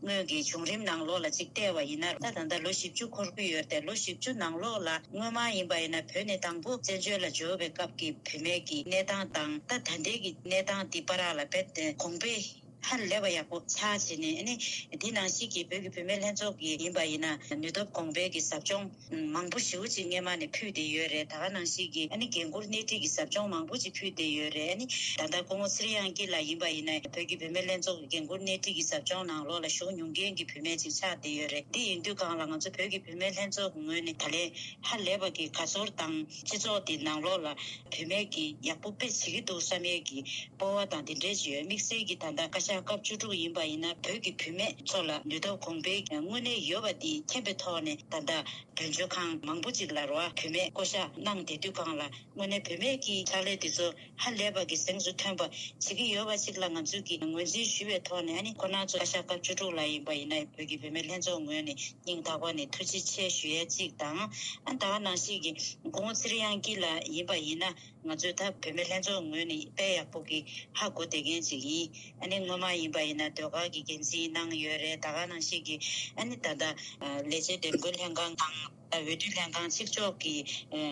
སྔོན་གྱི་བྱུང་རིམ་ནང་ལོགས་ལ་ཅིག་བལྟས་པ་ཡིན་ན། ད་ད་ལྟ་ལོ་བཞི་བཅུ་འཁོར་གྱི་ཡོད་རེད་དེ། ལོ་བཞི་བཅུ་ནང་ལོགས་ལ་སྔོན་མ་ཡིན་པ་ཡིན་ན་བོད་ནས་དང་པོ་བཙན་བྱོལ་ལ་འབྱོར་བའི་སྐབས་ཀྱི་བུད་མེད་ཀྱི་གནས་སྟངས་དང་། ད་ད་ལྟའི་གི་གནས་སྟངས་འདི་བར་ལ་རྦད་དེ་གོང་འཕེལ་ཧ་ལས་པ་ཡག་པོ་ཆགས་བྱས་ནས། ཨ་ནི་འདི་ནང་བཞིན་གྱི་བོད་ཀྱི་བུད་མེད་ལྷན་ཚོགས་ཀྱི་ཡིན་པ་ཡིན་ན་ནུས་སྟོབས་གོང་འཕེལ་གྱི་ཟབ་སྦྱོང་མང་པོ་ཞེ་པོ་ཅིག་སྔོན་མ་ནས་ཕུལ་བསྡད་ཡོད་རེད། ད་ག་ནང་བཞིན་གྱི་ཨ་ནི་འགན་འཁུར་སྣེ་ཁྲིད་ཀྱི་ཟབ་སྦྱོང་མང་པོ་ཅིག་ཕུལ་བསྡད་ཡོད་རེད། ཨ་ནི་ད་ལྟ་སྐུ་ངོ་ཚེ་རིང་དབྱངས་སྐྱིད་ལགས་ཡིན་པ་ཡིན་ན་བོད་ཀྱི་བུད་མེད་ལྷན་ཚོགས་ཀྱི་འགན་འཁུར་སྣེ་ཁྲིད་ཀྱི་ཟབ་སྦྱོང་ནང་ལོགས་ལ་ཞུགས་མྱོང་མཁན་གྱི་བུད་མེད་ཅིག་ཆགས་བསྡད་ཡོད་རེད། འདི་ཡིན་དུས་སྒང་ལ་ང་ཚོ་བོད་ཀྱི་བུད་མེད་ལྷན་ཚོགས་ཀྱི་ངོས་ནས་ད་ལན་ཧ་ལས་པ་གི་དགའ་ཚོར་དང་། སྤྱི་ཚོགས་འདི་ནང་ལོགས་ལ་བུད་མེད་ཀྱིས་ཡག་པོ་དཔེ་བྱེད་ཀྱི་འདུག་བསམ་ཡས་ཀྱི་སྤོབས་པ་དང་དེ་འདྲས་ཅིག་ཡོད། དམིགས་བསལ་གྱིས་ད་ལྟ་བཀའ་ཤག་སྐབས་བཅུ་དྲུག་ཡིན་པ་ཡིན་ན་བོད་ཀྱི་བུད་མེད་ཚོ་ལ་ནུས་སྟོབས་གོང་འཕེལ་དངོས་གནས་ཡོད་པ་འདི་མཁྱེན་པའི་ཐོག་ནས། ད་ལྟ་དོན་གཅོད་ཁང་མང་པོ་ཅིག་ལ་རོ་བ་བུད་མེད་བསྐོ་གཞག་གནང་བསྡད་དུས་སྒང་ལ། དངོས་གནས་བུད་མེད་ཀྱི་ཕྱག་ལས་འདི་ཚོ་ཧ་ལས་པ་གི་གཟེངས་སུ་ཐོན་པ་བྱེད་ཀྱི་ཡོད་པ་ཅིག་ལ་ང་ཚོས་ཀྱི་ངོས་འཛིན་ཞུ་བའི་ཐོག་ནས། ཨ་ནི་ཁོང་རྣམ་ཚོ་བཀའ་ཤག་སྐབས་བཅུ་དྲུག་ལ་ཡིན་པ་ཡིན་ན་བོད་ཀྱི་བུད་མེད་ལྷན་ཚོགས་ངོས་ནས་སྙིང་ཐག་པ་ནས་ཐུགས་རྗེ་ཆེ་ཞུ་ཡས་གཅིག་དང་། ཨ་ད་ག་ནང་བཞིན་གྱི་སྐུ་ངོ་ཚེ་རིང་དབྱངས་སྐྱིད་ལགས་ཡིན་པ་ཡིན་ན། ང་ཚོས་ད་བུད་མེད་ལྷན་ཚོགས་ངོས་ནས་དཔེ་ཡག་པོ་གི་ཧ་གོ་བསྡད་མཁན་ཅིག་ཡིན། ཨ་ནི་སྔོན་མ་ཡིན་པ་ཡིན་ན་ཟློས་གར་གྱི་འགན་འཛིན་གནང་ཡོད་རེད། ད་ག་ནང་བཞིན་གྱི་ཨ་ནི་ད་ལྟ་ལས་བྱེད་འདེམས་བསྐོ་ལྷན་ཁང་དང་ འོས་བསྡུ་ལྷན་ཁང་གཅིག་ལྕོགས་ཀྱི་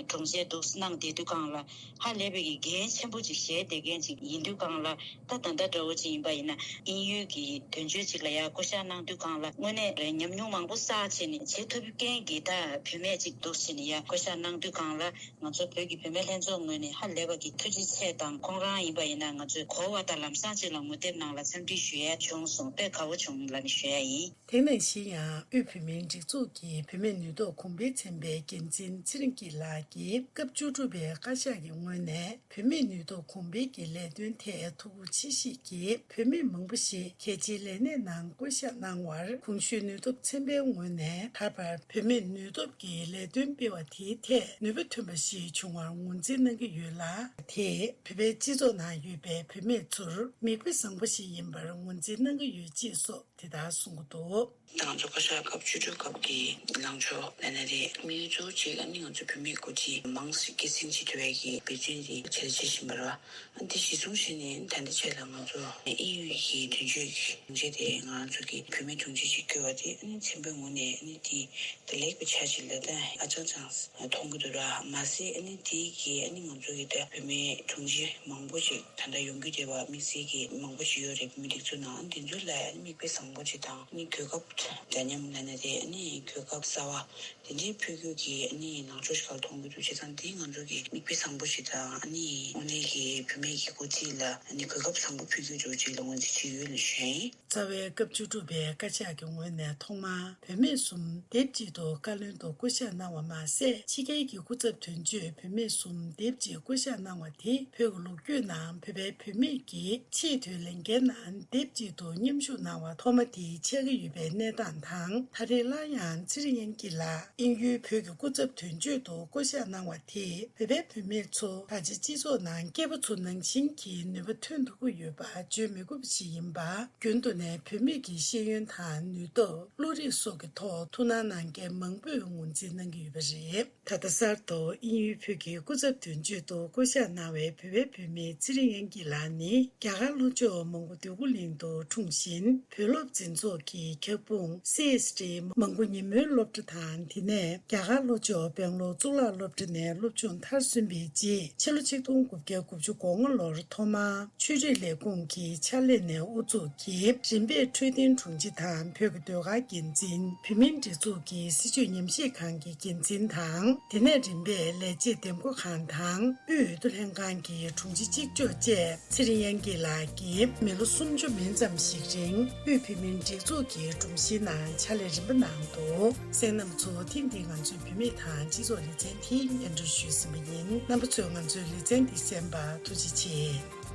དྲུང་ཆེ་འདུག་གནང་བསྡད་དུས་སྒང་ལ་ཧ་ལས་པའི་འགན་ཆེན་པོ་ཅིག་བཞེས་བསྡད་མཁན་ཅིག་ཡིན་དུས་སྒང་ལ། ད་ད་ལྟ་འདྲ་བོ་ཅིག་ཡིན་པ་ཡིན་ན། དབྱིན་ཡུལ་གྱི་དོན་གཅོད་ཅིག་ལ་ཡ་བསྐོ་བཞག་གནང་དུས་སྒང་ལ་དངོས་གནས་ཉམས་མྱོང་མང་པོ་བསགས་བྱས་ནས་བྱེད་ཐུབ་མཁན་གྱི་ད་བུད་མེད་ཅིག་འདུག་བྱས་ནས་ཡ་བསྐོ་བཞག་གནང་དུས་སྒང་ལ། ང་ཚོ་བོད་ཀྱི་བུད་མེད་ལྷན་ཚོགས་ངོས་ནས་ཧ་ལས་པ་གི་ཐུགས་རྗེ་ཆེ་དང་། ཁོང་རང་ཡིན་པ་ཡིན་ན་ང་ཚོས་གོ་བ་དང་ལམ་སང་ཅིག་ལ་ངོ་དེབ་ནང་ལ་འཚམས་འདྲི་ཞུ་ཡ་བྱུང་སོང་། དཔེ་དགའ་བོ་བྱུང་ལབ་ནས་ཞུ་ཡ་ཡིན། དེ་ནང་བཞིན་ཡང་དབུས་བོད་མིའི་སྒྲིག་འཛུགས་ཀྱི་བུད་མེད་ནུས་སྟོབས་གོང་འཕེལ་ཚན་པའི་འགན་འཛིན་ཚེ་རིང་སྐྱིད་ལགས་ཀྱིས་སྐབས་བཅུ་དྲུག་པའི་བཀའ་ཤག་གི་ངོས་ནས་བུད་མེད་ནུས་སྟོབས་གོང་འཕེལ་གྱི་ལས་དོན་ཐད་ཐུགས་ཁུར་ཆེ་བཞེས་ཀྱིས་བུད་མེད་མང་པོ་ཞིག་གལ་ཆེའི་ལས་གནས་ནང་བསྐོ་གཞག་གནང་བར། གོང་ཞུས་ནུས་སྟོབས་ཚན་པའི་ངོས་ནས་ད་བར་བུད་མེད་ནུས་སྟོབས་ཀྱི་ལས་དོན་སྤེལ་བ་དེའི་ཐད་ནུས་པ་ཐོན་པ་ཞིག་བྱུང་བར་ངོས་འཛིན་གནང་གི་ཡོད་ལ། དེས་བོད་པའི་སྤྱི་ཚོགས་ནང་ཡོད་པའི་བུད་མེད་ཚོར་མིག་དཔེ་བཟང་པོ་ཞིག་ཡིན་པར་ངོས་འཛིན་གནང་གི་ཡོད་ཅེས་སོགས་དེ་ལྟར་གསུང་གི་འདུག། ད་ང་ཚོ་བཀའ་ཤག་སྐབས་བཅུ་དྲུག་སྐབས་ཀྱི་ལངས་ཕྱོགས་ལབ་ན་རེད། དམིགས་ཡུལ་གཙོ་བོ་གཅིག་ཨ་ནི་ང་ཚོ་བུད་མེད་སྐུ་ཁྲིད་མང་སེ་སྐྱེད་སྲིང་བྱེད་ཐུབ་པའི་གི་འབད་བརྩོན་དེ་བྱེད་བྱེད་བཞིན་པ་རེད་བ། ཨ་འདི་གཞི་བཟུང་བྱས་ནས་ད་ལྟའི་ཆར་ལ་ང་ཚོ་དབྱིན་ཡུལ་གྱི་དོན་གཅོད་ཀྱི་དྲུང་ཆེ་དེ་ང་རང་ཚོ་གི་བུད་མེད་དྲུང་ཆེ་ཅིག་བསྐོས་པ་དེ་ཨ་ནི་ཚན་པའི་ངོས་ནས་ཨ་ནི་དེ་དེ་ལེགས་པའི་ཆ་ཅིག་ལ་ད་ཨ་ཅང་ཅང་མཐོང་གི་འདུག་ར། མ་ཟད་ཨ་ནི་དེའི་གི་ཨ་ནི་ང་ཚོ་གི་ད་བུད་མེད་དྲུང་ཆེ་མང་པོ་ཞིག་ད་ལྟ་ཡོང་རྒྱུ་བསྡད་པ་དམིགས་བསལ་གྱི་མང་པོ་ཞིག་ཡོད་རེད། བུད་མེད་སྒྲིག་འཛུགས་ནང་འདི་ཚོ་ལ་ཨ་ནི་མིག་དཔེ་བཟང་པོ་ཅིག་དང་ཨ་ནི་གོ་སྐབས་འདྲ་མཉམ་ལབ་ན་རེད། ཨ་ནི་གོ་སྐབས་གསར་བ་དེ་འདྲའི་ཕུལ་རྒྱུ་གི་ཨ་ནི་ལངས་ཕྱོགས་ཤིག་ག་མཐོང་གི་འདུག། བྱས་ཙང་འདི་ང་ཚོ་གི་མིག་དཔེ་བཟང་པོ་ཞིག་དང་ཨ་ནི་དངོས་གནས་ཀྱི་བུད་མེད་ཀྱི་འགོ་ཁྲིད་ལ་ཨ་ནི་གོ་སྐབས་བཟང་པོ་ཕུལ་རྒྱུ་འདྲ་བོ་ཅིག་ལ་ངོས་འཛིན་བྱེད་ཡོད་ལ་ཞུ་ཡ་ཡིན། རྩ་བའི་སྐབས་བཅུ་དྲུག་པའི་བཀའ་ཤག་གི་ངོས་ནས་ཐོག་མར་བུད་མེད་གསུམ་སྡེབ་གཅིག་ཏུ་བཀའ་བློན་དུ་བསྐོ་གཞག་གནང་བ་མ་ཟད། ཕྱི་རྒྱལ་གྱི་སྐུ་ཚབ་དོན་གཅོད་བུད་མེད་གསུམ་སྡེབ་གཅིག་བསྐོ་གཞག་གནང་བ་དེས་བོད་ཀྱི་ལོ་རྒྱུས་ནང་བོད་པའི་བུད་མེད་ཀྱིས་ཆེས་མཐོའི་ལས་འགན་ནང་སྡེབ་གཅིག་ཏུ་མཉམ་ཞུགས་གནང་བ་ཐོག་མ་དེ་ཆགས་ཀྱི་ཡོད་པའི་གནས་སྟངས་དང་། ད་རེས་སླར་ཡང་ཚེ་རིང་དབྱངས་སྐྱིད་ལགས་དབྱིན་ཡུལ་བོད་ཀྱི་སྐུ་ཚབ་དོན་གཅོད་དུ་བསྐོ་གཞག་གནང་བ་དེས་བོད་པའི་བུད་མེད་ཚོ་ད་ཆ་སྤྱི་ཚོགས་ནང་སྐྱེས་པ་ཚོ་ནང་བཞིན་གྱི་ནུས་པ་ཐོན་ཐུབ་ཀྱི་ཡོད་པ་བརྗོད་མི་དགོས་པ་ཞིག་ཡིན་པ། རྒྱུན་དུ་ནས་བུད་མེད་ཀྱི་ཤེས་ཡོན་དང་ནུས་སྟོབས། བློ་རིག་སོགས་ཀྱི་ཐོག་ཐུགས་སྣང་གནང་མཁན་མང་པོས་ངོས་འཛིན་གནང་གི་ཡོད་པ་རེད། ད་ལྟ་གསར་དུ་དབྱིན་ཡུལ་བོད་ཀྱི་སྐུ་ཚབ་དོན་གཅོད་དུ་བསྐོ་གཞག་གནང་བའི་བོད་པའི་བུད་མེད་ཚེ་རིང་དབྱངས་སྐྱིད་ལགས་ནི། རྒྱ་གར་ལྷོ་ཕྱོགས་མོན་གྷོ་འདོད་རྒུ་གླིང་དུ་འཁྲུངས་ཤིང་། བོད་སློབ་འཛིན་ཚོགས་ཀྱི་ཁྱབ་ཁོངས་སི་ཨེས་ཏི་མོན་གྷོ་ཉིན་མོའི་སློབ་གྲྭ་དང་། དེ་ནས་རྒྱ་གར་ལྷོ་ཕྱོགས་སྦེང་ལོར་གཙུག་ལག་སློབ་གྲྭ་ནས་སློབ་སྦྱོང་མཐར་སོན་པའི་རྗེས། ཕྱི་ལོ་ཆིག་སྟོང་དགུ་བརྒྱ་དགུ་བཅུ་གོ་ལྔ་ལོར་ཐོག་མར་ཆོས་རིག་ལས་ཁུངས་ཀྱི་ཕྱག་ལས་ནས་དབུ་འཛུགས་ཀྱིས། རིམ་པས་འཕྲོད་བསྟེན་དྲུང་ཆེ་དང་། བོད་ཀྱི་ཟློས་གར་འགན་འཛིན། བོད་མིའི་སྒྲིག་འཛུགས་ཀྱི་སྲིད་བྱུས་ཉམས་ཞིབ་ཁང་གི་འགན་འཛིན་དང་། དེ་ནས་རིམ་པས་ལས་བྱེད་འདེམས་བསྐོ་ཁང་དང་། དབུས་འོས་བསྡུ་ལྷན་ཁང་གི་དྲུང་ཆེ་གཅིག་ལྕོགས་བཅས། ཚེ་རིང་དབྱངས་སྐྱིད་ལགས་ཀྱིས་མི་ལོ་སུམ་ཅུ་མིན་ཙམ་ཞིག་རིང་དབུས་བོད་མིའི་སྒྲིག་འཛུགས་ཀྱི་སྒྲོམ་གཞིའི་ནང་ཕྱག་ལས་རིམ་པ་གནང་འདུག། གསན་མཁན་རྣམ་པ་ཚོ། ཐེངས་འདིའི་ང་ཚོའི་བུད་མེད་དང་སྤྱི་ཚོགས་ལེ་ཚན་དེ་སྙན་སྒྲོན་ཞུས་ཟིན་པ་ཡིན། རྣམ་པ་ཚོས་ང་ཚོའི་ལེ་ཚན་འདི་གསན་པར་ཐུགས་རྗེ་ཆེ།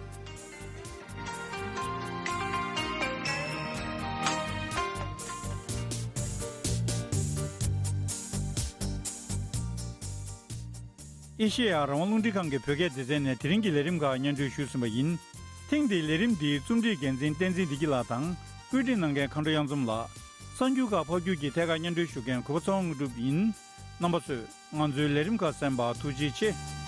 ཨེ་ཤེ་ཡ་རང་དབང་རླུང་འཕྲིན་ཁང་གི་བོད་སྐད་སྡེ་ཚན་ནས་དེ་རིང་གི་ལས་རིམ་ཁག་སྙན་སྒྲོན་ཞུས་ཟིན་པ་ཡིན། ཐེངས་འདིའི་ལས་རིམ་འདིའི་རྩོམ་སྒྲིག་འགན་འཛིན་བསྟན་འཛིན་བདེ་སྐྱིད་ལགས་དང་། བཀོད་སྒྲིག་གནང་མཁན་མཁའ་འགྲོ་གཡང་འཛོམས་ལགས། གསར་འགྱུར་ཁག་ཕབ་སྒྱུར་གྱིས་ཐད་ཀར་སྙན་སྒྲོན་ཞུ་མཁན་གུས་པ་ཚེ་དབང་དངོས་གྲུབ་ཡིན། རྣམ་པ་ཚོས་ང་ཚོའི་ལས་རིམ་ཁག་གསན་པར་ཐུགས་རྗེ་ཆེ།